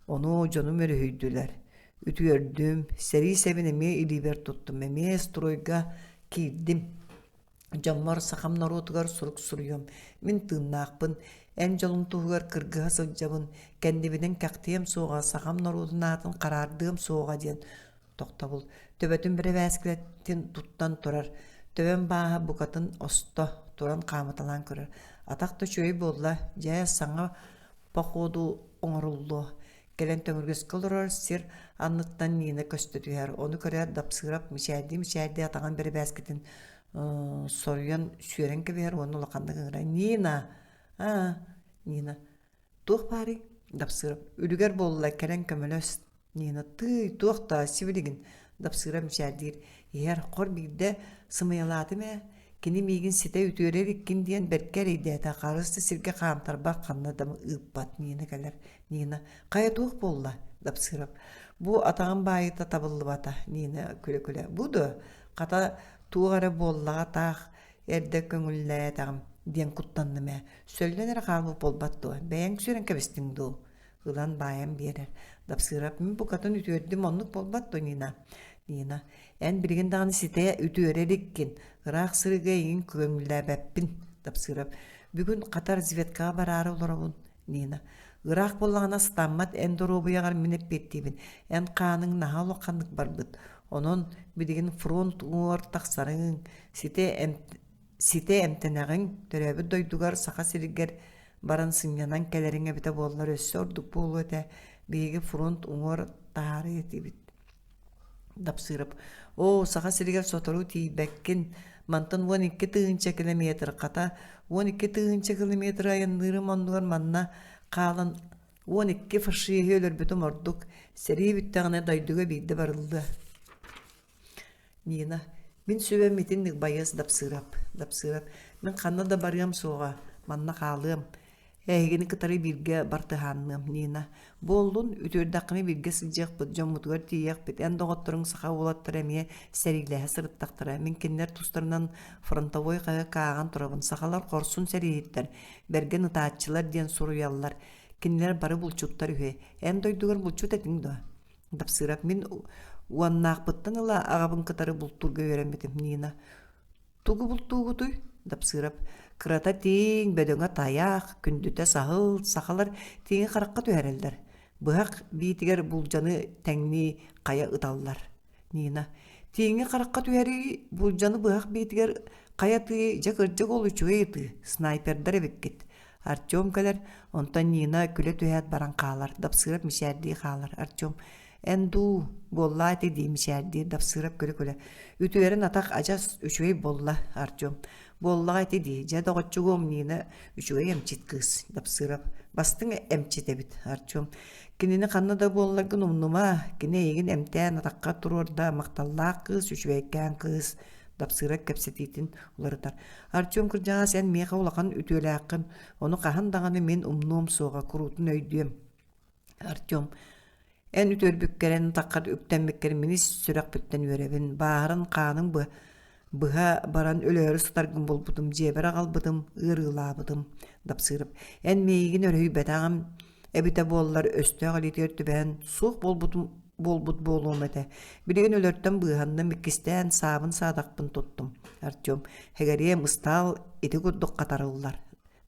Ону дьонум өрүһүйдүлэр. Үтүөрдүм, сэрии сэбин эмиэ илиибэр туттум, эмиэ стройга киирдим. Дьоммор, сахам норуотугар сурук суруйуом. Мин тыыннаахпын, эн дьолуҥ туһугар кыргыһа сылдьабын, кэннибинэн кэхтиэм суоҕа, сахам норуотун аатын хараардыам суоҕа диэн тохтобул. Төбөтүн бэрэбээскилэтин туттан турар. Төбөм бааһа букатын осто, туран хаамыталаан көрөр. Атах да үчүгэй буолла, дьэ, саҥа походу оҥоруллуо. Кэлэн төҥүргэскэ олорор сир анныттан Нина көстө түһэр. Ону көрөөт Дапсыырап мичээрдии-мичээрдии атаҕын бэрэбээскитин соруйан сүөрэн кэбиһэр уонна улаханнык ыҥырар. «Нина! Аа, Нина, туох баарый?» Дапсыырап «Үлүгэр буолла, кэлэн көмөлөс». Нина «Тыый, туох да, сибилигин». Дапсыырап мичээрдиир. Иһэр, хор биирдэ сымыйалаатым ээ. Кини миигин ситэ үтүөрэ иликкин диэн бэркэ эрэйдээтэ, харыс да сиргэ хаамтарбат, ханна да ыыппат. Нина кэлэр. Нина, хайа туох буолла? Дапсыырап. Бу атаҕым баайыта табыллыбата. Нина күлэ-күлэ. Бу дуо? Хата туох эрэ буоллаҕа таах эрдэ көҥүллээтэҕим диэн куттанным ээ. Сөллөн эрэ хаалбыт буолбат дуо? Бэйэҥ сүрэн кэбистиҥ дуу? Ылан баайан биэрэр. Дапсыырап, мин букатын үтүөрдүм, оннук буолбат дуо, Нина? Нина, эн билигин даҕаны ситэ үтүөрэ иликкин. Ыраах сырыыга эйигин көҥүллээбэппин. Дапсыырап, бүгүн хата разведкаҕа бараары олоробун. Нина, ыраах буоллаҕына сатаммат эн доруобуйаҕар мин эппиэттиибин. Эн хааныҥ наһаа улаханнык барбыт. Онон билигин фронт уҥуор тахсарыҥ, ситэ, ситэ эмтэнэҕиҥ, төрөөбүт дойдугар Саха сиригэр баран сынньанан кэлэриҥ эбитэ буоллар өссө ордук буолуо этэ. Биһиги фронт уҥуор таһаарыы этибит. Дапсыырап, оо, Саха сиригэр сотору тиийбэккин, мантан 12 000 километр, хата, 12 000 километр айанныырым оннугар манна хаалан 12 фашиһы өлөрбүтүм ордук, сэрии бүттэҕинэ дойдуга биирдэ барыллыа. Нина, мин сүбэм итинник байыас Дапсыырап, Дапсыырап, мин ханна да барыам суоҕа, манна хаалыам. Эһигини кытары бииргэ бартыһаанныам, Нина. Буоллун, үтүөрдэххинэ бииргэ сылдьыахпыт, дьоммутугар тиийиэхпит. Эн доҕотторуҥ саха уолаттара эмиэ сэриилэһэ сырыттахтара. Мин кинилэр тустарынан фронтовой хаһыакка ааҕан турабын. Сахалар хорсун сэрииһиттэр, бэргэн ытааччылар диэн суруйаллар. Кинилэр бары булчуттар үһү. Эн дойдугар булчут этиҥ дуо? Дапсыырап мин уоннаахпыттан ыла аҕабын кытары бултуурга үөрэммитим, Нина. Тугу бултуугутуй? Дапсыырап. Кырата тииҥ, бөдөҥө тайах, күндүтэ саһыл, сахалар тииҥи харахха түһэрэллэр. Быһах биитигэр булдьаны тэҥнии хайа ыталлар. Нина. Тииҥи харахха түһэрии, булдьаны быһах биитигэр хайа ытыы, дьэ кырдьык ол үчүгэй ытыы, снайпердар эбиккит. Артем кэлэр, онтон Нина күлэ түһээт баран хаалар, Дапсыырап мичээрдии хаалар. Артем Эн дуу, буоллаа ити дии мичээрдиир Дапсыырап күлэ-күлэ. Үтүөрэн атах адьас үчүгэй буолла, Артем. Буоллаҕа ити дии, дьэ доҕоччугуом Нина үчүгэй эмчит кыыс, Дапсыырап. Бастыҥ эмчит эбит, Артем. Кинини ханна да буолларгын умнума, кини эйигин эмтээн атахха туруорда, махталлаах кыыс, үчүгэйкээн кыыс. Дапсыырап кэпсэтиитин уларытар. Артем кырдьаҕас эн миэхэ улахан үтүөлээххин, ону хаһан даҕаны мин умнуом суоҕа, куруутун өйдүөм. Артем, эн үтүөрбүккэр, эн атаххар үктэммиккэр мин ис сүрэхпиттэн үөрэбин. Бааһыран хааным быһа баран өлөөрү сытаргын булбутум, дьиэбэр аҕалбытым, ыарыылаабытым. Дапсыырап, эн миигин өрүһүйбэтэҕим эбитэ буоллар, өстөөх илиитигэр түбэһэн суох буолбутум буолбут буолуом этэ. Билигин өлөртөн быыһанным, иккистээн саабын саадахпын туттум. Артем, хэгэриэм ыстаал ити курдук хатарыллар.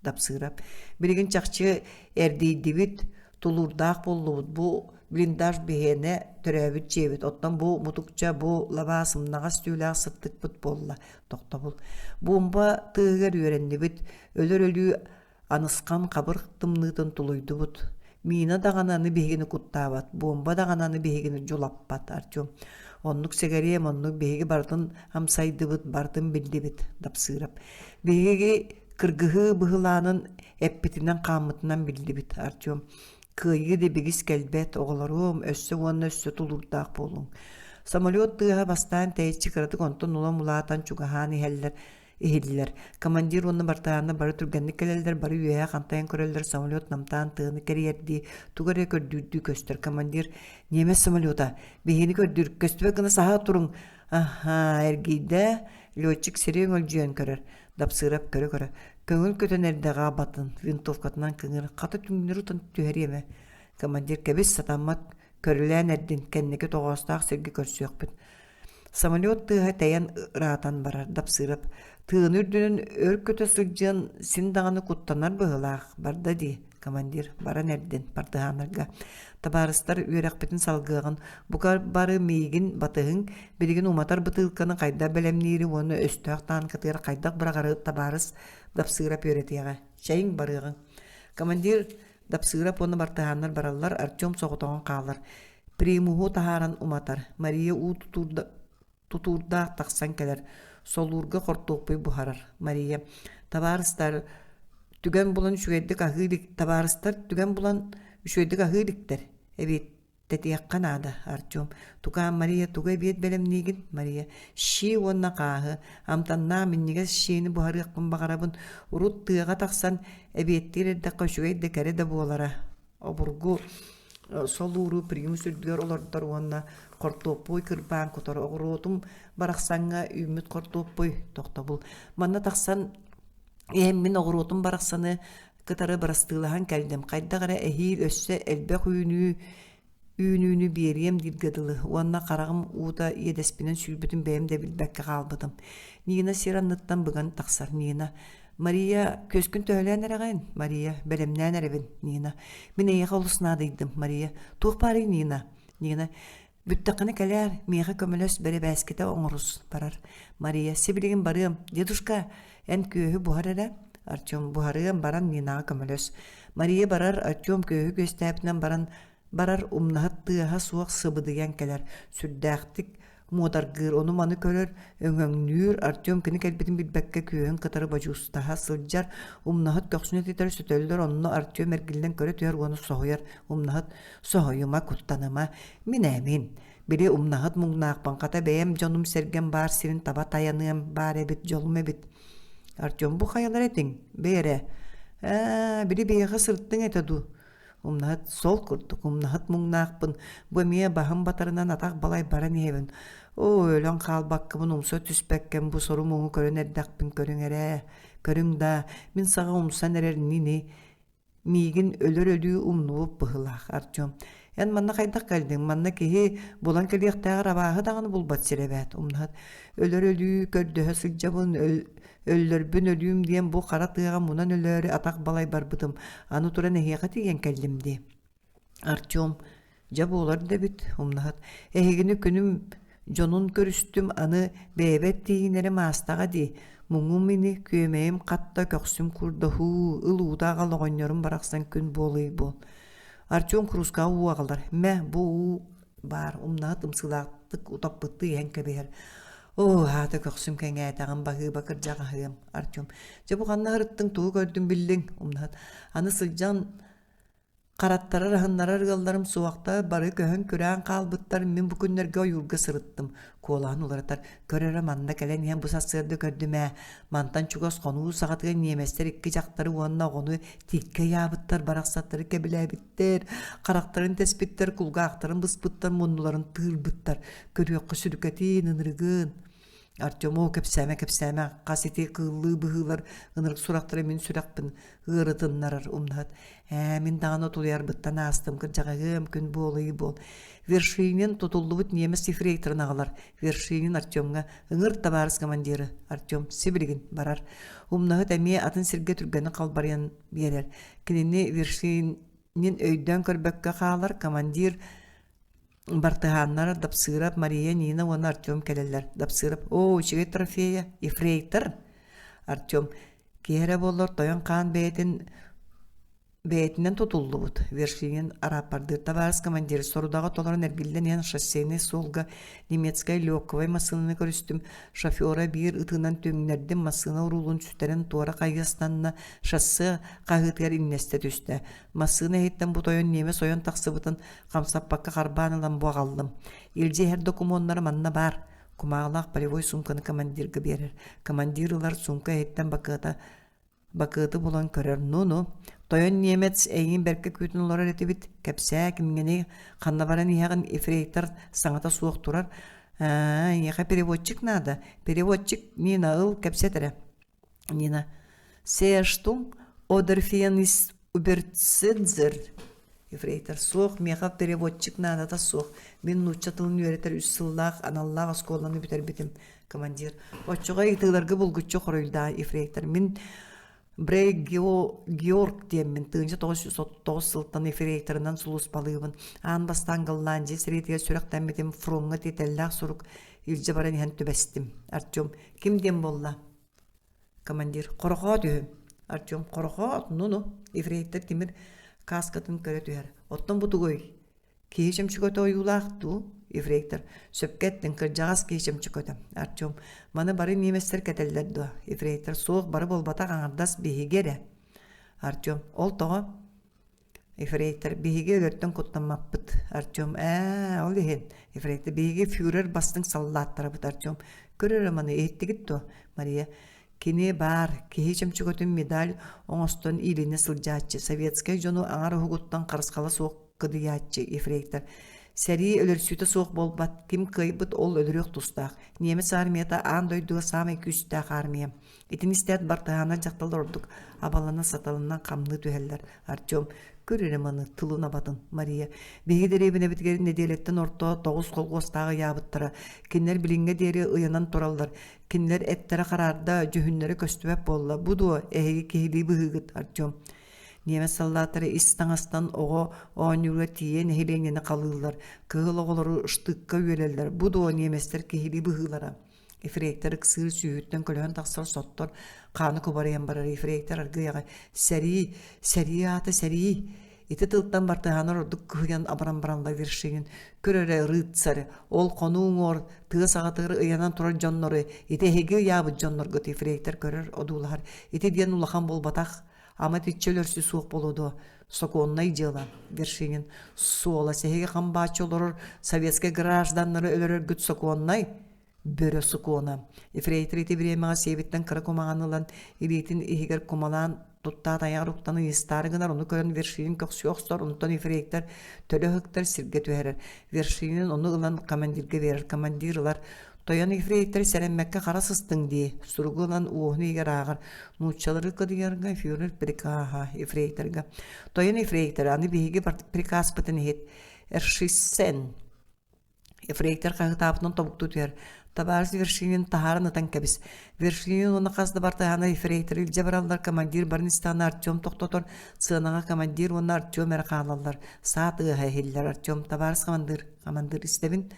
Дапсыырап. Билигин чахчы эрдийдибит, тулуурдаах буоллубут. Бу блиндаж биһиэнэ төрөөбүт дьиэбит. Оттон бу мутукча, бу лабаа сымнаҕас түүлээх сыттыкпыт буолла. Тохтобул. Буомба тыаһыгар үөрэннибит. Өлөр өлүү анысхан хабыр тымныытын тулуйдубут. Мина даҕаны аны биһигини куттаабат, буомба даҕаны аны биһигини дьулаппат, Артем. Оннук сэгэриэм, оннук биһиги барытын амсайдыбыт, барытын биллибит, Дапсыырап. Биһиги кыргыһыы быһылаанын эппитинэн-хааммытынан биллибит, Артем. Кыайыы дэбигис кэлбэт, оҕолоруом, өссө уонна өссө тулуурдаах буолуҥ. Самолет тыаһа бастаан тэйиччи кыратык онтон улам улаатан чугаһаан иһэллэр иһиллэр. Командир уонна бартыһааннар бары түргэнник кэлэллэр, бары үөһэ хантайан көрөллөр, самолет намтаан тыаны кэрийэрдии, тугу эрэ көрдүүрдүү көстөр. Командир «Немец самолета! Биһигини көрдүүр, көстүбэт гына саһа туруҥ!» Аһаа, эргийдэ, летчик сири өҥөлдьүйэн көрөр. Дапсыырап көрө-көрө, көҥүл көтөн эрдэҕэ абатын, винтовкатынан кыҥыр, хата түҥнэри утан түһэриэмэ. Командир кэбис сатаммат, көрүлээн эрдин, кэнники тоҕоостоох сиргэ көрсүөхпүт. Самолет тыаһа тэйэн ыраатан барар, Дапсыырап тыаны үрдүнэн өр көтө сылдьыан син даҕаны куттанар быһыылаах, барда дии, командир, баран эрдин, бартыһааннарга. Табаарыстар үөрэхпитин салгыаҕын, бука бары миигин батыһыҥ, билигин уматар бытыылканы хайдах бэлэмниири уонна өстөөх таанкатыгар хайдах быраҕары табаарыс Дапсыырап үөрэтиэҕэ. Чэйиҥ барыаҕыҥ. Командир Дапсыырап уонна бартыһааннар бараллар, Артем соҕотоҕун хаалар. Примуһу таһааран уматар. Мария уу тутуурдаах тахсан кэлэр. Солуурга хортуоппуй буһарар. Мария табаарыстар түгэн булан үчүгэйдик аһыы илик табаарыстар түгэн булан үчүгэйдик аһыы иликтэр. Эбиэттэтиэххэ наада, Артем. Тукаам Мария тугу эбиэт бэлэмниигин? Мария щи уонна хааһы. Амтаннаах минньигэс щини буһарыахпын баҕарабын. Урут тыаҕа тахсан эбиэттиир эрдэххэ үчүгэй да кэрэ да буолара. Обургу солууру примус үрдүгэр олордор уонна хортуоппуй кырбаан кутар оҕуруотум барахсаҥҥа үүммүт хортуоппуй тохтобул манна тахсан иһэн мин оҕуруотум барахсаны кытары бырастыылаһан кэллим хайдах эрэ эһиил өссө элбэх үүнүү үүнүүнү биэриэм дииргэ дылы уонна хараҕым уута иэдэспинэн сүүрбүтүн бэйэм да билбэккэ хаалбытым Нина сир анныттан быган тахсар Нина Мария, күөскүн төһөлөөн эрэҕин? Мария, бэлэмнээн эрэбин. Нина, мин эйиэхэ олус наадыйдым. Мария, туох баарый Нина? Нина, бүттэххинэ кэлээр, миэхэ көмөлөс, бэрэбээскитэ оҥорус, барар. Мария, сибилигин барыам. Дедушка, эн күөһү буһар эрэ. Артем, буһарыам, баран Нинаҕа көмөлөс. Мария барар, Артем күөһү күөстээбитинэн баран барар умнаһыт тыаһа суох сыбыдыйан кэлэр, сүрдээхтик муодаргыыр, ону-маны көрөр, өҥөҥнүүр, Артем кини кэлбитин билбэккэ күөһүн кытары бодьуустаһа сылдьар, умнаһыт көхсүн этитэр сөтөллөр, онно Артем эргиллэн көрө түһэр уонна соһуйар, умнаһыт соһуйума, куттаныма, мин ээ мин, били умнаһыт муҥнаахпын, хата бэйэм дьонум-сэргэм баар сирин таба тайаныам баар эбит, дьолум эбит. Артем бу хайалара этиҥ, бэй эрэ. Ээ, били биһиэхэ сырыттыҥ этэ дуу? Умнаһыт сол курдук, умнаһыт муҥнаахпын, бу эмиэ баһым батарынан атах балай баран иһэбин. Оо, өлөн хаалбаккабын умса түспэккэм бу сору-муҥу көрөн эрдэхпин көрүҥ эрээ, көрүҥ даа, мин саҕа умсан эрэр нини Миигин өлөр өлүү умнубут быһыылаах, Артем. Эн манна хайдах кэллиҥ? Манна киһи булан кэлиэхтээҕэр абааһы даҕаны булбат сирэ эбээт, умнаһыт. Өлөр өлүү көрдөһө сылдьабын, өллөрбүн өлүүм диэн бу хара тыаҕа мунан өлөөрү атах балай барбытым. Аны туран эһиэхэ тиийэн кэллим дии. Артем, дьэ буолар да эбит, умнаһыт. Эһигини күнүм дьонун көрүстүм, аны бэйэбэр тиийинэрим аастаҕа дии. Муҥум ини, күөмэйим хатта, көхсүм курда һуу, ыл уута аҕал оҕонньорум барахсан күн буолуй буол. Артем куруускаҕа уу аҕалар. Мэ, бу уу баар, умнаһыт ымсыылаахтык утаппыттыы иһэн кэбиһэр. Оо, аата көхсүм кэҥээтэҕим, баһыыба кырдьаҕаһыам, Артем. Дьэ бу ханна сырыттыҥ, тугу көрдүҥ биллиҥ, умнаһыт. Аны сылдьан Хараттарар аһыннарар ыалларым суохтар, бары көһөн күрээн хаалбыттар, мин бу күннэргэ ойуурга сырыттым, куолаһын уларытар, көр эрэ манна кэлэн иһэн бу сарсыарда көрдүм ээ, мантан чугас хонуу саҕатыгар ньиэмэстэр икки дьахтары уонна оҕону тииккэ ыйаабыттар, барахсаттары кэбилээбиттэр, харахтарын тэспиттэр, кулгаахтарын быспыттар, муннуларын тыырбыттар, көрүөххэ сүрүкэтин, ынырыгын. Артем, оо, кэпсээмэ, кэпсээмэ, хас ити кыыллыы быһыылар ынырык сурахтара мин сүрэхпин ыарытыннарар умнаһыт. Ээ, мин даҕаны утуйарбыттан аастым, кырдьаҕаһыам, күн буолуй буол. Вершинин тутуллубут немец ефрейторын аҕалар. Вершинин Артемҥа ыҥыр табаарыс командиры. Артем сибилигин барар. Умнаһыт эмиэ атын сиргэ түргэнин халбарыйан биэрэр. Кинини Вершинин өйдөөн көрбөккө хаалар, командир Бартыһааннар Дапсыырап, Мария, Нина уонна Артем кэлэллэр. Дапсыырап: «Оо, үчүгэй трофея, ефрейтор!» Артем: «Киһи эрэ буоллар тойон хаан бэйэтин бэйэтинэн тутуллубут». Вершинин арааппардыыр табаарыс командир сорудаҕы толорон эргиллэн иһэн шоссейнай суолга немецкэй легковай массыынаны көрүстүм. Шофера биир ытыынан түҥнэрдим, массыына уруулун сүтэрэн туора хайыстанна, шоссе хаһыытыгар иҥнэстэ түстэ. Массыына иһиттэн бу тойон немец ойон тахсыбытын хамсаппакка харбаан ылан бу аҕаллым. Илдьэ иһэр докумуоннара манна баар. Кумааҕылаах полевой суумканы командирга биэрэр. Командир ылар суумка иһиттэн бакыата бакыаты булан көрөр. Ну-ну, тойон немец эйигин бэркэ күүтэн олорор этибит. Кэпсээ, кимҥиний, ханна баран иһэҕин, ефрейтор саҥата суох турар. Аа, эйиэхэ переводчик наада. Переводчик Нина ыл, кэпсэт эрэ. Нина. Сештум одерфиен Уберцидзер ефрейтор суох, миэхэ переводчик наадата суох. Мин нуучча тылын үөрэтэр үс сыллаах аналлаах оскуоланы бүтэрбитим. Командир. Оччоҕо ыйытыыларга булгуччу хоруйдаа, ефрейтор. Мин Брей Георг диэммин 1939 сылтан ефрейторынан сулууспалыыбын. Аан бастаан Голландия сэриитигэр сүрэхтэммитим, фроҥҥа тиэтэллээх сурук илдьэ баран иһэн түбэстим. Артем, ким диэн буолла? Командир «Хорохоот үһү» Артем «Хорохоот, ну-ну» ефрейтор тимир кааскатын көрө түһэр. «Оттон бу тугуй? Киһи чөмчөкөтө ойуулаах дуу?» Ефрейтор «Сөпкө эттиҥ, кырдьаҕас киһи чөмчөкөтө». Артем «Маны бары немецтэр кэтэллэр дуо?» Ефрейтор «Суох, бары буолбатах, аҥардас биһиги эрэ». Артем «Ол тоҕо?» Ефрейтор, биһиги өлөртөн куттаммаппыт. Артем, ээ, ол иһин. Ефрейтор, биһиги фюрер бастыҥ саллааттарабыт, Артем. Көр эрэ маны, иһиттигит дуо? Мария, кини баар, киһи чөмчөкөтүн медаль оҥостон иилинэ сылдьааччы, советскай дьону аҥар уһугуттан харысхала суох кыдыйааччы, ефрейтор. Сэрии өлөрсүүтэ суох буолбат, ким кыайбыт ол өлөрүөх тустаах. Немец армията аан дойдуга саамай күүстээх армия. Итини истээт бартыһааннар дьахталлар ордук абалана саталынан хамныы түһэллэр. Артем, көр эрэ маны, тылын абатын, Мария. Биһиги дэриэбинэбитигэр нэдиэлэттэн орто тоҕус колхуостаах ыйаабыттара. Кинилэр билиҥҥэ диэри ыйанан тураллар. Кинилэр эттэрэ хараарда, дьүһүннэрэ көстүбэт буолла. Бу дуо, эһиги киһилии быһыыгыт, Артем. Немец саллааттара ис таҥастан оҕо оонньуура тиийэ нэһилиэнньэни халыыллар. Кыһыл оҕолору штыкка үөлэллэр. Бу дуо немецтэр киһилии быһыылара. Ефрейтор ыксыыр сүүһүттэн көлөһөн тахсар соттор хааны кубарыйан барар ефрейтор аргыйаҕа сэрии сэрии аата сэрии ити тылтан бартыһаанар ордук кыһыйан абаран баран Вершинин көр эрэ рыцарь ол хонуу уҥуор тыа саҕатыгар ыйанан турар дьоннору ити эһиги ыйаабыт дьонноргут ефрейтор көрөр одуулаһар ити диэн улахан буолбатах ама итиччэ өлөрсүү суох буолуо дуо сокуоннай дьыала Вершинин суола эһиги хам бааччы олорор советскай гражданнары өлөрөргүт сокуоннай бөрө сукуона. Ефрейтор ити бириэмэҕэ сиэбиттэн кыра кумаҕаны ылан илиитин иһигэр кумалаан Туттаат айаҕар уктан ыйыстаары гынар, ону көрөн Вершинин көхсүө охсор, онтон ефрейтор төлө ыһыктар сиргэ түһэрэр. Вершинин ону ылан командирга биэрэр, командир ылар. Тойон ефрейтор сэрэммэккэ хара сыстыҥ дии, суругу ылан уоһун иһигэр ааҕар. Нууччалары кыдыйарга фюрер приказа ефрейторга. Тойон ефрейтор, аны биһиги приказпытын иһит. Эршиссен Ефрейтор хаһыытаабытынан тобуктуу түһэр. Табаарыс Вершинин таһааран ытан кэбис. Вершинин уонна хас да бартыһаана ефрейторы илдьэ бараллар, командир барын истэҕинэ Артем тохтотор, сыанаҕа командир уонна Артем эрэ хаалаллар. Саа тыаһа иһиллэр. Артем, табаарыс хамандыыр, хамандыыр истэбин.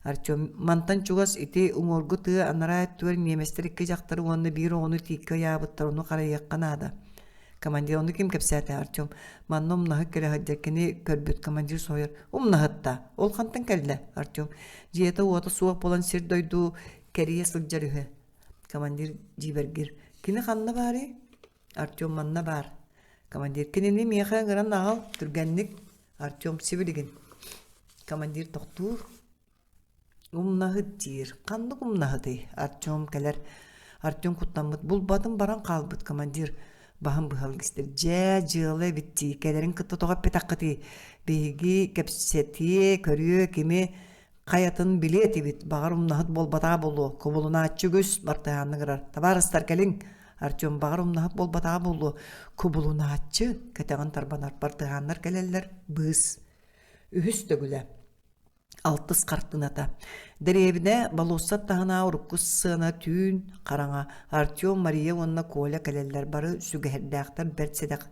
Артем, мантан чугас ити уҥуоргу тыа анараа өттүгэр ньиэмэстэр икки дьахтары уонна биир оҕону тииккэ ыйаабыттар, ону харайыахха наада. Командир ону ким кэпсээтэ Артем? Манна умнаһыт кэлэ сылдьар кини көрбүт командир соһуйар. Умнаһытта. Ол хантан кэллэ? Артем. Дьиэтэ-уота суох буолан сир-дойду кэрийэ сылдьар үһү. Командир дьиибэргиир. Кини ханна баарый? Артем манна баар. Командир кинини миэхэ ыҥыран аҕал, түргэнник. Артем сибилигин. Командир тохтуур. Умнаһыт диир. Ханнык умнаһытый? Артем кэлэр. Артем куттаммыт. Булбатын баран хаалбыт командир баһын быһа илгистэр. Дьэ, дьыала эбит дии. Кэлэрин кытта тоҕо эппэтэххитий? Биһиги кэпсэтиэ, көрүө, кими хайатын билиэ этибит. Баҕар умнаһыт буолбатаҕа буолуо. Кубулунааччы үгүс, бартыһаанны ыҥырар. Табаарыстар, кэлиҥ! Артем баҕар умнаһыт буолбатаҕа буолуо. Кубулунааччы кэтэҕин тарбанар. Бартыһааннар кэлэллэр. Быыс. Үһүс төгүлэ. Алтыс хартыыната. Дэриэбинэ болуоссат таһынааҕы урукку сцена түүн хараҥа Артем, Мария уонна Коля кэлэллэр бары сүгэһэрдээхтэр бэрт сэдэх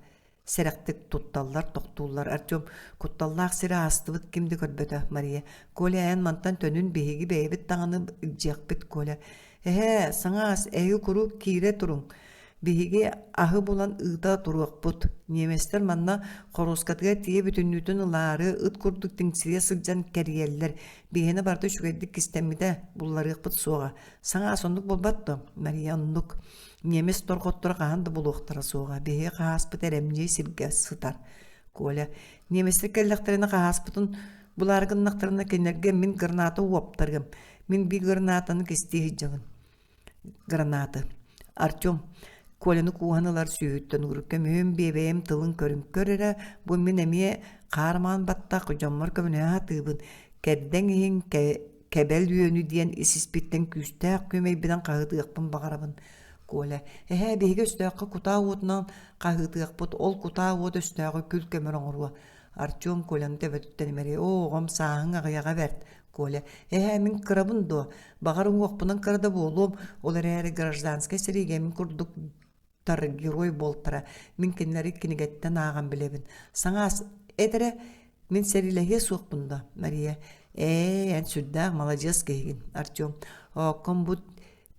сэрэхтик тутталлар, тохтууллар. Артем кутталлаах сири аастыбыт ким да көрбөтө Мария. Коля эн мантан төнүн биһиги бэйэбит даҕаны илдьиэхпит Коля. Эһээ, саҥа ас эһиги куруук киирэ туруҥ. Биһиги аһы булан ыыта туруохпут. Немецтэр манна хоруоскатыгар тиийэ бүтүннүүтүн ылаары ыт курдук тиҥсийэ сылдьан кэрийэллэр. Биһиэнэ барыта үчүгэйдик кистэммитэ, булларыахпыт суоҕа. Саҥа ас оннук буолбат дуо? Мария оннук. Немец торҕотторо хаһан да булуохтара суоҕа. Биһиги хаһааспыт эрэмньи сиргэ сытар. Коля, немецтэр кэллэхтэринэ хаһааспытын булаары гыннахтарына кинилэргэ мин граната уоптарыам. Мин биир гранатаны кистии сылдьабын. Гранаты. Артем Коляны кууһан ылар сүүһүттэн уурар көмүһүм биэбэйим тылын көрүҥ көр эрэ бу мин эмиэ хаармаан баттах дьоммор көмөлөһө сатыыбын кэрдэҥ иһин кэбэл үөнү диэн ис-испиттэн күүстээх күөмэйбинэн хаһыытыахпын баҕарабын Коля эһээ биһиги өстөөххө кутаа уотунан хаһыытыахпыт ол кутаа уот өстөөҕү күл-көмөр оҥоруо Артем Коляны төбөтүттэн имэрийэ оо оҕом сааһыҥ аҕыйаҕа бэрт Коля, эһээ мин кырабын дуо? Баҕар уҥуохпунан кыра да буолуом, ол эрээри гражданскай сэриигэ мин курдук тар герой буолтара. Мин кинилэри кинигэттэн ааҕан билэбин. Саҥаас, эт эрэ, мин сэриилэһиэ суохпун да, Мария. Ээ, эн сүрдээх маладьыас киһигин, Артем. Оокком бу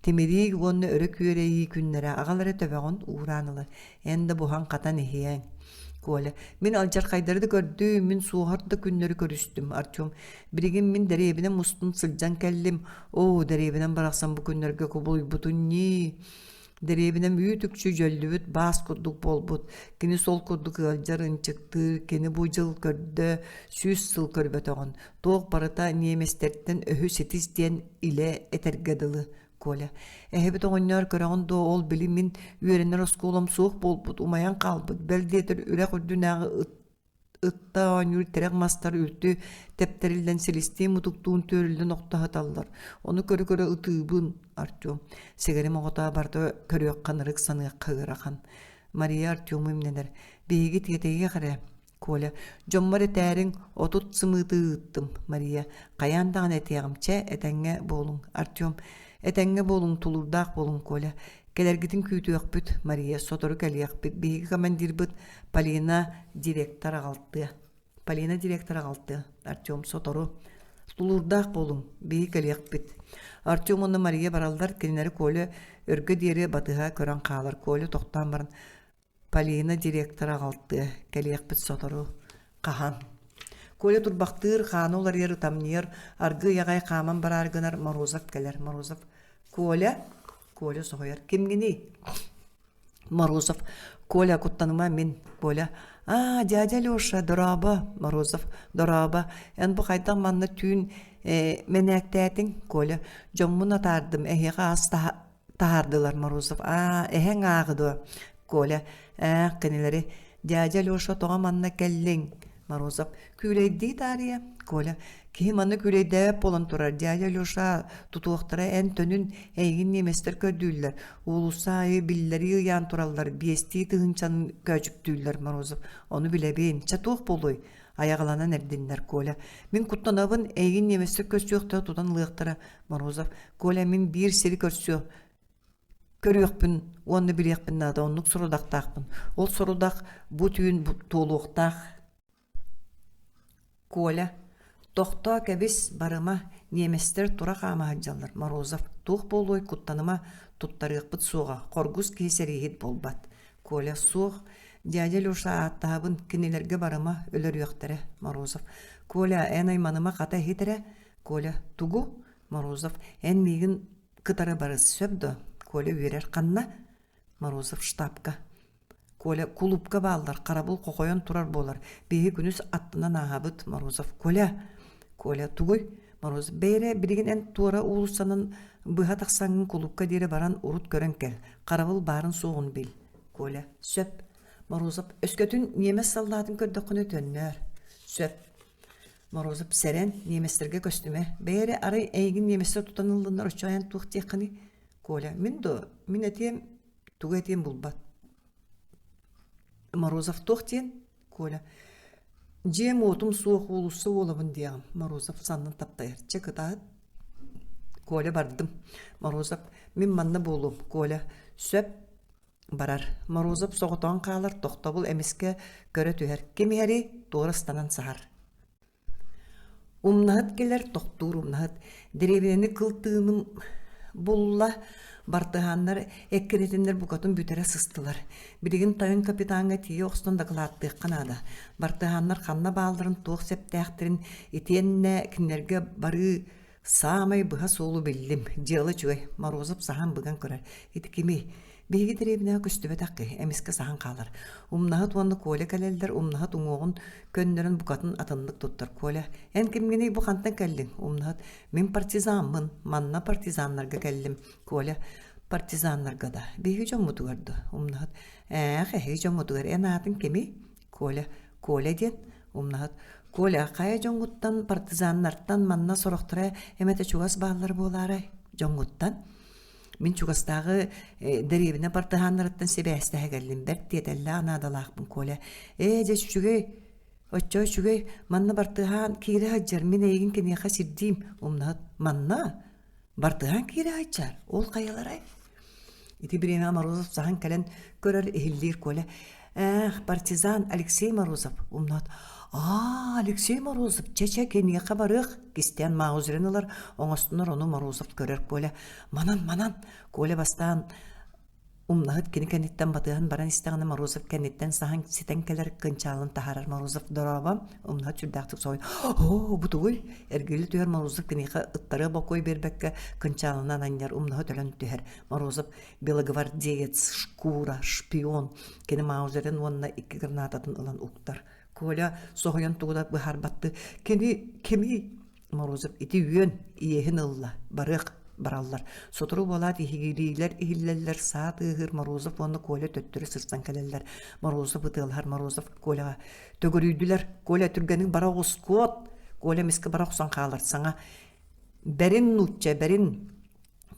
Тимириик уонна өрө күөрэйии күннэрэ аҕал эрэ төбөҕүн уураан ылар, эн да буһан-хатан иһиэҥ. Коля, мин алдьархайдары да көрдүм, мин суоһар да күннэри көрүстүм, Артем. Билигин мин дэриэбинэм устун сылдьан кэллим. Оо, дэриэбинэм барахсан бу күннэргэ кубулуйбутун ньии. Дэриэбинэм үүт-үкчү дьөллүбүт баас курдук буолбут. Кини сол курдук ыалдьар, ынчыктыыр, кини бу дьыл көрдө, сүүс сыл көрбөтөҕүн. Туох барыта ньиэмэстэртэн өһү ситис диэн илэ этэргэ дылы, Коля. Эһэбит оҕонньоор көрөҕүн дуо, ол били мин үөрэнэр оскуолам суох буолбут, умайан хаалбыт, бэл диэтэр үрэх үрдүнээҕи ыт ытта оонньуур тирэх мастар үлтү тэптэриллэн силистиин мутуктуун түөрүллэн охто сыталлар. Ону көрө-көрө ытыыбын, Артем. Сэгэрим оҕото барыта көрүөххэ ынырык саныахха ыарахан. Мария Артему имнэнэр. Биһиги тиэтэйиэх эрэ. Коля, дьоммор этээриҥ, 30 сымыыты ыыттым, Мария, хайаан даҕаны этиэҕим, чэ, этэҥҥэ буолуҥ, Артем, этэҥҥэ буолуҥ, тулуурдаах буолуҥ, Коля, кэлэргитин күүтүөхпүт, Мария, сотору кэлиэхпит, биһиги командирбыт Полина директор аҕалтыа. Полина директор аҕалтыа, Артем, сотору. Тулуурдаах буолуҥ, биһиги кэлиэхпит. Артем уонна Мария бараллар, кинилэри Коля өргө диэри батыһа көрөн хаалар. Коля тохтоон баран, Полина директор аҕалтыа, кэлиэхпит сотору. Хаһан? Коля турбахтыыр, хаана уларыйар, ытамньыйар, аргыый аҕай хааман бараары гынар Морозов кэлэр. Морозов «Коля?» Коля соһуйар. «Кимҥиний?» Морозов «Коля, куттаныма мин». Коля «Аа, дядя Леша, дорообо!» Морозов «Дорообо! Эн бу хайдах манна түүн э, мэнээктээтиҥ?» Коля «Дьоммун атаардым, эһиэхэ ас таһаардылар Морозов. Аа, эһэҥ ааҕы дуо? Коля. Ээх, кинилэри «Дядя Леша, тоҕо манна кэллиҥ?» Морозов «Күүлэйдии таарыйа?» Коля «Киһи манна күүлэйдээбэт буолан турар. Дядя Леша, тутуохтара эн төнүн, эйигин немецтэр көрдүүллэр. Уулусса аайы биллэрии ыйаан тураллар, биэстии тыһыынчаны көөчүктүүллэр Морозов «Ону билэбин. Чэ, туох буолуой?» Айаҕаланан эрдиннэр Коля. «Мин куттанабын, эйигин немецтэр көрсүөхтэрэ тутан ылыахтара» Морозов «Коля, мин биир сири көрсүө көрүөхпүн уонна билиэхпин наада, оннук сорудахтаахпын. Ол сорудах бу түүн туолуохтаах. Коля, тохтоо кэбис, барыма, немецтэр тура хаама сылдьаллар. Морозов, туох буолуой, куттаныма, туттарыахпыт суоҕа, хоргус киһи сэрииһит буолбат. Коля, суох, дядя Леша ааттаһабын, кинилэргэ барыма, өлөрүөхтэрэ. Морозов, Коля, эн айманыма хата иһит эрэ. Коля, тугу? Морозов, эн миигин кытары барыс сөп дуо? Коля үөрэр ханна? Морозов штабка. Коля кулуупка бааллар, харабыл хохойон турар буолар. Биһиги күнүс аттынан ааһабыт, Морозов. Коля! Коля тугуй? Морозов бэйэрэ билигин эн туора уулуссанан быһа тахсаҥҥын кулуупка диэри баран урут көрөн кэл. Харабыл баарын-суоҕун бил. Коля сөп. Морозов өскөтүн ньиэмэс саллаатын көрдөххүнэ төннөөр. Сөп. Морозов сэрэн, немецтэргэ көстүмэ. Бэйэрэ арай эйигин немецтэр тутан ыллыннар оччо айан туох диэххиний? Коля, мин дуо? Мин этиэм, тугу этиэм булбат. Морозов туох диэн? Коля, дьиэм-уотум суох уулусса уолабын диэҕим. Морозов саннын таптайар. Чэ, кытаат. Коля бардым. Морозов, мин манна буолуом. Коля, сөп, Барар. Морозов соҕотоҕун хаалар, тохтобул эмискэ көрө түһэр. Ким иһэрий? Туора ыстанан саһар. Умнаһыт кэлэр, тохтуур умнаһыт. Дэриэбинэни кыл тыыным булла, бартыһааннар эккирэтиннэр букатын бүтэрэ сыстылар. Билигин тойон капитаҥҥа тиийэ охсон дакылааттыахха наада. Бартыһааннар ханна баалларын, туох сэптээхтэрин итиэннэ кинилэргэ барыы Саамай быһа суолу биллим, дьыала үчүгэй, Морозов саһан быган көрөр. Ити кимий? Биһиги дэриэбинэҕэ көстүбэтэх киһи, эмискэ саһан хаалар. Умнаһыт уонна Коля кэлэллэр, умнаһыт уҥуоҕун көннөрөн букатын атыннык туттар. Коля, эн кимҥиний бу хантан кэллиҥ? Умнаһыт, мин партизаммын, манна партизаннарга кэллим. Коля, партизаннарга да, биһиги дьоммутугар да? Умнаһыт, ээх, эһиги дьоҥҥутугар эн аатыҥ кимий? Коля, Коля диэн умнаһыт Коля, хайа дьоҥҥуттан, партизаннартан манна сорохторо эмэтэ чугас бааллар буолаарай? Дьоҥҥуттан? Мин чугастааҕы дэриэбинэ партизаннарыттан сибээстэһэ кэллим. Бэрт тиэтэллээх наадалаахпын, Коля. Ээ, дьэ, үчүгэй, оччо үчүгэй, манна бартыһаан киирэ сылдьар, мин эйигин киниэхэ сирдиим. Умнаһыт, манна? Бартыһаан киирэ сылдьар, ол хайаларай? Ити бириэмэҕэ Морозов саһан кэлэн көрөр, иһиллиир Коля «Ээх, партизан Алексей Морозов» умнаат «Аа, Алексей Морозов, чэ-чэ, киниэхэ барыах» кистээн маузерин ылар, оҥостунар ону Морозов көрөр Коля «Манан, манан!» Коля бастаан Умнаһыт кини кэнниттэн батыһан баран истэҕинэ Морозов кэнниттэн саһан ситэн кэлэр кынчаалын таһаарар Морозов дорообо умнаһыт сүрдээхтик соһуйан оо бу тугуй эргиллэ түһэр Морозов киниэхэ ыттарыа бокуой биэрбэккэ кынчаалынан анньар умнаһыт өлөн түһэр Морозов белогвардеец шкура шпион кини маузерин уонна икки гранататын ылан уктар Коля соһуйан тугу да быһаарбаттыы кини кимий Морозов ити үөн иэһин ылла, барыах бараллар. Сотору буолаат иһигириилэр иһиллэллэр, саа тыаһыыр Морозов уонна Коля төттөрү сырсан кэлэллэр. Морозов ытыалаһар Морозов Коляҕа «Төгүрүйдүлэр, Коля түргэнник бара оҕус, куот!» Коля эмискэ бара охсон хаалар, саҥа «Бэрин, нуучча, бэрин!»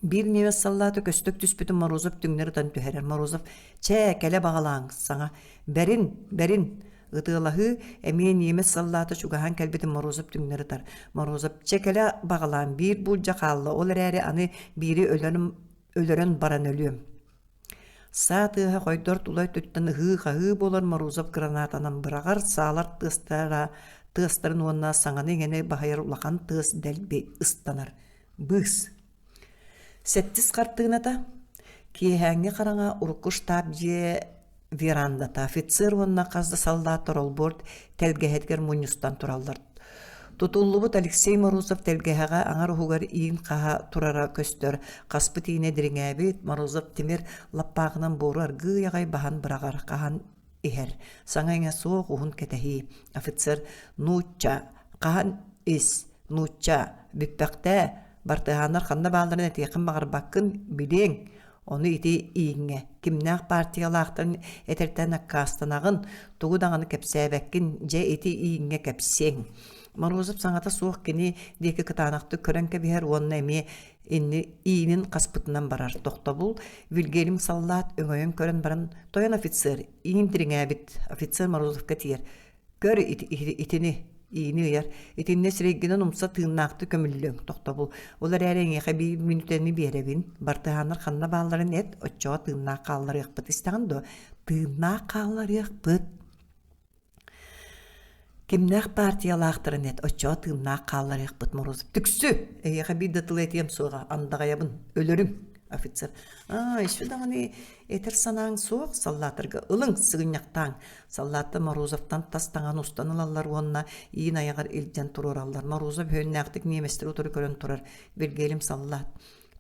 Биир немец саллаата көстөк түспүтүн Морозов түҥнэри ытан түһэрэр. Морозов «Чээ, кэлэ баҕалааҥ!» саҥа «Бэрин, бэрин!» Ытыалаһыы эмиэ немец саллаата чугаһаан кэлбитин Морозов түҥнэри ытар. Морозов «Чэ, кэлэ баҕалаан, биир буулдьа хаалла, ол эрээри аны биири өлөрөн, өлөрөн баран өлүөм». Саа тыаһа хойдор тула өттүттэн ыһыы-хаһыы буолар Морозов гранатанан быраҕар, саалар тыастара тыастарын уонна саҥаны-иҥэни баһыйар улахан тыас дэлби ыстанар. Быыс. Сэттис хартыыната Киэһээҥҥи хараҥа урукку штаб дьиэ верандата офицер уонна хас да саллааттар олбуор тэлгэһэтигэр мунньустан тураллар. Тутуллубут Алексей Морозов тэлгэһэҕэ аҥар уһугар иин хаһа турара көстөр. Хаспыт иинэ дириҥээбит, Морозов тимир лаппааҕынан буору аргыый аҕай баһан быраҕар, хаһан иһэр. Саҥа-иҥэ суох уһун кэтэһии. Офицер «Нуучча, хаһан ис, нуучча, бүппэхтээ, бартыһааннар ханна баалларын этиэххин баҕарбаккын, билиэҥ. Ону ити ииҥҥэ кимнээх партиялаахтарын этэртэн аккаастанаҕын, тугу даҕаны кэпсээбэккин, дьэ ити ииҥҥэ кэпсиэҥ. Морозов саҥата суох кини диэки кытаанахтык көрөн кэбиһэр уонна эмиэ инни иинин хаспытынан барар. Тохтобул Вильгельм саллаат өҥөйөн көрөн баран тойон офицер иин дириҥээбит офицер Морозовка тиийэр Көр итини, иини ыйар. Итиннэ сирэйгинэн умса тыыннаахтык көмүллүөҥ, тохтобул. Ол эрээри эйиэхэ биир мүнүүтэни биэрэбин. Бартыһааннар ханна баалларын эт, оччоҕо тыыннаах хаалларыахпыт. Истэҕин дуо? Тыыннаах хаалларыахпыт. Кимнээх партиялаахтарын эт, оччоҕо тыыннаах хаалларыахпыт Морозов. Түксү! Эйиэхэ биир да тылы этиэм суоҕа, андаҕайабын, өлөрүм. Офицер. Аа, еще даҕаны этэр санааҥ суох, саллаатарга ылыҥ, сыгынньахтааҥ. Саллааттар Морозовтан тас таҥан устан ылаллар уонна иин айаҕар илдьэн туруораллар. Морозов өһүөннээхтик ньиэмэстэри утары көрөн турар. Вильгельм саллаат.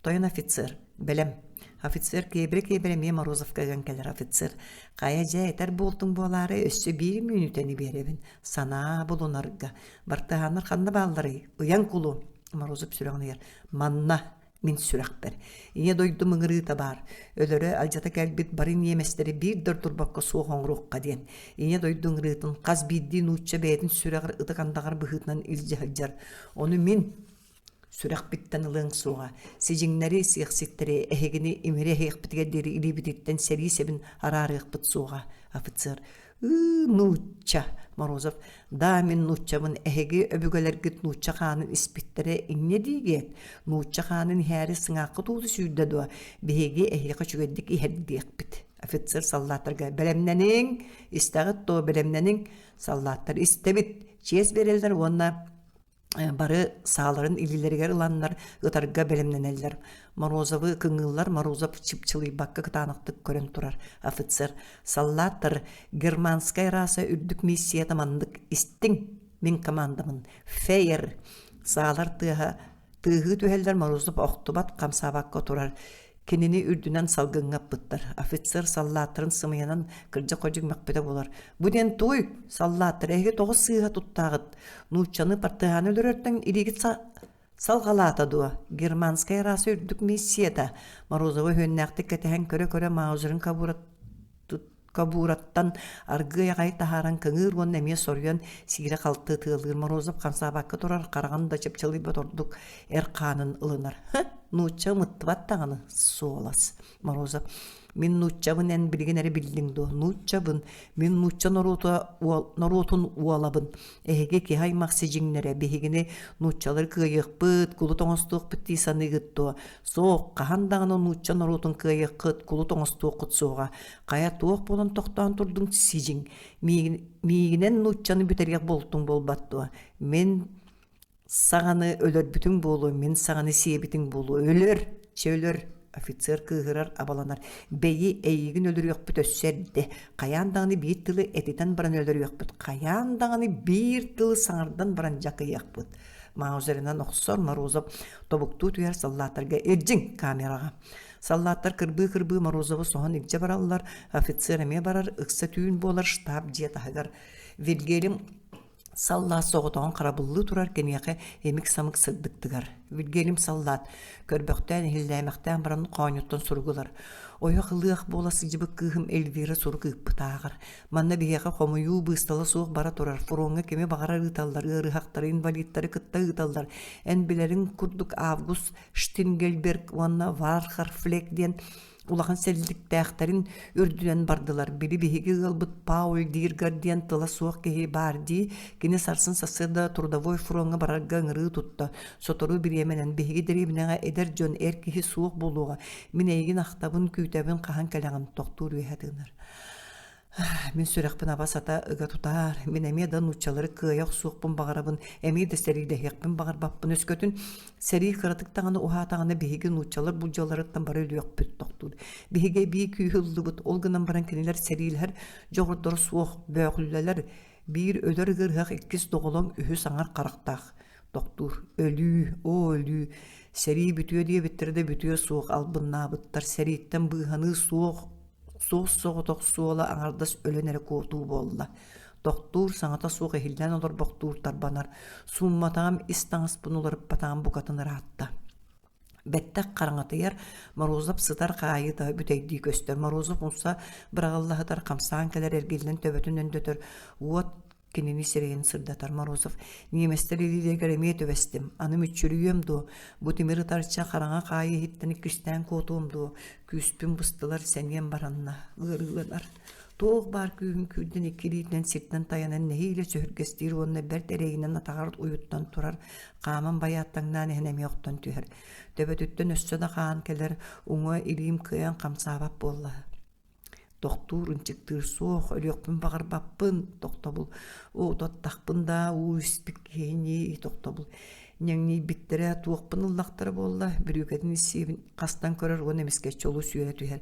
Тойон офицер. Бэлэм. Офицер киэбирэ-киэбирэ эмиэ Морозовка ыган кэлэр офицер. Хайа дьэ этэр буолтуҥ буолаары өссө биир мүнүүтэни биэрэбин. Санаа булунарга. Бартыһааннар ханна баалларый? Ыйан кулу. Морозов сүрэҕин ыйар. Манна мин сүрэхпэр. Ийэ дойдум ыҥырыыта баар. Өлөрө алдьата кэлбит бары ньиэмэстэри биир да турбакка суох оҥоруохха диэн. Ийэ дойду ыҥырыытын хас биирдии нуучча бэйэтин сүрэҕэр ытык андаҕар быһыытынан илдьэ сылдьар. Ону мин сүрэхпиттэн ылыаҥ суоҕа. Сидьиҥнэри, сиэхситтэри эһигини имири эһиэхпитигэр диэри илиибититтэн сэрии сэбин араарыахпыт суоҕа. Офицер Ыы, нуучча, Морозов, да мин нууччабын, эһиги өбүгэлэргит нуучча хаанын испиттэрэ инньэ диигиэт? Нуучча хаанын иһээри сыҥааххыт ууту сүүрдэ дуо? Биһиги эһиэхэ үчүгэйдик иһэрдиэхпит. Офицер саллааттарга бэлэмнэниҥ, истэҕит дуо бэлэмнэниҥ? Саллааттар истэбит, чиэс биэрэллэр уонна бары сааларын илиилэригэр ыланнар ытарга бэлэмнэнэллэр. Морозовы кыҥыыллар, Морозов чыпчылыйбакка кытаанахтык көрөн турар офицер. Саллааттар германскай раса үрдүк миссията маннык истиҥ мин командамын. Фейер! Саалар тыаһа тыаһыы түһэллэр Морозов охтубат, хамсаабакка турар. Кинини үрдүнэн салгыҥҥа ыппыттар. Офицер саллааттарын сымыйанан кырдьык-хордьук мөхпүтэ буолар. Бу диэн тугуй? Саллааттар эһиги тоҕо сыыһа туттааҕыт? Нууччаны партыһааны өлөрөртөн илиигит салҕалаата дуо? Германскай раса үрдүк миссията. Морозова үһүөннээхтик кэтэһэн көрө-көрө Маузерын кобураттан аргыый аҕай таһааран кыҥыыр уонна эмиэ соруйан сиирэ-халты ытыалыыр Морозов хамсаабакка турар хараҕын да чыпчылыйбат ордук эр хаанын ылынар нуучча ымыттыбат даҕаны суолас Морозов мин нууччабын эн билигин эрэ биллиҥ дуо нууччабын мин нуучча норуота уол, норуотун уолабын эһиги киһи аймах сидьиҥнэрэ биһигини нууччалары кыайыахпыт кулут оҥостуохпут дии саныыгыт дуо суох хаһан даҕаны нуучча норуотун кыайыаххыт кулут оҥостуоххут суоҕа Хайа туох буолан тохтоон турдуҥ сидьиҥ? Миигинэн нууччаны бүтэриэх буолтуҥ буолбат дуо? Мин саҕаны өлөрбүтүҥ буолуо, мин саҕаны сиэбитиҥ буолуо. Өлөр, чэ өлөр! Офицер кыыһырар, абаланар. Бэйи, эйигин өлөрүөхпүт өссө эрдэ. Хайаан даҕаны биир тылы этитэн баран өлөрүөхпүт. Хайаан даҕаны биир тылы саҥардан баран дьакыйыахпыт. Маузерынан охсор Морозов тобуктуу түһэр саллааттарга «Илдьиҥ камераҕа!» Саллааттар кырбыы-кырбыы Морозовы соһон илдьэ бараллар, офицер эмиэ барар, ыкса түүн буолар штаб дьиэ таһыгар. Вильгельм саллаат соҕотоҕун харабыллыы турар киниэхэ имик-самык сырдык тыгар. Вильгельм саллаат көрбөхтөөн иһиллээмэхтээн баран хоонньуттан сурук ылар. Ойох ылыах буола сылдьыбыт кыыһым Эльвира сурук ыыппыт ааҕар. Манна биһиэхэ хомуйуу быыстала суох бара турар. Фроҥҥа кими баҕарар ыыталлар, ыарыһахтары, инвалидтары кытта ыыталлар. Эн билэриҥ курдук август Штингельберг уонна Вархарфлек диэн улахан сэлликтээхтэрин үрдүнэн бардылар. Били биһиги ыалбыт Пауль Диргар диэн тыла суох киһи баар дии. Кини сарсын сарсыарда трудовой фроҥҥа барарга ыҥырыы тутта. Сотору бириэмэнэн биһиги дэриэбинэҕэ эдэр дьон эр киһи суох буолуоҕа. Мин эйигин ахтабын, күүтэбин, хаһан кэлэҕин тохтуур үөһэ тыынар. Мин сүрэхпин аба-сата ыга тутаар, мин эмиэ да нууччалары кыайа охсуохпун баҕарабын, эмиэ да сэриилэһиэхпин баҕарбаппын. Өскөтүн сэрии кыратык даҕаны уһаатаҕына биһиги нууччалар булдьаларыттан бары өлүөхпүт тохтуур. Биһиги эбии күүһү ыллыбыт, ол гынан баран кинилэр сэриилэһэр дьоҕурдара суох, бөөхүллэлэр, биир өлөр ыарыһах, иккис доҕолоҥ, үһүс аҥар харахтаах тохтуур. Өлүү, оо өлүү, сэрии бүтүө диэбиттэрэ да бүтүө суох, албыннаабыттар, сэрииттэн быыһаныы суох, Суос-соҕотох суола аҥардас өлөн эрэ куотуу буолла. Тохтуур, саҥата суох иһиллээн олорбохтуур тарбанар. Суумматаҕым, ис таҥаспын уларыппатаҕым букатын ыраатта. Бэттэх хараҥатыйар, Морозов сытар хаайыыта бүтэйдии көстөр. Морозов умса быраҕылла сытар, хамсаан кэлэр, эргиллэн төбөтүн өндөтөр, уот кинини сирэйин сырдатар. Морозов «Ньиэмэстэр илиилэригэр эмиэ түбэстим, аны мүччүрүйүөм дуо? Бу тимир ытарча хараҥа хаайыы иһиттэн иккистээн куотуом дуо? Күүспүн быстылар, сэниэм баранна, ыарыыланар». Туох баар күүһүн күүрдэн икки илиитинэн сиртэн тайанан нэһиилэ сөһүргэстиир уонна бэрт эрэйинэн атаҕар уйуттан турар, хааман байааттаҥнаан иһэн эмиэ охтон түһэр. Төбөтүттэн өссө да хаан кэлэр, уҥа илиим кыайан хамсаабат буолла. Тохтуур, ынчыктыыр суох, өлүөхпүн баҕарбаппын, тохтобул. Утаттахпын да уу испит киһини тохтобул. Ньэҥнийбиттэрэ туохпун ыллахтара буолла, бүрүүкэтин сиэбин хастан көрөр уонна эмискэччи олус үөрэ түһэр.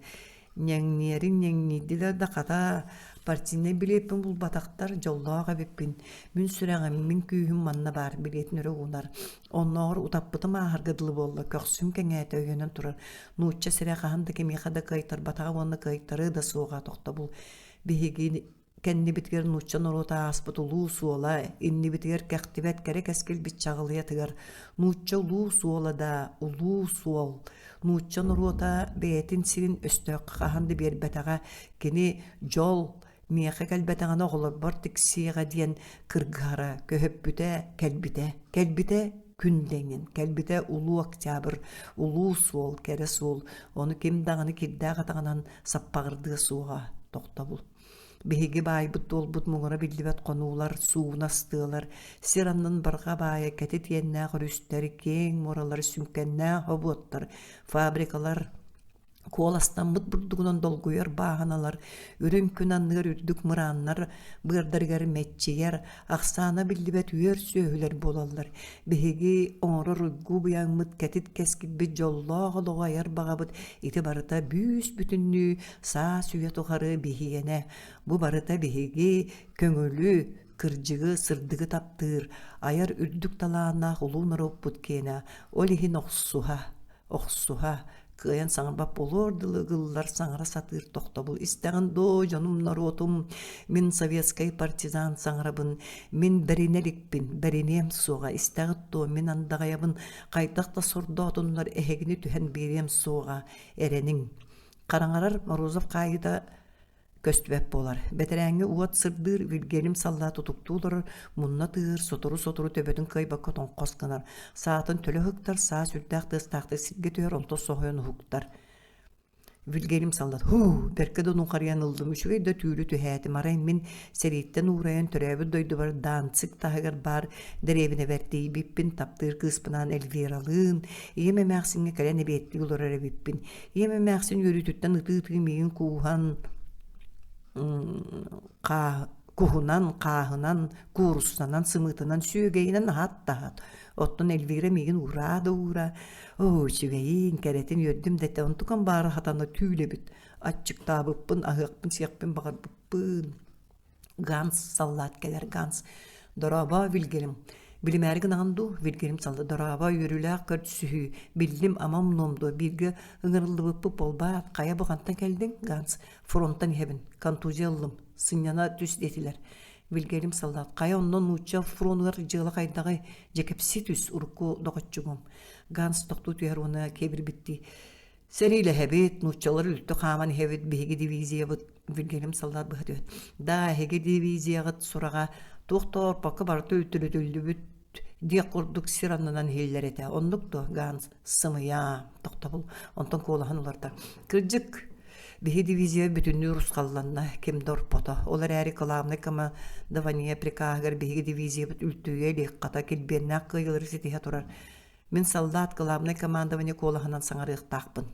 Ньэҥниэрин ньэҥнийдилэр да хата, партийнай билиэппин булбатахтар, дьоллоох эбиппин. Мин сүрэҕим, мин күүһүм манна баар, билиэтин өрө уунар. Оннооҕор утаппытым ааһарга дылы буолла, көхсүм кэҥээтэ өйөнөн турар. Нуучча сирэ хаһан да кимиэхэ да кыайтарбатаҕа уонна кыайтарыа да суоҕа тохтобул. Биһиги кэннибитигэр нуучча норуота ааспыт улуу суола, иннибитигэр кэхтибэт кэрэ кэскилбит чаҕылыйатыгар нуучча улуу суола да улуу суол. Нуучча норуота бэйэтин сирин өстөөххө хаһан да биэрбэтэҕэ, кини дьол миэхэ кэлбэтэҕинэ оҕолорбор тиксиэҕэ диэн кыргыһара, көһөппүтэ, кэлбитэ. Кэлбитэ күн дэҥин, кэлбитэ улуу октябрь, улуу суол, кэрэ суол, ону ким даҕаны кирдээх атаҕынан саппаҕырдыа суоҕа, тохтобул. Биһиги баайбыт-дуолбут муҥура биллибэт хонуулар, суунас тыалар, сир аннын барҕа баайа кэтит иэннээх өрүстэр, киэҥ муоралар, сүҥкэннээх обуоттар, фабрикалар, куоластаммыт бурдугунан долгуйар бааһыналар, үрүҥ күн анныгар үрдүк мырааннар быардарыгар мэччийэр, ахсаана биллибэт үөр сүөһүлэр буолаллар. Биһиги оҥорор уйгу быйаҥмыт кэтит кэскилбит дьоллоох олоҕу айар баҕабыт ити барыта бүүс-бүтүннүү саас үйэ тухары биһиэнэ. Бу барыта биһиги көҥүлү, кырдьыгы, сырдыгы таптыыр, айар үрдүк талааннаах улуу норуоппут киэнэ. Ол иһин охсуһа, охсуһа, кыайан саҥарбат буолуор дылы ыгыллар саҥара сатыыр тохтобул истэҕин доо дьонум норуотум мин советскай партизан саҥарабын мин бэринэ иликпин бэриниэм суоҕа истэҕит дуо мин андаҕайабын хайдах да сордоотуннар эһигини түһэн биэриэм суоҕа эрэниҥ Хараҥарар Морозов хаайыыта көстүбэт буолар. Бэтэрээҥҥэ уот сырдыыр, Вильгельм саллаат утуктуу олорор, мунна тыыр, сотору-сотору төбөтүн кыайбакка тоҥхос гынар. Саатын төлө ыһыктар, саа сүрдээх тыастаахтык сиргэ түһэр, онтон соһуйан уһуктар. Вильгельм саллаат «Һуу, бэркэ да нухарыйан ыллым, үчүгэй да түүлү түһээтим, арай мин сэрииттэн уурайан төрөөбүт дойдубар Данциг таһыгар баар дэриэбинэбэр тиийбиппин, таптыыр кыыспынаан Эльвиралыын, ийэм эмээхсиҥҥэ кэлэн эбиэттии олорор эбиппин. Ийэм эмээхсин үөрүүтүттэн ытыы-ытыы миигин кууһан куһунан, хааһынан, кууруссанан, сымыытынан, сүөгэйинэн аһат да аһат. Оттон Эльвира миигин уураа да уура, оо, үчүгэйин, кэрэтин үөрдүм да этэ, онтукам баара хатана түүл эбит. Аччыктаабыппын, аһыахпын-сиэхпин баҕарбыппын. Ганс саллаат кэлэр Ганс «Дорообо, Вильгельм! Билимээри гынаҕын дуу?» Вильгельм салла «Дорообо, үөрүүлээх көрсүһүү, биллим, ама умнуом дуо, бииргэ ыҥырыллыбыппыт буолбаат, хайа бу хантан кэллиҥ?» Ганс «Фронтан иһэбин, контузия ыллым, сынньана түс диэтилэр». Вильгельм саллаат «Хайа онно нуучча фронугар дьыала хайдаҕый? Дьэ кэпсии түс, урукку доҕоччугум». Ганс тохтуу түһэр уонна киэбирбиттии Сэриилэһэбит, нууччалар үлтү хааман иһэбит, биһиги дивизиябыт Вильгельм саллаат быһа түһэн, «Да, эһиги дивизияҕыт сураҕа туох да орпокко барыта үлтүрүтүллүбүт» диэх курдук сир аннынан иһиллэр этэ. Оннук дуо, Ганс? Сымыйа, тохтобул. Онтон куолаһын уларта. Кырдьык, биһи дивизия бүтүннүү урусхалланна, ким да орпото. Ол эрээри кылаабынай командование прикаһыгар биһиги дивизиябыт үлтүйэ илик, хата килбиэннээх кыайыылары ситиһэ турар. Мин саллаат главнай командование куолаһынан саҥарыахтаахпын.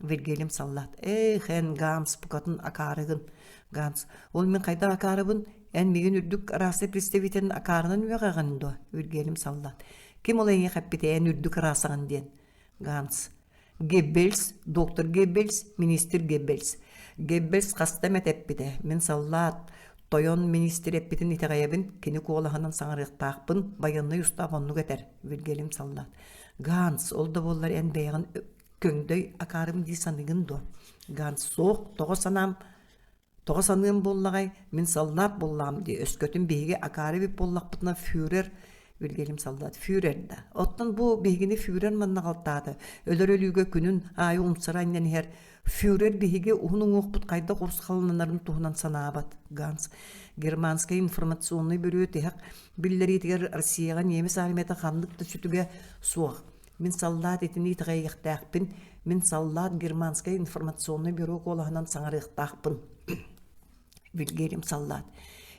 Вильгельм саллаат «Эх, эн, Ганс, букатын акаарыгын». Ганс «Ол мин хайдах акаарыбын? Эн миигин үрдүк араастай представителин акаарынан үөҕэҕин дуо?» Вильгельм саллаат «Ким ол эйиэхэ эппитэ эн үрдүк араасаҕын диэн?» Ганс Геббельс, доктор Геббельс, министр Геббельс. Геббельс хаста эмэ эппитэ, мин саллаат, тойон министр эппитин итэҕэйэбин, кини куолаһынан саҥарыахтаахпын, байыаннай устаап оннук этэр, Вильгельм саллаат. Ганс, ол да буоллар эн бэйэҕин көҥдөй акаарым дии саныыгын дуо? Ганс, суох, тоҕо санаам Тоҕо саныам буоллаҕай, мин саллаат буоллаҕым дии, өскөтүн биһиги акаары эбит буоллахпытына фюрер. Вильгельм саллаат фюрер да. Оттон бу биһигини фюрер маннаҕалтаата. Өлөр өлүүгэ күнүн аайы умсара анньан иһэр. Фюрер биһиги уһун уҥуохпут хайдах урусхалланарын туһунан санаабат. Ганс. Германскай информационнай бөрүө тиһэх биллэриитигэр Россияҕа немец армията ханнык да сүтүгэ суох. Мин саллаат итини итэҕэйиэхтээхпин. Мин саллаат германскай информационнай бюро куолаһынан саҥарыахтаахпын. Вильгельм саллаат.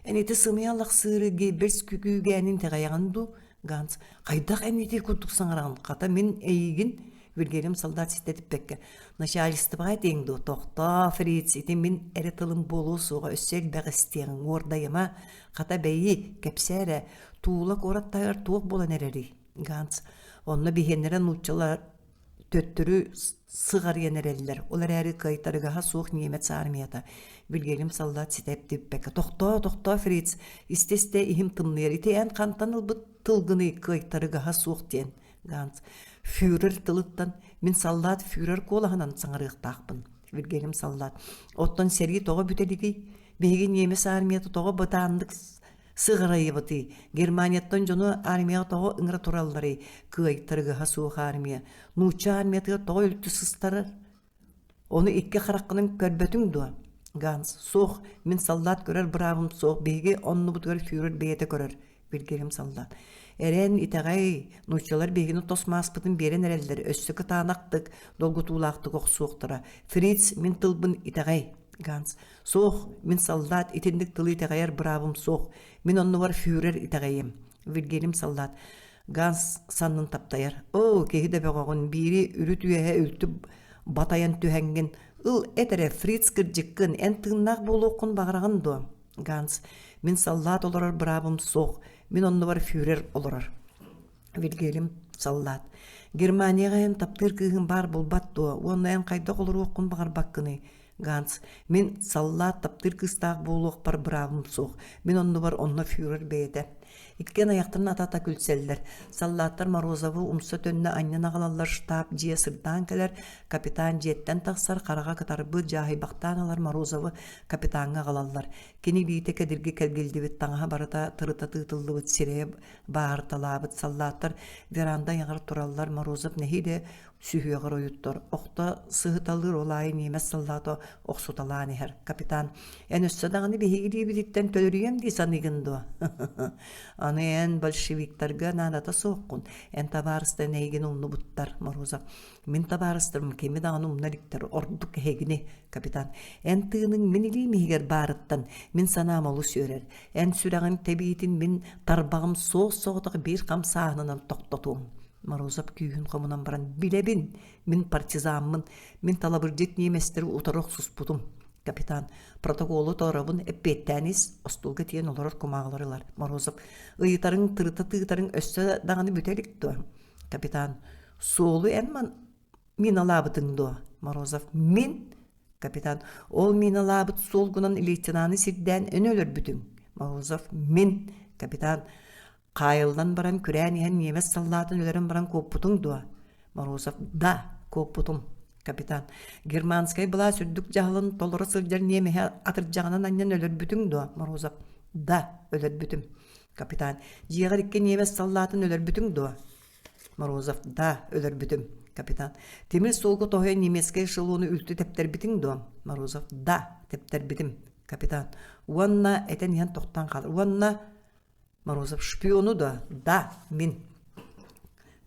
Эн ити сымыйа лахсыыры Геббельс күүгээнин итэҕэйэҕин дуу? Ганс. Хайдах эн ити курдук саҥараҕын? Хата мин эйигин Вильгельм солдат ситэ типпэккэ начальствоҕа этиэҥ дуо? Тохтоо, фриц, ити мин эрэ тылым буолуо суоҕа, өссө элбэх истиэҕиҥ, уордайыма. Хата бэйи, кэпсээ эрэ, Туула куорат таһыгар туох буолан эрэрий? Ганс. Онно биһиэннэрэ нууччалар төттөрү сыҕарыйан эрэллэр. Ол эрээри кыайтарыгаһа суох немец армията. Вильгельм саллаат ситэ эптиппэккэ «Тохтоо, тохтоо, фриц, истэ-истэ иһим тымныйар. Ити эн хантан ылбыт тылгыный кыайтарыгаһа суох диэн?» Ганс «Фюрер тылыттан мин саллаат фюрер куолаһынан саҥарыахтаахпын». Вильгельм саллаат «Оттон сэрии тоҕо бүтэ илигий? Биһиги немец армията тоҕо бытааннык Сыҕарайыбытый, Германияттан дьону армияҕа тоҕо ыҥыра туралларый, кыайтарыгаһа суох армия, нуучча армиятыгар тоҕо үлтү сыстарар? Ону икки хараххынан көрбөтүҥ дуо? Ганс, суох, мин саллаат көрөр быраабым суох, биһиги оннубутугар фюрер бэйэтэ көрөр, Вильгельм саллаат. Эрэн, итэҕэй, нууччалар биһигини тос мааспытын биэрэн эрэллэр, өссө кытаанахтык, долгутуулаахтык охсуохтара. Фриц, мин тылбын итэҕэй. Ганс, Суох, мин саллаат итинник тылы итэҕэйэр быраабым суох. Мин оннубар фюрер итэҕэйиэм. Вильгельм саллаат Ганс саннын таптайар. Оо, киһи да бөҕөҕүн, биири үрүт үөһэ үлтү батайан түһэҥҥин. Ыл, эт эрэ, Фриц кырдьыккын, эн тыыннаах буолуоххун баҕараҕын дуо? Ганс, мин саллаат олорор быраабым суох. Мин оннубар фюрер олорор. Вильгельм саллаат. Германияҕа эн таптыыр кыыһыҥ баар буолбат дуо? Уонна эн хайдах олоруоххун баҕарбаккыный? Ганс, мин саллаат таптыыр кыыстаах буолуохпар быраабым суох. Мин оннубар онно фюрер бэйэтэ. Иккиэн айахтарын ата-ата күлсэллэр. Саллааттар Морозовы умса-төннө анньан аҕалаллар штаб дьиэ сырдаан кэлэр, капитан дьиэттэн тахсар, хараҕа кытарбыт, дьааһыйбахтаан ылар Морозовы капитаҥҥа аҕалаллар. Кини илиитэ кэдирги кэлгиллибит таҥаһа барыта тырыта тыытыллыбыт сирэйэ баарталаабыт саллааттар веранда айаҕар тураллар Морозов нэһиилэ сүһүөҕэр ойуттар охто сыһыталыыр ол аайы ньиэмэс саллаата охсуталаан иһэр капитан эн өссө даҕаны биһиги илиибититтэн төлөрүйэм дии саныыгын дуо аны эн большевиктарга наадата суоххун эн табаарыстарын эйигин умнубуттар Морозов мин табаарыстарым кими даҕаны умна иликтэр ордук эһигини капитан эн тыыныҥ мин илиим иһигэр баарыттан мин санаам олус үөрэр Эн сүрэҕиҥ тэбиитин мин тарбаҕым суос-соҕотох биир хамсааһынынан тохтотуом. Морозов күүһүн хомунан баран билэбин, мин партизаммын, мин талабырдьыт ньиэмэстэри утары охсуспутум. Капитан, протоколу толоробун, эппиэттээн ис, остуолга тиийэн олорор кумааҕылары ылар. Морозов, ыйытарыҥ, тырыта тыытарыҥ өссө даҕаны бүтэ илик дуо? Капитан, суолу эн ман миналаабытыҥ дуо? Морозов, мин Капитан, ол миналаабыт суолгунан лейтенаны сирдээн эн өлөрбүтүҥ. Морозов, мин. Капитан, хаайыллан баран күрээн иһэн ньиэмэс саллаатын өлөрөн баран куоппутуҥ дуо? Морозов, да, куоппутум. Капитан, германскай былаас үрдүк дьаһалын толоро сылдьар ньиэмэһи атырдьаҕынан анньан өлөрбүтүҥ дуо? Морозов, да, өлөрбүтүм. Капитан, дьиэҕэр икки ньиэмэс саллаатын өлөрбүтүҥ дуо? Морозов, да, өлөрбүтүм. Капитан, тимир суолга тоһуйан немецкэй эшелону үлтү тэптэрбитиҥ дуо? Морозов, да, тэптэрбитим. Капитан, уонна этэн иһэн тохтоон хаалар. Уонна Морозов, шпиону да? Да, мин.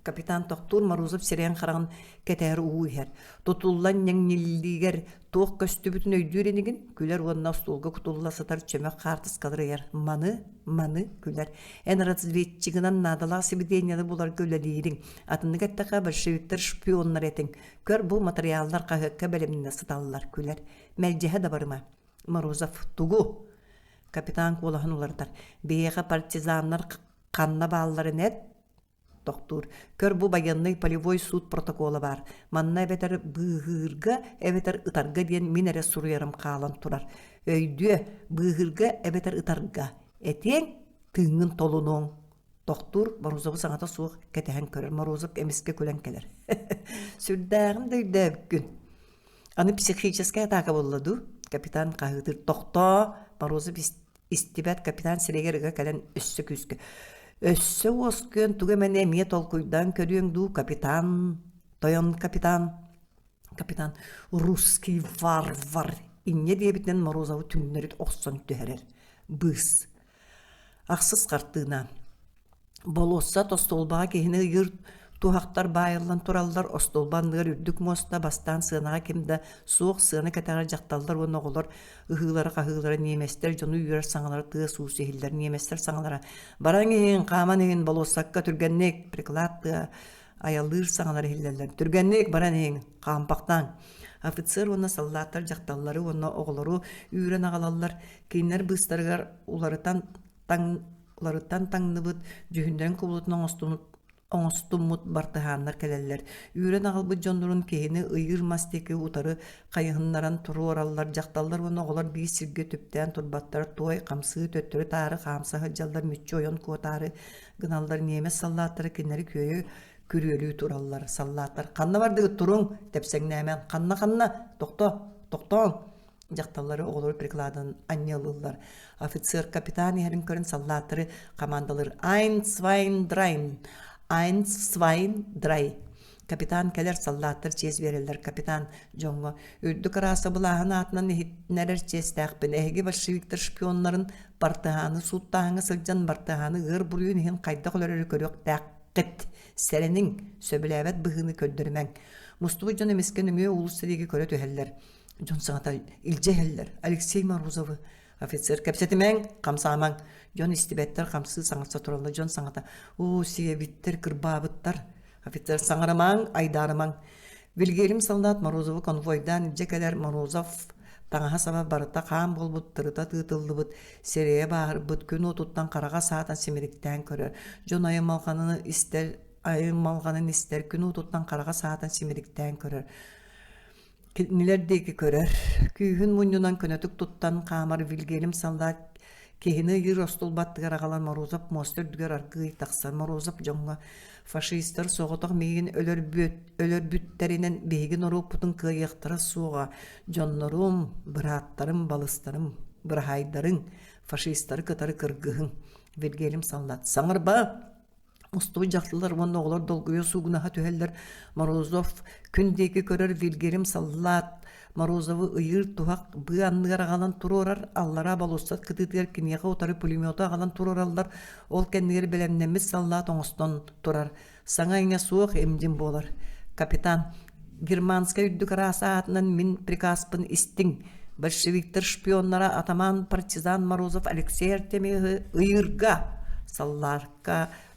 Капитан тохтуур Морозов сирэйин-хараҕын кэтэһэр уу иһэр. Тутуллан ньэҥньиллиигэр туох көстүбүтүн өйдүүр инигин, күлэр уонна остуолга кутулла сытар чөмөх хаартыскалары ыйар. Маны, маны күлэр. Эн разведчигынан наадалаах сибидиэнньэни буларга үлэлиириҥ. Атыннык эттэххэ, большевиктар шпионнар этиҥ. Көр, бу матырыйааллар хаһыакка бэлэмнэнэ сыталлар, күлэр. Мэлдьэһэ да барыма. Морозов тугу? Капитан куолаһын уларытар. Биһиэхэ партизаннар ханна баалларын эт, тохтуур. Көр бу байыаннай полевой суут протокола баар. Манна эбэтэр быыһыырга, эбэтэр ытарга диэн мин эрэ суруйарым хаалан турар. Өйдүө, быыһыырга эбэтэр ытарга. Этиэҥ, тыыҥҥын толунуоҥ. Тохтуур Морозову саҥата суох кэтэһэн көрөр. Морозов эмискэ күлэн кэлэр. Сүрдээҕин да өйдөөбүккүн. Аны психическая атака буолла дуу? Капитан хаһыытыыр. Тохтоо! Морозов истибэт капитан сирэйигэр ыга кэлэн өссө күүскэ. Өссө уоскуйан тугу эмэни эмиэ толкуйдаан көрүөҥ дуу, капитан, тойон капитан? Капитан русский варвар инньэ диэбитинэн Морозову түҥнэри охсон түһэрэр. Быыс. Ахсыс хартыына. Болуоссат остуолбаҕа киһини ыйыыр туһахтар баайыллан тураллар, остуолба анныгар үрдүк муоста, бастаан сыанаҕа ким да суох, сыана кэтэҕэр дьахталлар уонна оҕолор ыһыылара-хаһыылара, ньиэмэстэр дьону үүрэр саҥалара тыас-уус иһиллэр, ньиэмэстэр саҥалара «Баран иһин, хааман иһин, болуоссакка түргэнник, приклад тыа айаллыыр саҥалар иһиллэллэр. Түргэнник баран иһиҥ, хаампахтааҥ!» Офицер уонна саллааттар дьахталлары уонна оҕолору үүрэн аҕалаллар, кинилэр быыстарыгар уларытан таҥ уларыттан таҥныбыт, дьүһүннэрин кубулутун оҥостубут оҥостуммут бартыһааннар кэлэллэр. Үүрэн аҕалбыт дьоннорун киһини ыйыыр мас диэки утары хайыһыннаран туруораллар. Дьахталлар уонна оҕолор биир сиргэ түптээн турбаттар, туой хамсыы төттөрү-таары хаамса сылдьаллар, мүччү ойон куотаары гыналлар. Ньиэмэс саллааттара кинилэри күөйэ күрүөлүү тураллар. Саллааттар «Ханна бардыгыт туруҥ, тэпсэҥнээмэҥ, ханна-ханна, тохто, тохтооҥ!» Дьахталлары оҕолору прикладынан анньыалыыллар. Офицер капитан иһэрин көрөн саллааттары командалыыр «Ein, zwei, drei! Ein, zwei, drei!» Капитан кэлэр, саллааттар чиэс биэрэллэр. Капитан дьоҥҥо «Үрдүк арааса былааһын аатынан иһитиннэрэр чиэстээхпин. Эһиги большевиктар шпионнарын бартыһааны сууттааһыҥҥа сылдьан бартыһааны ыар буруйун иһин хайдах өлөрөрү көрүөхтээххит. Сэрэниҥ, сөбүлээбэт быһыыны көрдөрүмэҥ». Мустубут дьон эмискэ нөҥүө уулусса диэки көрө түһэллэр. Дьон саҥата илдьэ иһэллэр. Алексей Морозовы офицер кэпсэтимэҥ, хамсаамаҥ. Дьон истибэттэр, хамсыы саҥарса тураллар. Дьон саҥата оо, сиэбиттэр, кырбаабыттар. Офицер саҥарымаҥ, айдаарымаҥ. Вильгельм солдат Морозову конвойдаан илдьэ кэлэр. Морозов таҥаһа-саба барыта хаан буолбут, тырыта тыытыллыбыт, сирэйэ бааһырбыт, күн уотуттан хараҕа саатан симириктээн көрөр. Дьон аймалҕанын истэр, аймалҕанын истэр, күн уотуттан хараҕа саатан симириктээн көрөр. Кинилэр диэки көрөр, күүһүн мунньунан көнөтүк туттан хаамар Вильгельм саллаат киһини ыйыыр остуолбаттыгар аҕалан Морозов муоста үрдүгэр аргыый тахсар. Морозов дьоҥҥо «Фашистар соҕотох миигин өлөрбүттэринэн биһиги норуоппутун кыайыахтара суоҕа. Дьоннорум, бырааттарым, балыстарым, быраһаайдарыҥ, фашистары кытары кыргыһыҥ». Вильгельм саллаат «Саҥарба! Мустубут дьахталлар уонна оҕолор долгуйа суугунаһа түһэллэр. Морозов күн диэки көрөр Вильгельм саллаат Морозову ыйыыр туһах быа анныгар аҕалан туруорар, аллараа болуоссат кытыытыгар киниэхэ утары пулемету аҕалан туруораллар, ол кэннигэр бэлэмнэммит саллаат оҥостон турар. Саҥа-иҥэ суох им-дьим буолар. Капитан, германскай үрдүк араас аатынан мин приказпын истиҥ. Большевиктар шпионнара атаман партизан Морозов Алексей Артемьевы ыйыырга саллаар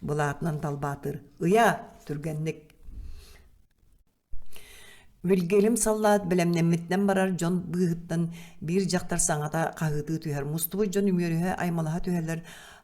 былаатынан далбаатыыр «Ыйаа, түргэнник!» Вильгельм саллаат бэлэмнэммитинэн барар дьон быыһыттан биир дьахтар саҥата хаһыытыы түһэр. Мустубут дьон үмүөрүһэ аймалаһа түһэллэр,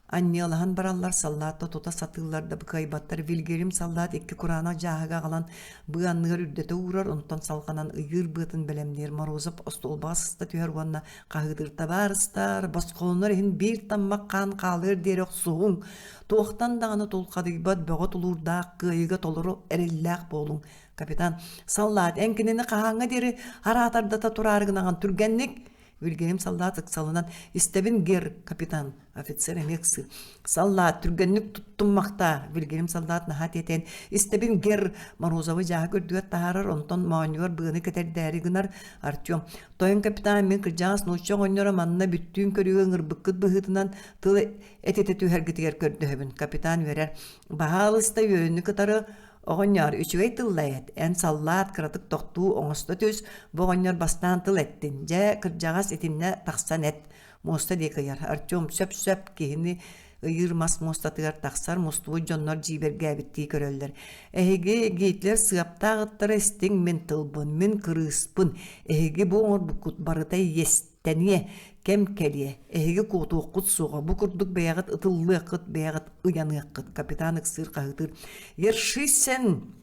анньыалаһан бараллар, саллаатта тута сатыыллар да кыайбаттар. Вильгельм саллаат икки кураанах дьааһыгы аҕалан быа анныгар үрдэтэ уурар, онтон салҕанан ыйыыр быатын бэлэмниир. Морозов остуолбаҕа сыста түһэр уонна Хаһыытыыр табаарыстар, босхолонор иһин биир таммах хаан хаалыар диэри охсуһуҥ, туохтан даҕаны тулхадыйбат бөҕө тулуурдаах кыайыыга толору эрэллээх буолуҥ. Капитан, саллаат, эн кинини хаһааҥҥа диэри араатардата тураары гынаҕын түргэнник Вильгельм саллаат ыксалынан истэбин гер капитан Офицер эмиэ ыксыыр. Саллаат, түргэнник туттуммахтаа! Вильгельм саллаат наһаа тиэтэйэн, истэбин гер Морозовы дьааһык үрдүгэр таһаарар, онтон моонньугар быаны кэтэрдээри гынар Артем. Тойон капитан, мин кырдьаҕас нуучча оҕонньоро манна бүттүүн көрүүгэ ыҥырбыккыт быһыытынан тыл этитэ түһэргитигэр көрдөһөбүн. Капитан үөрэр. Баһаалыста үөрүүнү кытары Оҕонньоор, үчүгэй тылла эт, эн саллаат кыратык тохтуу оҥосто түс, бу оҕонньор бастаан тыл эттин, дьэ, кырдьаҕас итиннэ тахсан эт. Муоста диэки ыйар. Артем сөп-сөп киһини ыйыыр мас муостатыгар тахсар, мустубут дьоннор дьиибэргээбиттии көрөллөр. Эһиги Гитлер сыаптаах ыттара истиҥ мин тылбын, мин кырыыспын. Эһиги бу оҥорбуккут барыта иэстэниэ, кэм кэлиэ. Эһиги куотуоххут суоҕа, бу курдук бэйэҕит ытыллыаххыт, бэйэҕит ыйаныаххыт. Капитан ыксыыр хаһыытыыр. Ершисен!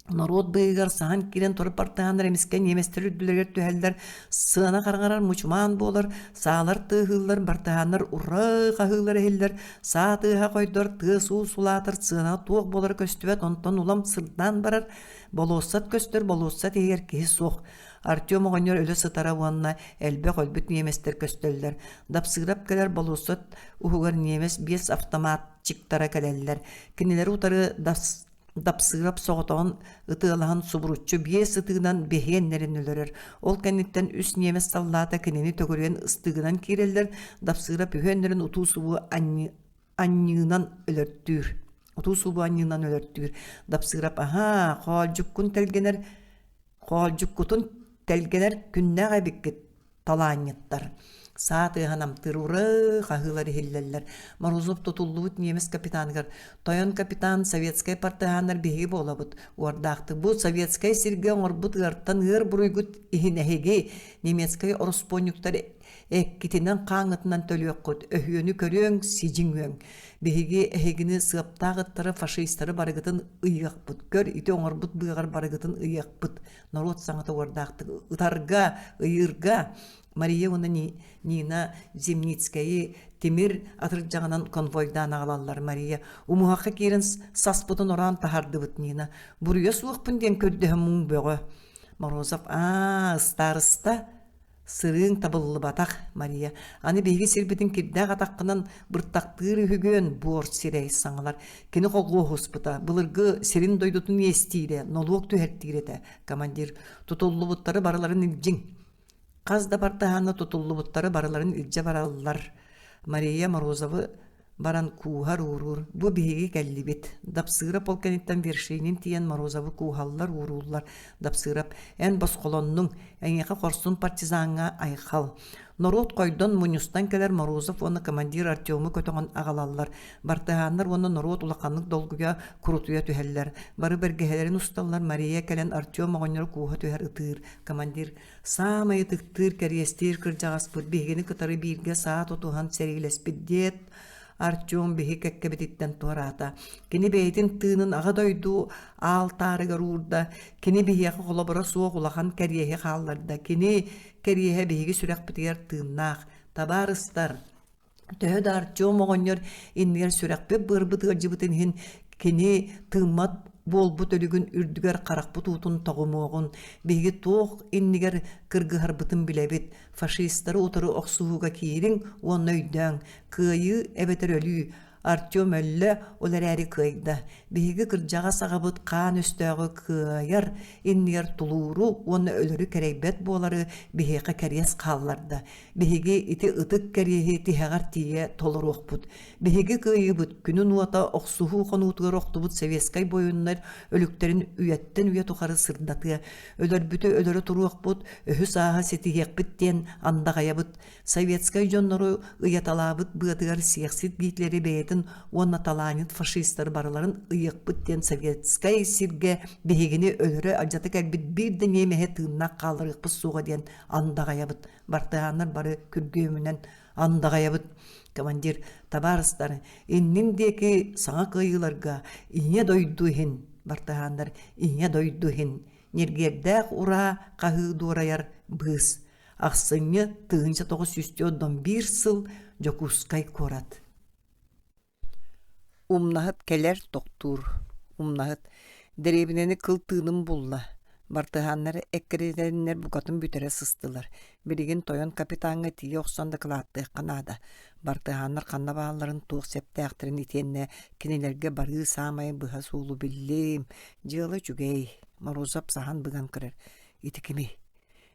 Норуот быыһыгар саһан киирэн турар партааннар эмискэ ньиэмэстэр үрдүлэригэр түһэллэр, сыана хараҥарар мучумаан буолар, саалар тыаһыыллар, бартыһааннар ураа хаһыылар иһиллэр, саа тыаһа хойдор, тыас-уус улаатар, сыанаҕа туох буолара көстүбэт, онтон улам сырдаан барар, болуоссат көстөр, болуоссат иһигэр киһи суох. Артем оҕонньор өлө сытара уонна элбэх өлбүт ньиэмэстэр көстөллөр. Дапсыырап кэлэр болуоссат уһугар ньиэмэс биэс автоматчиктара кэлэллэр. Кинилэри утары Дапсыырап соҕотоҕун ытыалаһан субуруччу биэс ытыынан бэһиэннэрин өлөрөр. Ол кэнниттэн үс ньиэмэс саллаата кинини төгүрүйэн ыстыыгынан киирэллэр, Дапсыырап үһүөннэрин утуу-субуу анньыынан өлөртүүр. Утуу-субуу анньыынан өлөртүүр. Дапсыырап аһаа, хоолдьуккун тэлгэнэр, хоолдьуккутун тэлгэнэр күннээх эбиккит талаанньыттар. Саа тыаһа намтыыр ураа хаһыылар иһиллэллэр. Морозов тутуллубут немец капитаныгар «Тойон капитан, советскай партыһааннар биһиги буолабыт. Уордаахтык бу советскай сиргэ оҥорбут ыартан ыар буруйгут иһин эһиги, немецкэй ороспуонньуктар эккитинэн хааҥҥытынан төлүөххүт, өһүөнү көрүөҥ, сидьиҥ үөҥ. Биһиги эһигини сыаптаах ыттары, фашистары барыгытын ыйыахпыт. Көр, ити оҥорбут быаҕар барыгытын ыйыахпыт норуот саҥата уордаахтык ытарга, ыйыырга Мария уонна Нина Зимницкэйи тимир атырдьаҕынан конвойдаан аҕалаллар Мария умуһахха киирэн саспытын ороон таһардыбыт Нина буруйа суохпун диэн көрдөһөн муҥ бөҕө Морозов аа ыстаарыста Сырыыҥ табыллыбатах, Мария. Аны биһиги сирбитин кирдээх атаххынан быртахтыыр үһүгүөн, буор сирэй саҥалар. Кини холхуоһуспута, былыргы сирин-дойдутун иэстиирэ, нолуок түһэртиир этэ. Командир, тутуллубуттары барыларын илдьиҥ. Хас да бартыһаанна тутуллубуттары барыларын илдьэ бараллар. Мария Морозовы баран кууһар ууруур. Бу биһиги кэллибит. Дапсыырап ол кэнниттэн Вершинин тиийэн Морозовы кууһаллар уурууллар. Дапсыырап, эн босхолоннуҥ, эйиэхэ хорсун партизаҥҥа айхал. Норуот хойдон мунньустан кэлэр Морозов уонна командир Артему көтөҕөн аҕалаллар. Бартыһааннар уонна норуот улаханнык долгуйа, курутуйа түһэллэр. Бары бэргэһэлэрин усталлар, Мария кэлэн Артем оҕонньору кууһа түһэр ытыыр. Командир Саамай ытыктыыр, кэриэстиир кырдьаҕаспыт биһигини кытары бииргэ саа тутуһан сэриилэспит диэт, Артем биһи кэккэбититтэн туораата. Кини бэйэтин тыынын аҕа дойду аалтаарыгар уурда, кини биһиэхэ холобура суох улахан кэриэһи хаалларда. Кини кэриэһэ биһиги сүрэхпитигэр тыыннаах. Табаарыстар, Төһө да Артем оҕонньор иннигэр сүрэхпит-быарбыт ыалдьыбытын иһин кини тыыммат буолбут өлүгүн үрдүгэр харахпыт уутун тоҕумуоҕун, биһиги туох иннигэр кыргыһарбытын билэбит, фашистары утары охсуһууга киириҥ уонна өйдөөҥ, кыайыы эбэтэр өлүү, Артем өллө, ол эрээри кыайда. Биһиги кырдьаҕас аҕабыт хаан өстөөҕү кыайар иннигэр тулууру уонна өлөрү кэрэйбэт буолары биһиэхэ кэриэс хаалларда. Биһиги ити ытык кэриэһи тиһэҕэр тиийэ толоруохпут. Биһиги кыайыыбыт күнүн уота охсуһуу хонуутугар охтубут советскай буойуннар өлүктэрин үйэттэн үйэ тухары сырдатыа. Өлөрбүтү өлөрө туруохпут, өһү-сааһы ситиһиэхпит диэн андаҕайабыт. Советскай дьоннору ыйаталаабыт быатыгар сиэхсит Гитлери бэйэтин уонна талаанньыт фашистары барыларын ыйыахпыт диэн советскай сиргэ биһигини өлөрө-алдьата кэлбит биир да ньиэмэһи тыыннаах хаалларыахпыт суоҕа диэн андаҕайабыт. Бартыһааннар бары күргүөмүнэн андаҕайабыт. Командир, табаарыстар, иннин диэки саҥа кыайыыларга Ийэ дойду иһин, бартыһааннар Ийэ дойду иһин, ньиргиэрдээх ураа хаһыы дуорайар быыс. Ахсынньы 1941 сыл Дьокуускай куорат. Умнаһыт кэлэр тохтуур. Умнаһыт дэриэбинэни кыл тыынын булла. Бартыһааннар эккирэтэннэр букатын бүтэрэ сыстылар. Билигин тойон капитаҥҥа тиийэ охсон дакылааттыахха наада. Бартыһааннар ханна баалларын туох сэптээхтэрин итиэннэ кинилэргэ барыы саамай быһа суолу биллим. Дьыала үчүгэй. Морозов саһан быган көрөр. Ити кимий?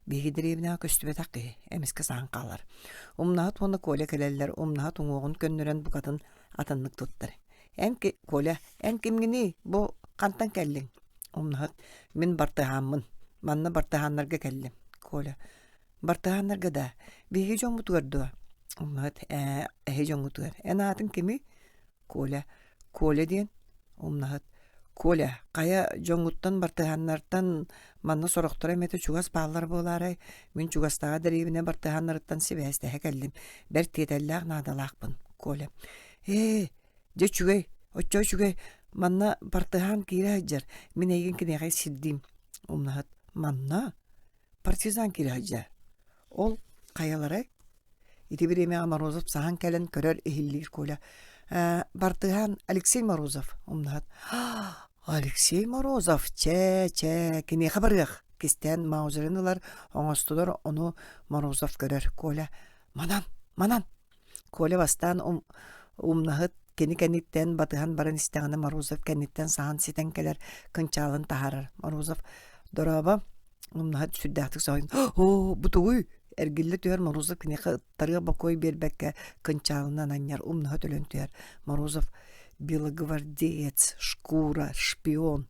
Биһиги дэриэбинэҕэ көстүбэтэх киһи эмискэ саһан хаалар. Умнаһыт уонна Коля кэлэллэр, умнаһыт уҥуоҕун көннөрөн букатын атыннык туттар. Эн, Коля, эн кимҥиний? Бу хантан кэллиҥ? Умнаһыт, мин бартыһааммын. Манна бартыһааннарга кэллим. Коля, бартыһааннарга да? Биһиги дьоммутугар дуо? Умнаһыт, ээ, эһи дьоҥҥутугар. Эн аатыҥ кимий? Коля. Коля диэн умнаһыт. Коля, хайа дьоҥҥуттан бартыһааннартан манна сорохторо эмэтэ чугас бааллар буолаарай? Мин чугастааҕы дэриэбинэ бартыһааннарыттан сибээстэһэ кэллим. Бэрт тиэтэллээх наадалаахпын. Коля. Ээ, дьэ үчүгэй, оччо үчүгэй. Манна бартыһаан киирэ сылдьар. Мин эйигин киниэхэ сирдиим. Умнаһыт. Манна? Партизан киирэ сылдьар. Ол хайаларай? Ити бириэмэҕэ Морозов саһан кэлэн көрөр иһиллиир Коля. «Ээ, бартыһаан Алексей Морозов» умнаһат. «Алексей Морозов, чэ, чэ, киниэхэ барыах, кистээн Маузерын ылар, оҥостулар, ону Морозов көрөр. Коля «Манан! Манан!» Коля бастаан умнаһыт кини кэнниттэн батыһан баран истэҕинэ Морозов кэнниттэн саһан ситэн кэлэр, кынчаалын таһаарар. Морозов «Дорообо!» Умнаһыт сүрдээхтик соһуйан «Оо, бу тугуй?» Эргиллэ түһэр Морозов киниэхэ ыттарыа бокуой биэрбэккэ кынчаалынан анньар, умнаһыт өлөн түһэр. Морозов «Белогвардеец, шкура, шпион»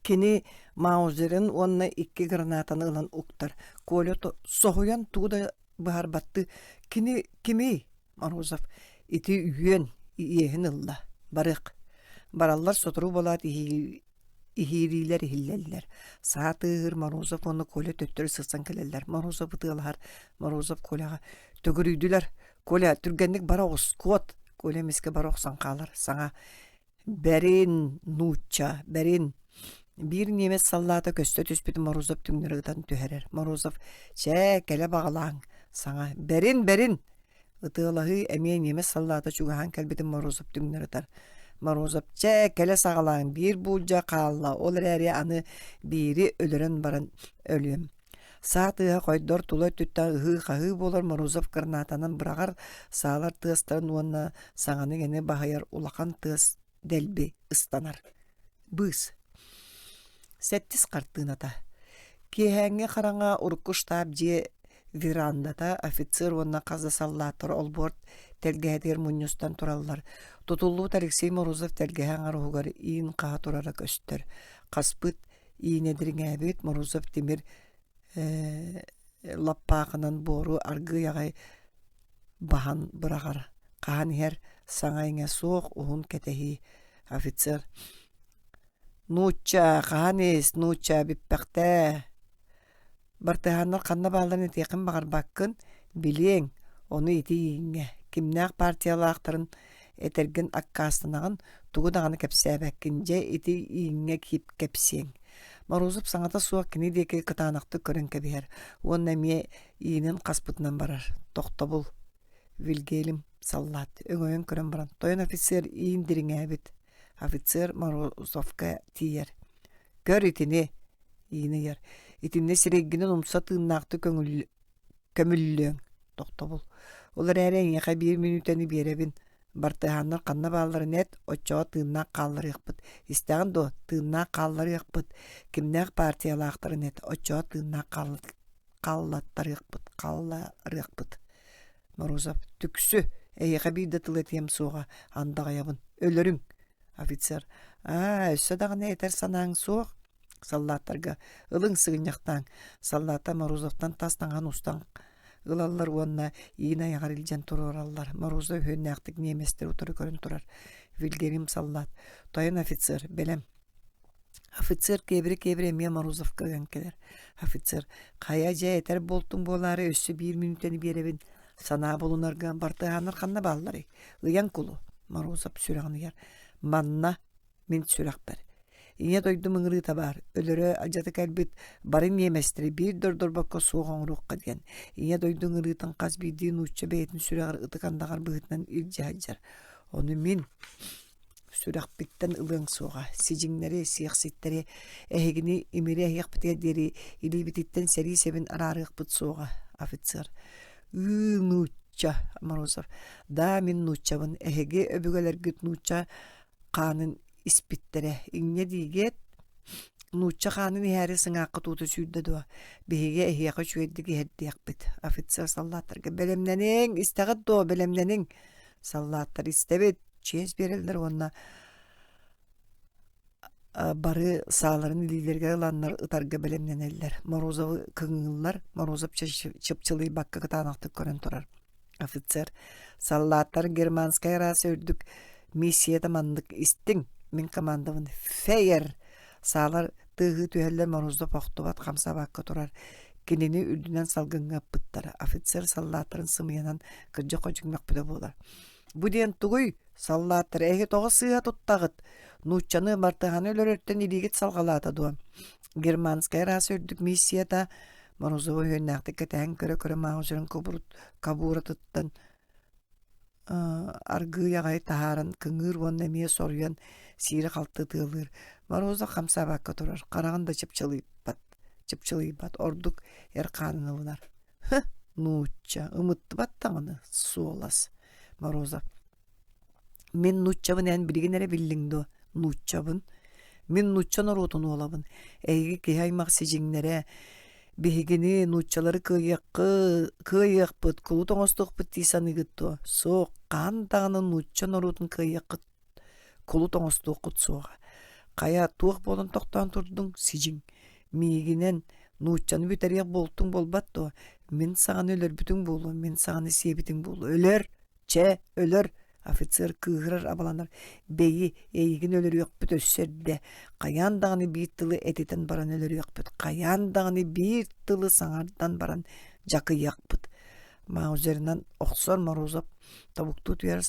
Кини маузерын уонна икки гранатаны ылан уктар. Коля соһуйан тугу да быһаарбаттыы «Кини кимий?» Морозов «Ити үөн иэһин ылла. Барыах». Бараллар сотору буолаат иһиириилэр иһиллэллэр. Саа тыаһыыр Морозов уонна Коля төттөрү сырсан кэлэллэр. Морозов ытыалаһар. Морозов Коляҕа «Төгүрүйдүлэр. Коля, түргэнник бара оҕус, куот!» Коля эмискэ бара охсон хаалар. Саҥа Бэрин, нуучча, бэрин! Биир немец саллаата көстө түспүт Морозов түҥнэри ытан түһэрэр. Морозов: «Чээ, кэлэ баҕалааҥ!» Саҥа: «Бэрин, бэрин!» Ытыалаһыы эмиэ немец саллаата чугаһаан кэлбитин Морозов түҥнэри ытар. Морозов: «Чээ, кэлэ саҕалааҥ, биир буулдьа хаалла, ол эрээри аны биири өлөрөн баран өлүөм». Саа тыаһа хойдор тула өттүттэн ыһыы-хаһыы буолар Морозов гранатанан быраҕар саалар тыастарын уонна саҥаны-иҥэни баһыйар улахан тыас дэлби ыстанар. Быыс. Сэттис хартыыната. Киэһээҥҥи хараҥа урукку штаб дьиэ верандата офицер уонна хас да саллааттар олбуор тэлгэһэтигэр мунньустан тураллар. Тутуллубут Алексей Морозов тэлгэһэ аҥар уһугар иин хаһа турара көстөр. Хаспыт иинэ дириҥээбит Морозов тимир лаппаахынан буору аргыый аҕай баһан быраҕар. Хаһан иһэр саҥа-иҥэ суох уһун кэтэһии. Офицер «Нуучча, хаһан ис, нуучча, бүппэхтээ» Бартыһааннар ханна баалларын этиэххин баҕарбаккын, билиэҥ, ону ити ииҥҥэ, кимнээх партиялаахтарын этэргин аккаастанаҕын, тугу даҕаны кэпсээбэккин, дьэ ити ииҥҥэ кэпсиэҥ. Морозов саҥата суох кини диэки кытаанахтык көрөн кэбиһэр уонна эмиэ иинин хаспытынан барар. Тохтобул. Вильгельм саллаат өҥөйөн көрөн баран тойон офицер иин дириҥээбит. Офицер Морозовка тиийэр. Көр итини иин ыйар. Итиннэ сирэйгинэн умса тыыннаахтык көмүллүөҥ. Тохтобул. Ол эрээри эйиэхэ биир мүнүүтэни биэрэбин. Бартыһааннар ханна баалларын эт, оччоҕо тыыннаах хаалларыахпыт. Истэҕин дуо, тыыннаах хаалларыахпыт. Кимнээх партиялаахтарын эт, оччоҕо тыыннаах хааллаттарыахпыт, хаалларыахпыт. Морозов, түксү, эйиэхэ биир да тыл этиэм суоҕа, андаҕайабын. Өлөрүҥ. Офицер, аа, өссө даҕаны этэр санааҥ суох? Саллааттарга ылыҥ сыгынньахтааҥ. Саллааттар Морозовтан тас таҥаһын устан ылаллар уонна иин айаҕар илдьэн туруораллар. Морозов үһүөннээхтик немецтэри утары көрөн турар. Вильгельм саллаат. Тойон офицер, бэлэм. Офицер киэбирэ-киэбирэ эмиэ Морозовка ыган кэлэр. Офицер, хайа дьэ этэр буолтуҥ буолаары өссө биир мүнүүтэни биэрэбин. Санаа булунарга бартыһааннар ханна баалларый? Ыйан кулу. Морозов сүрэҕин ыйар. Манна мин сүрэхпэр. Ийэ дойдум ыҥырыыта баар, өлөрө алдьата кэлбит бары ньиэмэстэри биир да ордорбокко суох оҥоруохха диэн. Ийэ дойду ыҥырыытын хас биирдии нуучча бэйэтин сүрэҕэр ытык андаҕар быһыытынан илдьэ сылдьар. Ону мин сүрэхпиттэн ылыаҥ суоҕа, сидьиҥнэри, сиэхситтэри эһигини имири эһиэхпитигэр диэри илиибититтэн сэрии сэбин араарыахпыт суоҕа, офицер. Ыы, нуучча, Морозов. Да, мин нууччабын, эһиги өбүгэлэргит нуучча хаанын испиттэрэ. Инньэ диигэт, нуучча хаанын иһээри сыҥааххыт уута сүүрдэ дуо? Биһиги эһиэхэ үчүгэйдик иһэрдиэхпит. Офицер саллааттарга бэлэмнэниҥ, истэҕит дуо, бэлэмнэниҥ. Саллааттар истэбит, чиэс биэрэллэр уонна бары сааларын илиилэригэр ыланнар ытарга бэлэмнэнэллэр. Морозовы кыҥыыллар, Морозов чыпчылыйбакка кытаанахтык көрөн турар. Офицер саллааттар германскай раса үрдүк миссията маннык истиҥ мин командабын фейер саалар тыаһыы түһэллэр Морозов охтубат хамсаабакка турар кинини үрдүнэн салгыҥҥа ыппыттара офицер саллааттарын сымыйанан кырдьык-хордьук мөхпүтэ буолар бу диэн тугуй Саллааттар эһиги тоҕо сыыһа туттаҕыт? Нууччаны бартыһааны өлөрөртөн илиигит салҕалаата дуо? Германскай раса үрдүк миссията Морозова үһүөннээхтик кэтэһэн көрө-көрө Маузерын кабуратыттан аргыый аҕай таһааран кыҥыыр уонна эмиэ соруйан сиирэ-халты ытыалыыр. Морозов хамсаабакка турар, хараҕын да чыпчылыйбат, чыпчылыйбат, ордук эр хаанын ылынар. Һы, нуучча, ымыттыбат даҕаны, суолас. Морозов Мин нууччабын эн билигин эрэ биллиҥ дуо? Нууччабын. Мин нуучча норуотун уолабын. Эһиги киһи аймах сидьиҥнэрэ биһигини нууччалары кыайыаххы кыайыахпыт, кулут оҥостуохпут дии саныыгыт дуо? Суох, хаһан даҕаны нуучча норуотун кыайыаххыт, кулут оҥостуоххут суоҕа. Хайа, туох буолан тохтоон турдуҥ, сидьиҥ? Миигинэн нууччаны бүтэриэх буолтуҥ буолбат дуо? Мин саҕаны өлөрбүтүҥ буолуо, мин саҕаны сиэбитиҥ буолуо. Өлөр! Чэ, өлөр, офицер кыыһырар абаланар, бэйи, эйигин өлөрүөхпүт өссө эрдэ, хайаан даҕаны биир тылы этитэн баран өлөрүөхпүт, хайаан даҕаны биир тылы саҥардан баран дьакыйыахпыт. Маузерынан охсор Морозов тобуктуу түһэр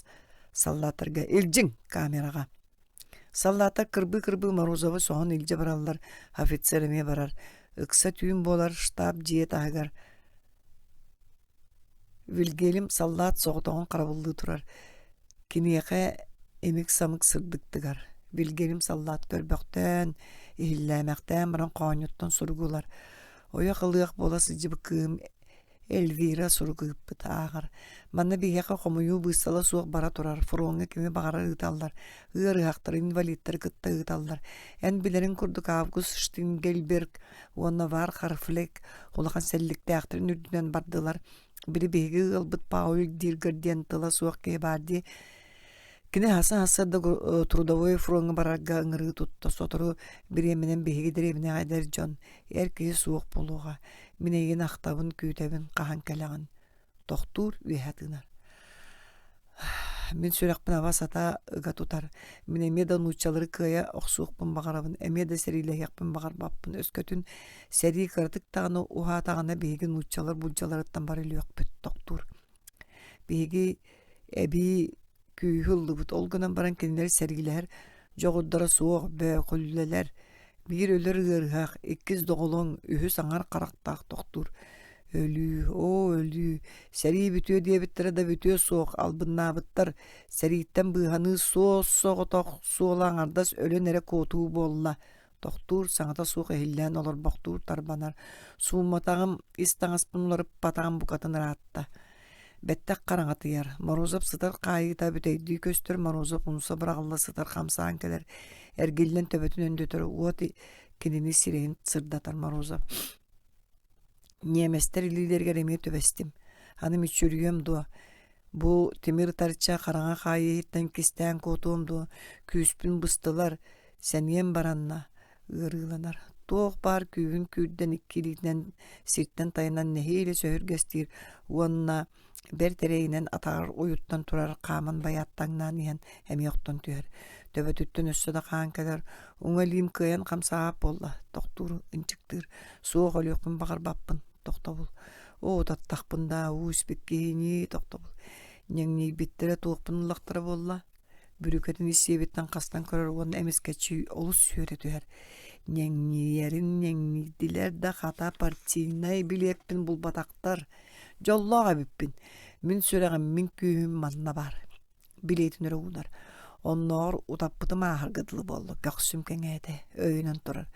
саллааттарга илдьиҥ камераҕа. Саллааттар кырбыы-кырбыы Морозовы соһон илдьэ бараллар, офицер эмиэ барар. Ыкса түүн буолар штаб дьиэ таһыгар Вильгельм саллаат соҕотоҕун харабыллыы турар, киниэхэ имик-самык сырдык тыгар. Вильгельм саллаат көрбөхтөөн, иһиллээмэхтээн баран хоонньуттан сурук ылар. Ойох ылыах буола сылдьыбыт кыыһым Эльвира сурук ыыппыт ааҕар. Манна биһиэхэ хомуйуу быыстала суох бара турар, фроҥҥа кими баҕарар ыыталлар, ыарыһахтары, инвалидтары кытта ыыталлар. Эн билэриҥ курдук Август Штингельберг уонна Вархарфлек улахан сэлликтээхтэрин үрдүнэн бардылар. Били биһиги ыалбыт Пауль Диргер диэн тыла суох киһи баар дии. Кини хаса-хаса да трудовой фроҥҥа барарга ыҥырыы тутта. Сотору бириэмэнэн биһиги дэриэбинэҕэ эдэр дьон, эр киһи суох буолуоҕа. Мин эйигин ахтабын, күүтэбин, хаһан кэлэҕин? Тохтуур, үөһэ тыынар. Мин сүрэхпин аба-сата ыга тутар. Мин эмиэ да нууччалары кыайа охсуохпун баҕарабын, эмиэ да сэриилэһиэхпин баҕарбаппын. Өскөтүн сэрии кыратык даҕаны уһаатаҕына биһиги нууччалар булдьаларыттан бары өлүөхпүт, тохтуур. Биһиги эбии күүһү ыллыбыт, ол гынан баран кинилэр сэриилэһэр дьоҕурдара суох, бөөхүллэлэр. Биир өлөр ыарыһах, иккис доҕолоҥ, үһүс аҥар харахтаах тохтуур. Өлүү, оо, өлүү, сэрии бүтүө диэбиттэрэ да бүтүө суох, албыннаабыттар, сэрииттэн быыһаныы суос-соҕотох суола аҥардас өлөн эрэ куотуу буолла. Тохтуур, саҥата суох иһиллээн олорбохтуур тарбанар. Суумматаҕым, ис таҥаспын уларыппатаҕым букатын ыраатта. Бэттэх хараҥатыйар, Морозов сытар хаайыыта бүтэйдии көстөр, Морозов умса быраҕылла сытар хамсаан кэлэр, эргиллэн төбөтүн өндөтөр, уот кинини сирэйин сырдатар Морозов. Ньиэмэстэр илиилэригэр эмиэ түбэстим. Аны мүччүрүйүөм дуо? Бу тимир тарча хараҥа хаайыы иһиттэн кистээн куотуом дуо? Күүспүн быстылар, сэниэм баранна, ыарыыланар. Туох баар күүһүн күүрдэн икки илиитинэн сиртэн тайанан нэһиилэ сөһүргэстиир уонна бэрт эрэйинэн атаҕар уйуттан турар хааман байааттаҥнаан иһэн эмиэ охтон түһэр. Төбөтүттэн өссө да хаан кэлэр, уҥа илиим кыайан хамсаабат буолла, тохтуур, ынчыктыыр. Суох өлүөхпүн баҕарбаппын, тохтобул. Оо, утаттахпын даа, уу испит киһи тохтобул. Ньэҥнийбиттэрэ туохпун ыллахтара буолла? Бүрүкэтин ис сиэбиттэн хастан көрөр уонна эмискэччи олус сүөрэ түһэр. Ньэҥнийэрин ньэҥнийдилэр да хата партийнай билиэппин булбатахтар. Дьоллоох эбиппин. Мин сүрэҕим, мин күүһүм манна баар. Билиэтин өрө уунар. Оннооҕор утаппытым ааһарга дылы буолла. Көхсүм кэҥээтэ, өйүнэн турар.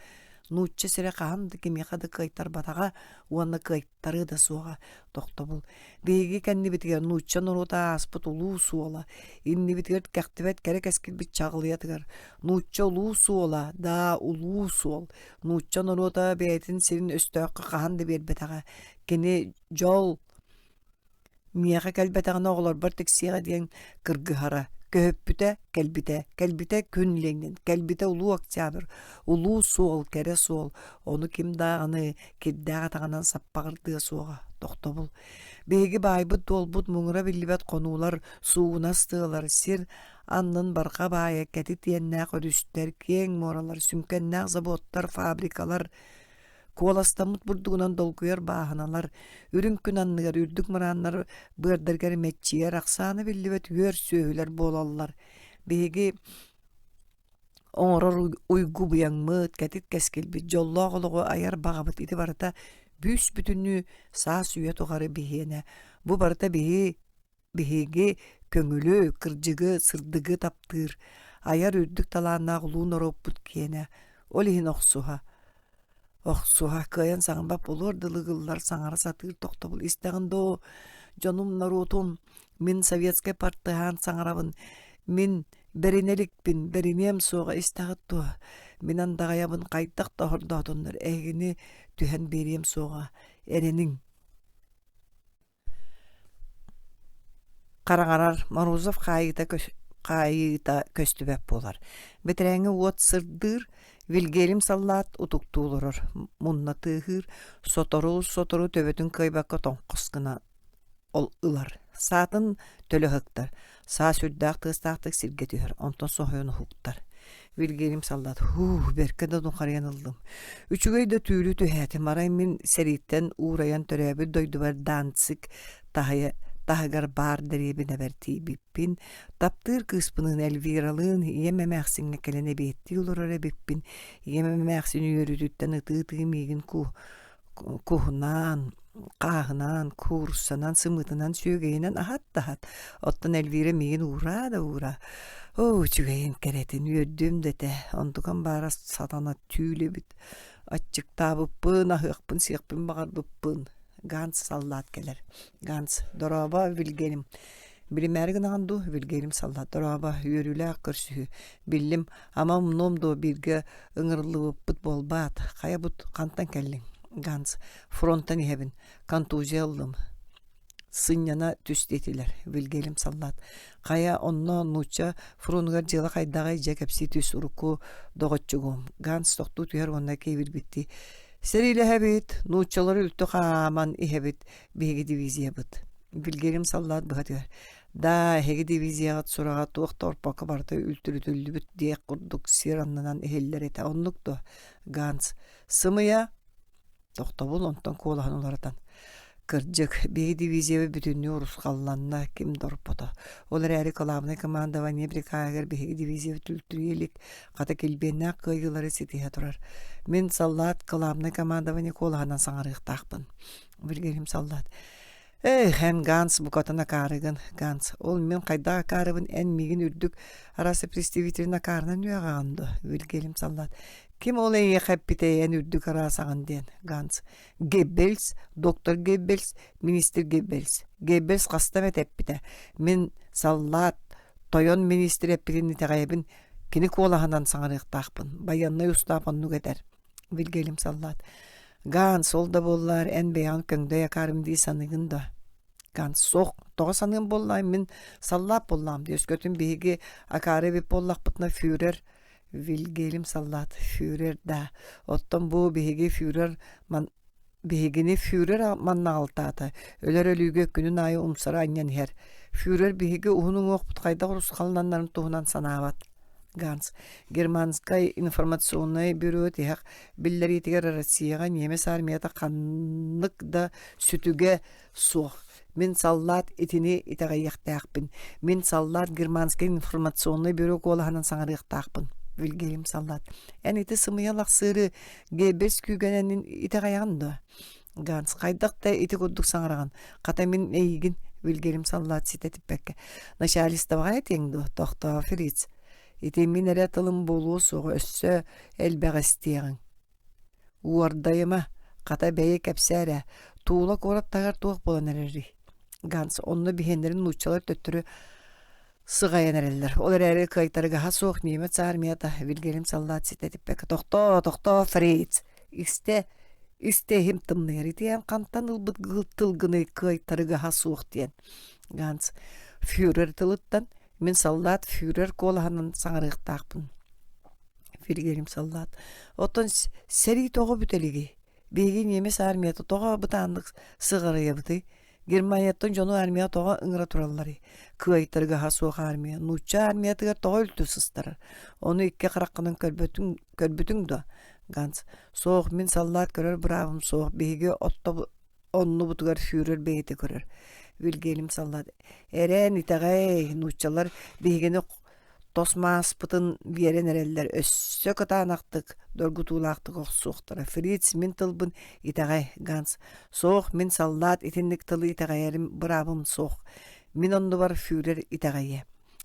Нуучча сирэ хаһан да кимиэхэ да кыайтарбатаҕа уонна кыайтарыа да суоҕа. Тохтобул. Биһиги кэннибитигэр нуучча норуота ааспыт улуу суола, иннибитигэр кэхтибэт кэрэ кэскилбит чаҕылыйатыгар нуучча улуу суола, даа улуу суол. Нуучча норуота бэйэтин сирин өстөөххө хаһан да биэрбэтэҕэ. Кини дьол Миэхэ кэлбэтэҕинэ оҕолорбор тиксиэҕэ диэн кыргыһара, көһүппүтэ, кэлбитэ, кэлбитэ күн Ленин, кэлбитэ Улуу Октябрь, улуу суол, кэрэ суол, ону ким даҕаны кирдээх атаҕынан саппаҕырдыа суоҕа, тохтобул. Биһиги баайбыт-дуолбут муҥура биллибэт хонуулар, суугунас тыалар, сир аннын барҕа баайа, кэтит иэннээх өрүстэр, киэҥ муоралар, сүҥкэннээх заводтар, фабрикалар, Куоластаммыт бурдугунан долгуйар бааһыналар, үрүҥ күн анныгар үрдүк мырааннар быардарыгар мэччийэр ахсаана биллибэт үөр сүөһүлэр буолаллар. Биһиги оҥорор уйгу быйаҥмыт, кэтит кэскилбит, дьоллоох олоҕу айар баҕабыт ити барыта бүүс бүтүннүү саас үйэ тухары биһиэнэ. Бу барыта биһи биһиги Көҥүлү, кырдьыгы, сырдыгы таптыыр, айар үрдүк талааннаах улуу норуоппут киэнэ, ол иһин охсуһа, охсуһа, кыайан саҥарбат буолуор дылы ыгыллар, саҥара сатыыр тохтобул истэҕин доо, дьонум, норуотум, мин советскай партыһаан саҥарабын, мин бэринэ иликпин, бэриниэм суоҕа истэҕит дуо, мин андаҕайабын хайдах да оһордоотуннар, эһигини түһэн биэриэм суоҕа, эрэниҥ Хараҥарар Морозов хаайыыта хаайыыта көстүбэт буолар. Бэтэрээҥҥэ уот сырдыыр, Вильгельм саллаат утуктуу олорор, мунна тыаһыыр, сотору-сотору төбөтүн кыайбакка тоҥхос гына ол ылар. Саатын төлө ыһыктар, саа сүрдээх тыастаахтык сиргэ түһэр, онтон соһуйан уһуктар. Вильгельм саллаат «Һуу, бэркэ да нухарыйан ыллым. Үчүгэй да түүлү түһээтим, арай мин сэрииттэн уурайан төрөөбүт дойдубар Данциг таһыйа таһыгар баар дэриэбинэбэр тиийбиппин, таптыыр кыыспыныын Эльвиралыын ийэм эмээхсиҥҥэ кэлэн эбиэттии олорор эбиппин, ийэм эмээхсин үөрүүтүттэн ытыы-ытыы миигин ку куһунаан, хааһынаан, кууруссанан, сымыытынан, сүөгэйинэн аһат да аһат. Оттон Эльвира миигин уураа да уураа. Оо, үчүгэйин кэрэтин үөрдүм да этэ. Онтукам баара сатана түүл эбит. Аччыктаабыппын, аһыахпын-сиэхпин баҕарбыппын. Ганс саллаат кэлэр. Ганс, дорообо, Вильгельм. Билимээри гынаҕын дуу, Вильгельм саллаат, дорообо, үөрүүлээх көрсүһүү. Биллим, ама умнуом дуо бииргэ ыҥырыллыбыппыт буолбаат, хайа бут хантан кэллиҥ? Ганс, фронтан иһэбин, контузия ыллым. Сынньана түс диэтилэр, Вильгельм саллаат. Хайа, онно нуучча фронугар дьыала хайдаҕый дьэ кэпсии түс урукку доҕоччугум. Ганс тохтуу түһэр уонна киэбирбиттии. Сэриилэһэбит, нууччалары үлтү хааман иһэбит, биһиги дивизиябыт. Вильгельм саллаат быһа түһэр. Даа, эһиги дивизияҕыт сураҕа туох да орпокко барыта үлтүрүтүллүбүт диэх курдук сир аннынан иһиллэр этэ. Оннук дуо? Ганс. Сымыйа. Тохтобул онтон куолаһын уларытан. Кырдьык, биһиги дивизиябыт бүтүннүү урусхалланна, ким да орпото. Ол эрээри кылаабынай командование приказыгар биһиги дивизиябыт үлтүрүйэ илик, хата килбиэннээх кыайыылары ситиһэ турар. Мин саллаат кылаабынай командование куолаһынан саҥарыахтаахпын. Вильгельм саллаат. Эх, эн Ганс букатын акаарыгын, Ганс. Ол мин хайдах акаарыбын эн миигин үрдүк раса представителин акаарынан үөҕэҕин дуо? Вильгельм саллаат. Ким ол эйиэхэ эппитэй эн үрдүк араасаҕын диэн, Ганс. Геббельс, доктор Геббельс, министр Геббельс. Геббельс хаста эмэ эппитэ. Мин саллаат, тойон министр эппитин итэҕэйэбин, кини куолаһынан саҥарыахтаахпын. Байыаннай устаап оннук этэр. Вильгельм саллаат. Ганс, ол да буоллар, эн бэйэҕин көҥдөй акаарым дии саныыгын да? Ганс, суох, тоҕо саныам буоллаҕай, мин саллаат буоллаҕым дии, өскөтүн биһиги акаары эбит буоллахпытына фюрер Вильгельм саллаат фюрер да, оттон бу биһиги фюрер ман биһигини фюрер маннаҕалтаата, өлөр өлүүгэ күнүн аайы умсара анньан иһэр. Фюрер биһиги уһун уҥуохпут хайдах урусхалланарын туһунан санаабат. Ганс Германскай информационнай бюро тиһэх биллэриитигэр Россияҕа ньиэмэс армията ханнык да сүтүгэ суох. Мин саллаат итини итэҕэйиэхтээхпин. Мин саллаат Германскай информационнай бюро куолаһынан саҥарыахтаахпын. Вильгельм саллаат. Эн ити сымыйа лахсыыры Геббельс күүгэнэнин итэҕэйэҕин дуо? Ганс хайдах да ити курдук саҥараҕын. Хата мин эйигин Вильгельм саллаат ситэ типпэккэ. Начальствоҕа этиэҥ дуо? Тохтоо, Фриц. Ити мин эрэ тылым буолуо суоҕа, өссө элбэҕи истиэҕиҥ. Уордайыма, хата бэйи кэпсээ эрэ, Туула куорат таһыгар туох буолан эрэрий? Ганс онно биһиэннэрин нууччалар төттөрү сыҕайан эрэллэр. Ол эрээри кыайтарыгаһа суох немец армията Вильгельм саллаат ситэ типпэккэ «Тохтоо, тохтоо, фриц! Истэ, истэ иһим тымныйар итиэн хантан ылбыт тылгыный кыайтарыгаһа суох» диэн. Ганс фюрер тылыттан мин саллаат фюрер куолаһынан саҥарыахтаахпын. Вильгельм саллаат «Оттон сэрии тоҕо бүтэ илигий? Биһиги немец армията тоҕо бытааннык сыҕарыйабытый? Германияттан дьону армия тоҕо ыҥыра туралларый? Кыайтарыгаһа суох армия нуучча армиятыгар тоҕо үлтү сыстарар? Ону икки хараххынан көрбөтүҥ, көрбүтүҥ дуо? Ганс, суох, мин саллаат көрөр быраабым суох. Биһиги отто оннубутугар фюрер бэйэтэ көрөр. Вильгельм саллаат, эрээн итэҕэй, нууччалар биһигини тос мааспытын биэрэн эрэллэр өссө кытаанахтык, доргутуулаахтык охсуохтара. Фриц, мин тылбын итэҕэй, Ганс. Суох, мин саллаат итинник тылы итэҕэйэрим быраабым суох. Мин оннубар фюрер итэҕэйиэ.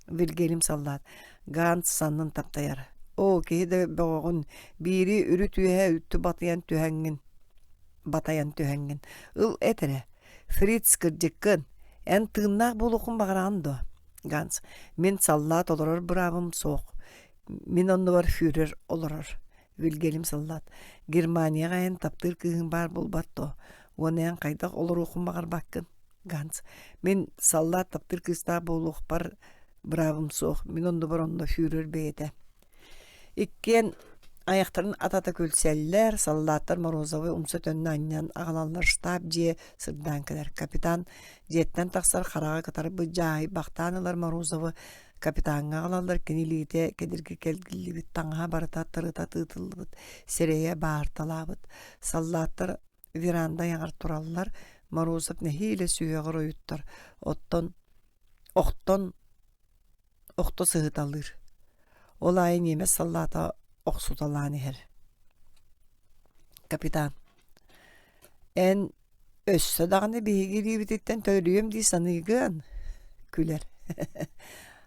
Вильгельм саллаат Ганс саннын таптайар. Оо, киһи да бөҕөҕүн, биири үрүт үөһэ үттү батыйан түһэҥҥин, батайан түһэҥҥин. Ыл эт эрэ, Фриц кырдьыккын, эн тыыннаах буолуоххун баҕараҕын дуо? Ганс, мин саллаат олорор быраабым суох. Мин оннубар фюрер олорор. Вильгельм саллаат, Германияҕа эн таптыыр кыыһыҥ баар буолбат дуо? Уонна эн хайдах олоруоххун баҕарбаккын? Ганс, мин саллаат таптыыр кыыстаах буолуохпар быраабым суох, мин оннубар онно фюрер бэйэтэ. Иккиэн айахтарын атата күлсэллэр, саллааттар Морозовы умса төннө анньан аҕалаллар штаб дьиэ сырдаан кэлэр. Капитан дьиэттэн тахсар хараҕа кытарбыт дьааһыйбахтаан ылар Морозовы капитаҥҥа аҕалаллар кини илиитэ кэдирги кэлгиллибит таҥаһа барыта тырыта тыытыллыбыт сирэйэ баарталаабыт саллааттар веранда айаҕар тураллар Морозов нэһиилэ сүһүөҕэр ойуттар оттон охтон охто сыһыталыыр ол аайы ньиэмэс саллаата охсуталаан иһэр капитан эн өссө даҕаны биһиги илиибититтэн төлүөм дии саныыгын күлэр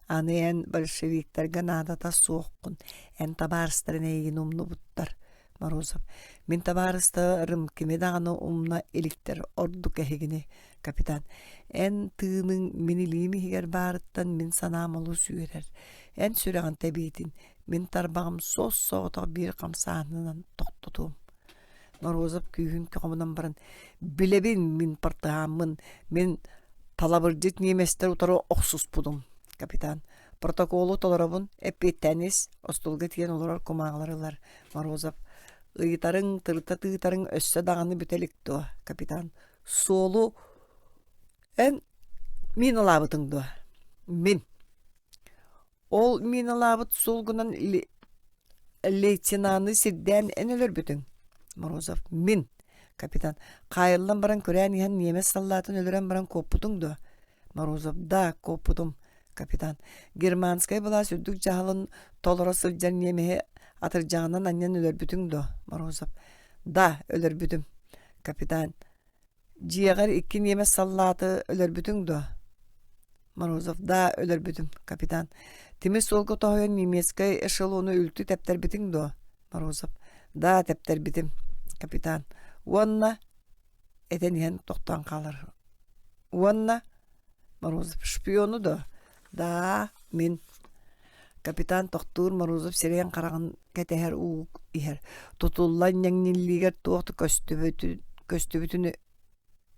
аны эн большевиктарга наадата суоххун эн табаарыстарын эйигин умнубуттар Морозов мин табаарыстарым кими даҕаны умна иликтэр ордук эһигини капитан эн тыыныҥ мин илиим иһигэр баарыттан мин санаам олус үөрэр эн сүрэҕин тэбиитин мин тарбаҕым суос-соҕотох биир хамсааһынынан тохтотуом Морозов күүһүн хомунан баран билэбин мин партыһааммын мин талабырдьыт ньиэмэстэр утары охсуспутум капитан протоколу толоробун эппиэттээн ис остуолга тиийэн олорор кумааҕылары ылар Морозов ыйытарыҥ тырыта тыытарыҥ өссө даҕаны бүтэ илик дуо капитан суолу эн миналаабытыҥ дуо мин ол миналаабыт суолгунан лейтенаны сирдээн эн өлөрбүтүҥ Морозов мин капитан хаайыллан баран күрээн иһэн ньиэмэс саллаатын өлөрөн баран куоппутуҥ дуо Морозов да куоппутум капитан германскай былаас үрдүк дьаһалын толоро сылдьар ньиэмэһи атырдьаҕынан анньан өлөрбүтүҥ дуо Морозов да өлөрбүтүм капитан дьиэҕэр икки ньиэмэс саллааты өлөрбүтүҥ дуо Морозов да өлөрбүтүм капитан тимир суолга тоһуйан немецкэй эшелону үлтү тэптэрбитиҥ дуо Морозов да тэптэрбитим капитан уонна этэн иһэн тохтоон хаалар уонна Морозов шпиону да да мин капитан тохтуур Морозов сирэйин хараҕын кэтэһэр уу иһэр тутуллан ньэҥниллиигэр туох да көстүбүтүн көстүбүтүн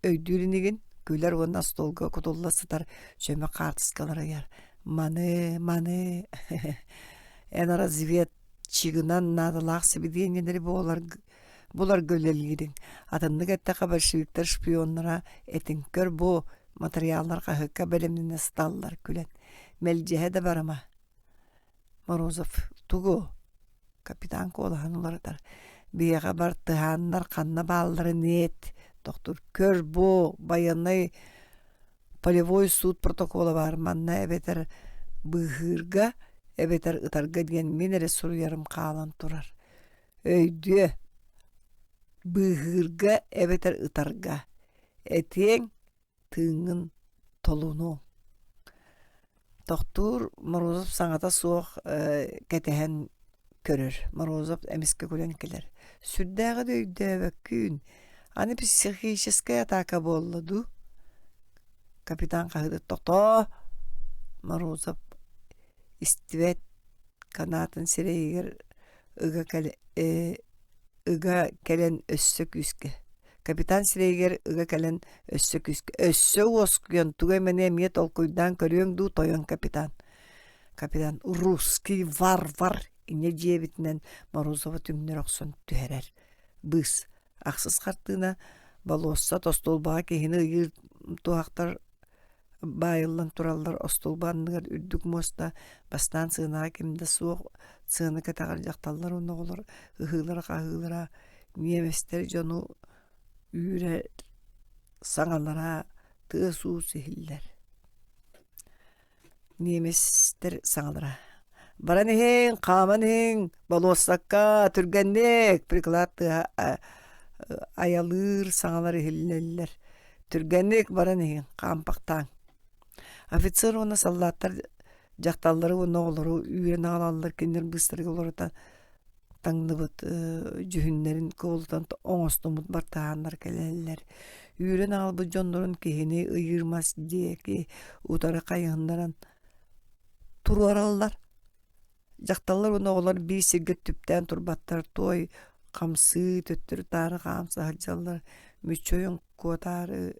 өйдүүр инигин күлэр уонна остуолга кутулла сытар чөмөх хаартыскалары ыйар маны маны эн разведчигынан наадалаах сибидиэнньэлэри буолар буларга үлэлиириҥ. Атыннык эттэххэ большевиктар шпионнара этиҥ көр бу матырыйааллар хаһыакка бэлэмнэнэ сыталлар күлэн. Мэлдьэһэ да барыма. Морозов тугу? Капитан куолаһын уларытар. Биһиэхэ бартыһааннар ханна баалларын эт. Тохтуур көр бу байыаннай полевой суут протокола баар манна эбэтэр быыһыырга эбэтэр ытарга диэн мин эрэ суруйарым хаалан турар. Өйдүө, быыһыырга эбэтэр ытарга, этиэҥ, тыыҥҥын толунуоҥ Тохтуур Морозов саҥата суох кэтэһэн көрөр. Морозов эмискэ күлэн кэлэр. Сүрдээҕи да өйдөөбөккүн, аны психическэй атака буолла дуу? Капитан хаһыытыыр тохтоо! Морозов истибэт канаатын сирэйигэр ыга ыга кэлэн өссө күүскэ капитан сирэйигэр ыга кэлэн өссө күүскэ өссө уоскуйан тугу эмэни эмиэ толкуйдаан көрүөҥ дуу тойон капитан капитан русский варвар инньэ дьиэбитинэн Морозова түҥнэри охсон түһэрэр быыс ахсыс хартыына болуоссат остуолбаҕа киһини ыйыыр туһахтар баайыллан тураллар остуолба анныгар үрдүк муоста бастаан сыанаҕа ким да суох сыана кэтэҕэр дьахталлар уонна оҕолор ыһыылара-хаһыылара ньиэмэстэр дьону үүрэ саҥалара тыас-уус иһиллэр Ньиэмэстэр саҥалара: «Баран иһиҥ, хааман иһиҥ, болуоссакка, түргэнник!» приклад тыаһа айалыыр саҥалар иһиллэллэр. «Түргэнник баран иһиҥ, хаампахтааҥ!» Офицер уонна саллааттар дьахталлары уонна оҕолору үүрэн аҕалаллар, кинилэр быыстарыгар олорута таҥныбыт дьүһүннэрин кубулутан оҥостуммут бартыһааннар кэлэллэр. Үүрэн аҕалбыт дьоннорун киһини ыйыыр мас диэки утары хайыһыннаран туруораллар. Дьахталлар уонна оҕолор биир сиргэ түптээн турбаттар, туой хамсыы, төттөрү-таары хаамса сылдьаллар, мүччү ойон куотаары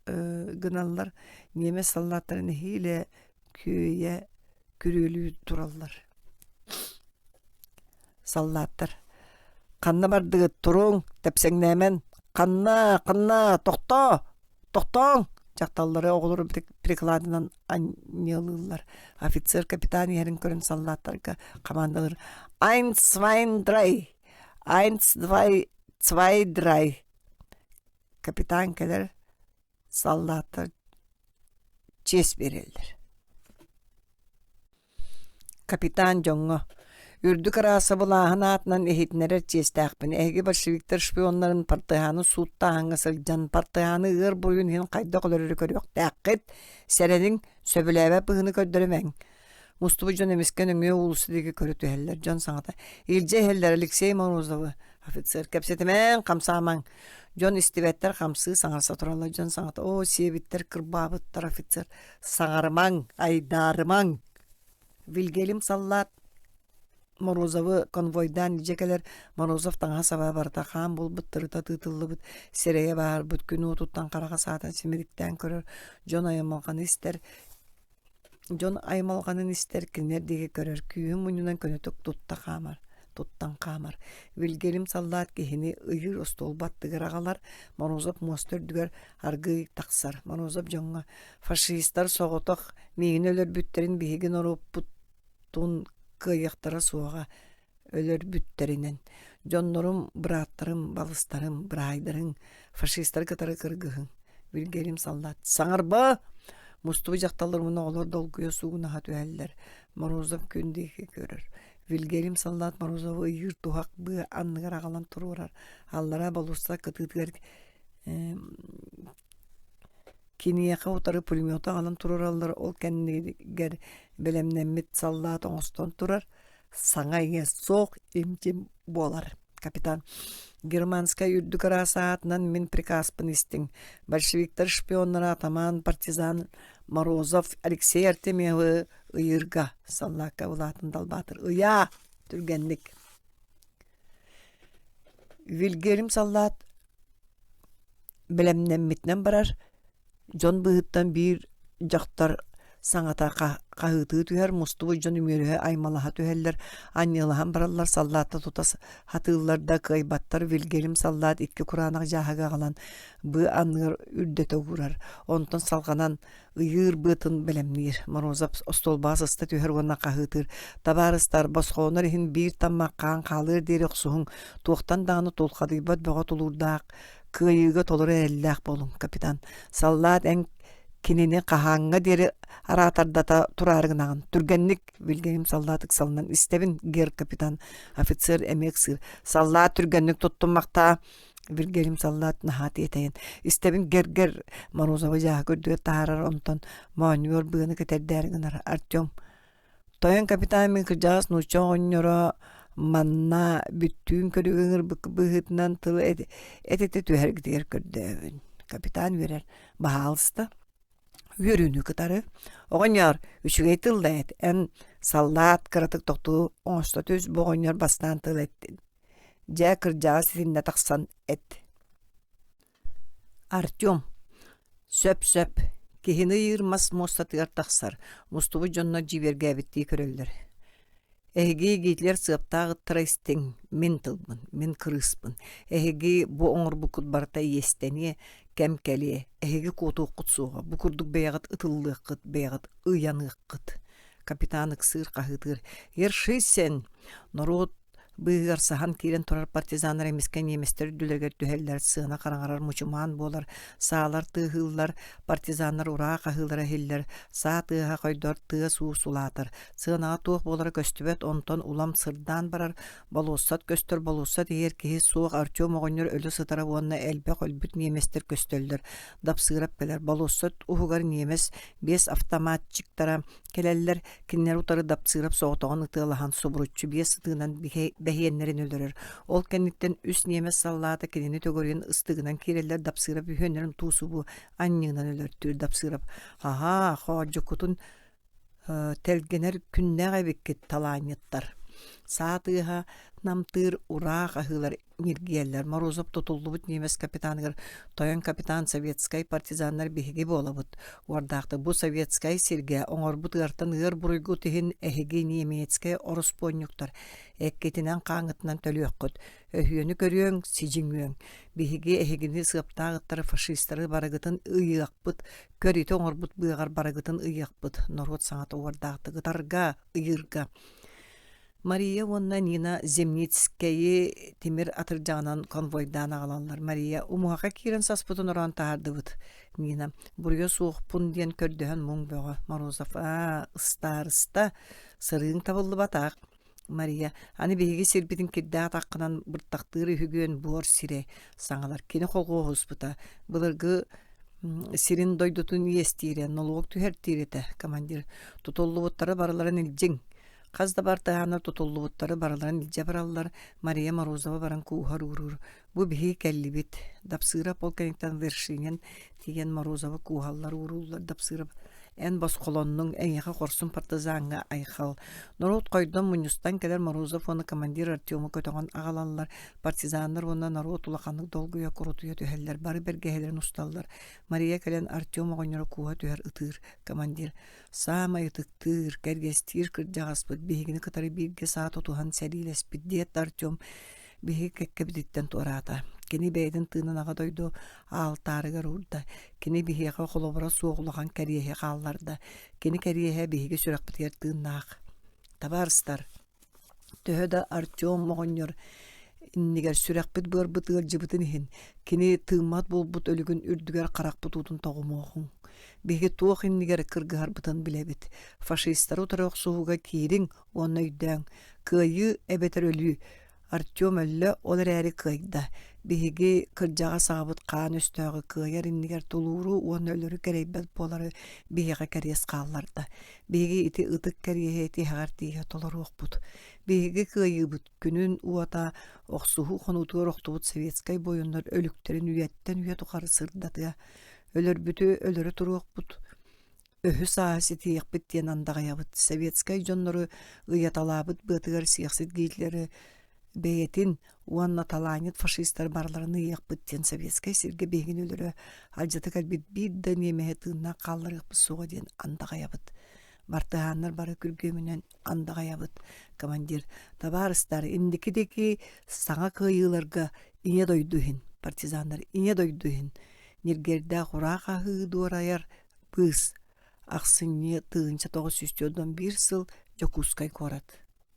гыналлар, ньиэмэс саллааттарын нэһиилэ күөйэ күрүөлүү тураллар. Саллааттар «Ханна бардыгыт, туруҥ, тэпсэҥнээмэн, ханна, ханна, тохтоо, тохтооҥ!» дьахталлары оҕолору прикладынан анньыалыыллар. Офицер капитан иһэрин көрөн саллааттарга хамаандалыыр «Eins, zwei, drei! Eins, zwei, zwei, drei!» Капитан кэлэр, саллааттар чиэс биэрэллэр. Капитан дьоҥҥо «Үрдүк арааса былааһын аатынан иһитиннэрэр чиэстээхпин. Эһиги большевиктар шпионнарын партыһааны сууттааһыҥҥа сылдьан, партыһааны ыар буруйун иһин хайдах өлөрөрү көрүөхтээххит. Сэрэниҥ, сөбүлээбэт быһыыны көрдөрүмэҥ. Мустубут дьон эмискэ нөҥүө уулусса диэки көрө түһэллэр. Дьон саҥата «Илдьэ иһэллэр Алексей Морозовы!» Офицер «Кэпсэтимэҥ, хамсаамаҥ!» Дьон истибэттэр, хамсыы саҥарса тураллар. Дьон саҥата «Оо, сиэбиттэр, кырбаабыттар!» Офицер «Саҥарымаҥ, айдаарымаҥ!» Вильгельм саллаат Морозовы конвойдаан илдьэ кэлэр. Морозов таҥаһа-саба барыта хаан буолбут, тырыта тыытыллыбыт, сирэйэ бааһырбыт, күн уотуттан хараҕа саатан симириктээн көрөр. Дьон аймалҕаны истэр, Дьон аймалҕанын истэр, кинилэр диэки көрөр, күүһүн мунньунан көнөтүк тутта хаамар, туттан хаамар. Вильгельм саллаат киһини ыйыыр остуолба аттыгар аҕалар, Морозов муоста үрдүгэр аргыый тахсар. Морозов дьоҥҥо «Фашистар соҕотох миигин өлөрбүттэрин биһиги норуоппутун кыайыахтара суоҕа, өлөрбүттэринэн дьоннорум, бырааттарым, балыстарым, быраайдарыҥ, фашистары кытары кыргыһыҥ. Вильгельм саллаат «Саҥарба!» Мустубут дьахталлар уонна оҕолор долгуйа суугунаһа түһэллэр. Морозов күн диэки көрөр. Вильгельм саллаат Морозову ыйыыр туһах быа анныгар аҕалан туруорар. Аллараа болуоссат кытыытыгар Киниэхэ утары пулемету аҕалан туруораллар, ол кэннигэр бэлэмнэммит саллаат оҥостон турар, саҥа-иҥэ суох им-дьим буолар. Капитан Германскай үрдүк араас аатынан мин приказпын истиҥ. Большевиктар шпионнара атаман партизан Морозов Алексей Артемьевы ыйыырга саллаакка былаатын далбаатыр. Ыйаа! Түргэнник. Вильгельм саллаат Бэлэмнэммитинэн барар, дьон быыһыттан биир дьахтар саҥата хаһыытыы түһэр, мустубут дьон үмүөрүһэ аймалаһа түһэллэр, анньыалаһан бараллар, саллаатта тута сатыыллар да кыайбаттар, Вильгельм саллаат икки кураанах дьааһыгы аҕалан быа анныгар үрдэтэ уурар, онтон салҕанан ыйыыр быатын бэлэмниир. Морозов остуолбаҕа сыста түһэр уонна хаһыытыыр: «Табаарыстар, босхолонор иһин биир таммах хаан хаалыар диэри охсуһуҥ, туохтан даҕаны тулхадыйбат бөҕө тулуурдаах, кыайыыга толору эрэллээх буолуҥ, капитан. Саллаат эн кинини хаһааҥҥа диэри араатардата тураары гынаҕын. Түргэнник!» Вильгельм саллаат ыксалынан «Истэбин, гер капитан!» Офицер эмиэ ыксыыр. «Саллаат түргэнник туттуммахтаа!» Вильгельм саллаат наһаа тиэтэйэн истэбин гэр-гэр Морозовы дьааһык үрдүгэр таһаарар онтон моонньугар быаны кэтэрдээри гынар Артем тойон капитан мин кырдьаҕас нуучча оҕонньоро манна бүттүүн көрүүгэ ыҥырбыт быһыытынан тыл этитэ түһэргитигэр көрдөөбүн капитан үөрэр баһаалыста үөрүүнү кытары оҕонньоор үчүгэй тылла эт эн саллаат кыратык тохтуу оҥосто түс бу оҕонньор бастаан тыл эттин Дьэ, кырдьаҕас итиннэ тахсан эт Артем сөп-сөп киһини ыйыыр мас муостатыгар тахсар, мустубут дьоннор дьиибэргээбиттии көрөллөр. Эһиги Гитлер сыаптаах ыттара истиҥ, мин тылбын, мин кырыыспын. Эһиги бу оҥорбуккут барыта иэстэниэ, кэм кэлиэ. Эһиги куотуоххут суоҕа, бу курдук бэйэҕит ытыллыаххыт, бэйэҕит ыйаныаххыт. Капитан ыксыыр хаһыытыыр. Ершисен! Норуот. Быыһыгар саһан киирэн турар партизаннар эмискэ немецтэр үрдүлэригэр түһэллэр, сыана хараҥарар мучумаан буолар, саалар тыаһыыллар, партизаннар ураа хаһыылара иһиллэр, саа тыаһа хойдор, тыас-уус улаатар. Сыанаҕа туох буолара көстүбэт, онтон улам сырдаан барар, болуоссат көстөр, болуоссат иһэр киһи суох Артем оҕонньор өлө сытара уонна элбэх өлбүт немецтэр көстөллөр. Дапсыырап кэлэр. Болуоссат уһугар немец биэс автоматчиктара кэлэллэр, кинилэри утары Дапсыырап соҕотоҕун ытыалаһан субуруччу биэс ытыынан бэһиэннэрин өлөрөр. Ол кэнниттэн үс немец саллаата кинини төгүрүйэн ыстыгынан киирэллэр Дапсыырап үһүөннэрин туусубу анньыынан өлөртүүр Дапсыырап «Аһаа, хоодьуккутун тэлгэнэр күннээх эбиккит талаанньыттар Саа тыаһа намтыыр ураа хаһыылар ньиргийэллэр Морозов тутуллубут немец капитаныгар тойон капитан советскай партизаннар биһиги буолабыт уордаахтык бу советскай сиргэ оҥорбут ыартан ыар буруйгут иһин эһиги немецкэй ороспуонньуктар эккитинэн-хааҥҥытынан төлүөххүт өһүөнү көрүөҥ сидьиҥүөҥ биһиги эһигини сыаптаах ыттары фашистары барыгытын ыйыахпыт Көр ити оҥорбут быаҕар барыгытын ыйыахпыт, норуот саҥата уордаахтык ытарга, ыйыырга. Мария уонна Нина Земницкэйи тимир атырдьаҕынан конвойдаан аҕалаллар. Мария умуһахха киирэн саспытын ороон таһаардыбыт. Нина буруйа суохпун диэн көрдөһөн муҥ бөҕө. Морозов аа, ыстаарыста, сырыыҥ табыллыбатах. Мария, аны биһиги сирбитин кирдээх атаххынан быртахтыыр үһүгүөн буор сирэ саҥалар. Кини холхуоһуспута. Былыргы сирин дойдутун иэстиирэ, нолуок түһэртиир этэ, командир. Тутуллубуттары барыларын илдьиҥ. Хас да бартыһааннар тутуллубуттары барыларын илдьэ бараллар. Мария Морозова баран кууһар ууруур. Бу биһиги кэллибит. Дапсыырап ол кэнниттэн Вершинин тиийэн Морозовы кууһаллар уурууллар Дапсыырап эн босхолоннуҥ, эйиэхэ хорсун партизаҥҥа айхал. Норуот хойдон мунньустан кэлэр Морозов уонна командир Артему көтөҕөн аҕалаллар. Партизаннар уонна норуот улаханнык долгуйа курутуйа түһэллэр, бары бэргэһэлэрин усталлар. Мария кэлэн Артем оҕонньоро кууһа түһэр ытыыр. Командир «Саамай ытыктыыр, кэргэстиир кырдьаҕаспыт биһигини кытары бииргэ саа тутуһан сэриилэспит» диэт Артем биһиги кэккэбититтэн туораата. Кини бэйэтин тыынын Аҕа дойду аалтаарыгар уурда. Кини биһиэхэ холобура суох улахан кэриэһи хаалларда. Кини кэриэһэ биһиги сүрэхпитигэр тыыннаах. Табаарыстар, төһө да Артем оҕонньор иннигэр сүрэхпит-быарбыт ыалдьыбытын иһин, кини тыыммат буолбут өлүгүн үрдүгэр харахпыт уутун тоҕумуоҕуҥ. Биһиги туох иннигэр кыргыһарбытын билэбит. Фашистары утары охсуһууга киириҥ уонна өйдөөҥ, кыайыы эбэтэр өлүү Артем өллө, ол эрээри кыайда. Биһиги кырдьаҕас аҕабыт хаан өстөөҕү кыайар иннигэр тулууру уонна өлөрү кэрэйбэт буолары биһиэхэ кэриэс хаалларда. Биһиги ити ытык кэриэһи тиһэҕэр тиийэ толоруохпут. Биһиги кыайыыбыт күнүн уота охсуһуу хонуутугар охтубут советскай буойуннар өлүктэрин үйэттэн үйэ тухары сырдатыа. Өлөрбүтү өлөрө туруохпут Өһү-сааһы ситиһиэхпит диэн андаҕайабыт. Советскай дьоннору ыйаталаабыт быатыгар сиэхсит Гитлеры бэйэтин уонна талаанньыт фашистары барыларын ыйыахпыт диэн советскай сиргэ биһигини өлөрө алдьата кэлбит биир да ниэмэһи тыыннаах хаалларыахпыт суоҕа диэн андаҕайабыт. Бартыһааннар бары күргүөмүнэн андаҕайабыт. Командир, табаарыстар, инники диэки саҥа кыайыыларга Ийэ дойду иһин, партизаннар Ийэ дойду иһин ньиргиэрдээх ураа хаһыы дуорайар Быыс. Ахсынньы 1941 сыл Дьокуускай куорат.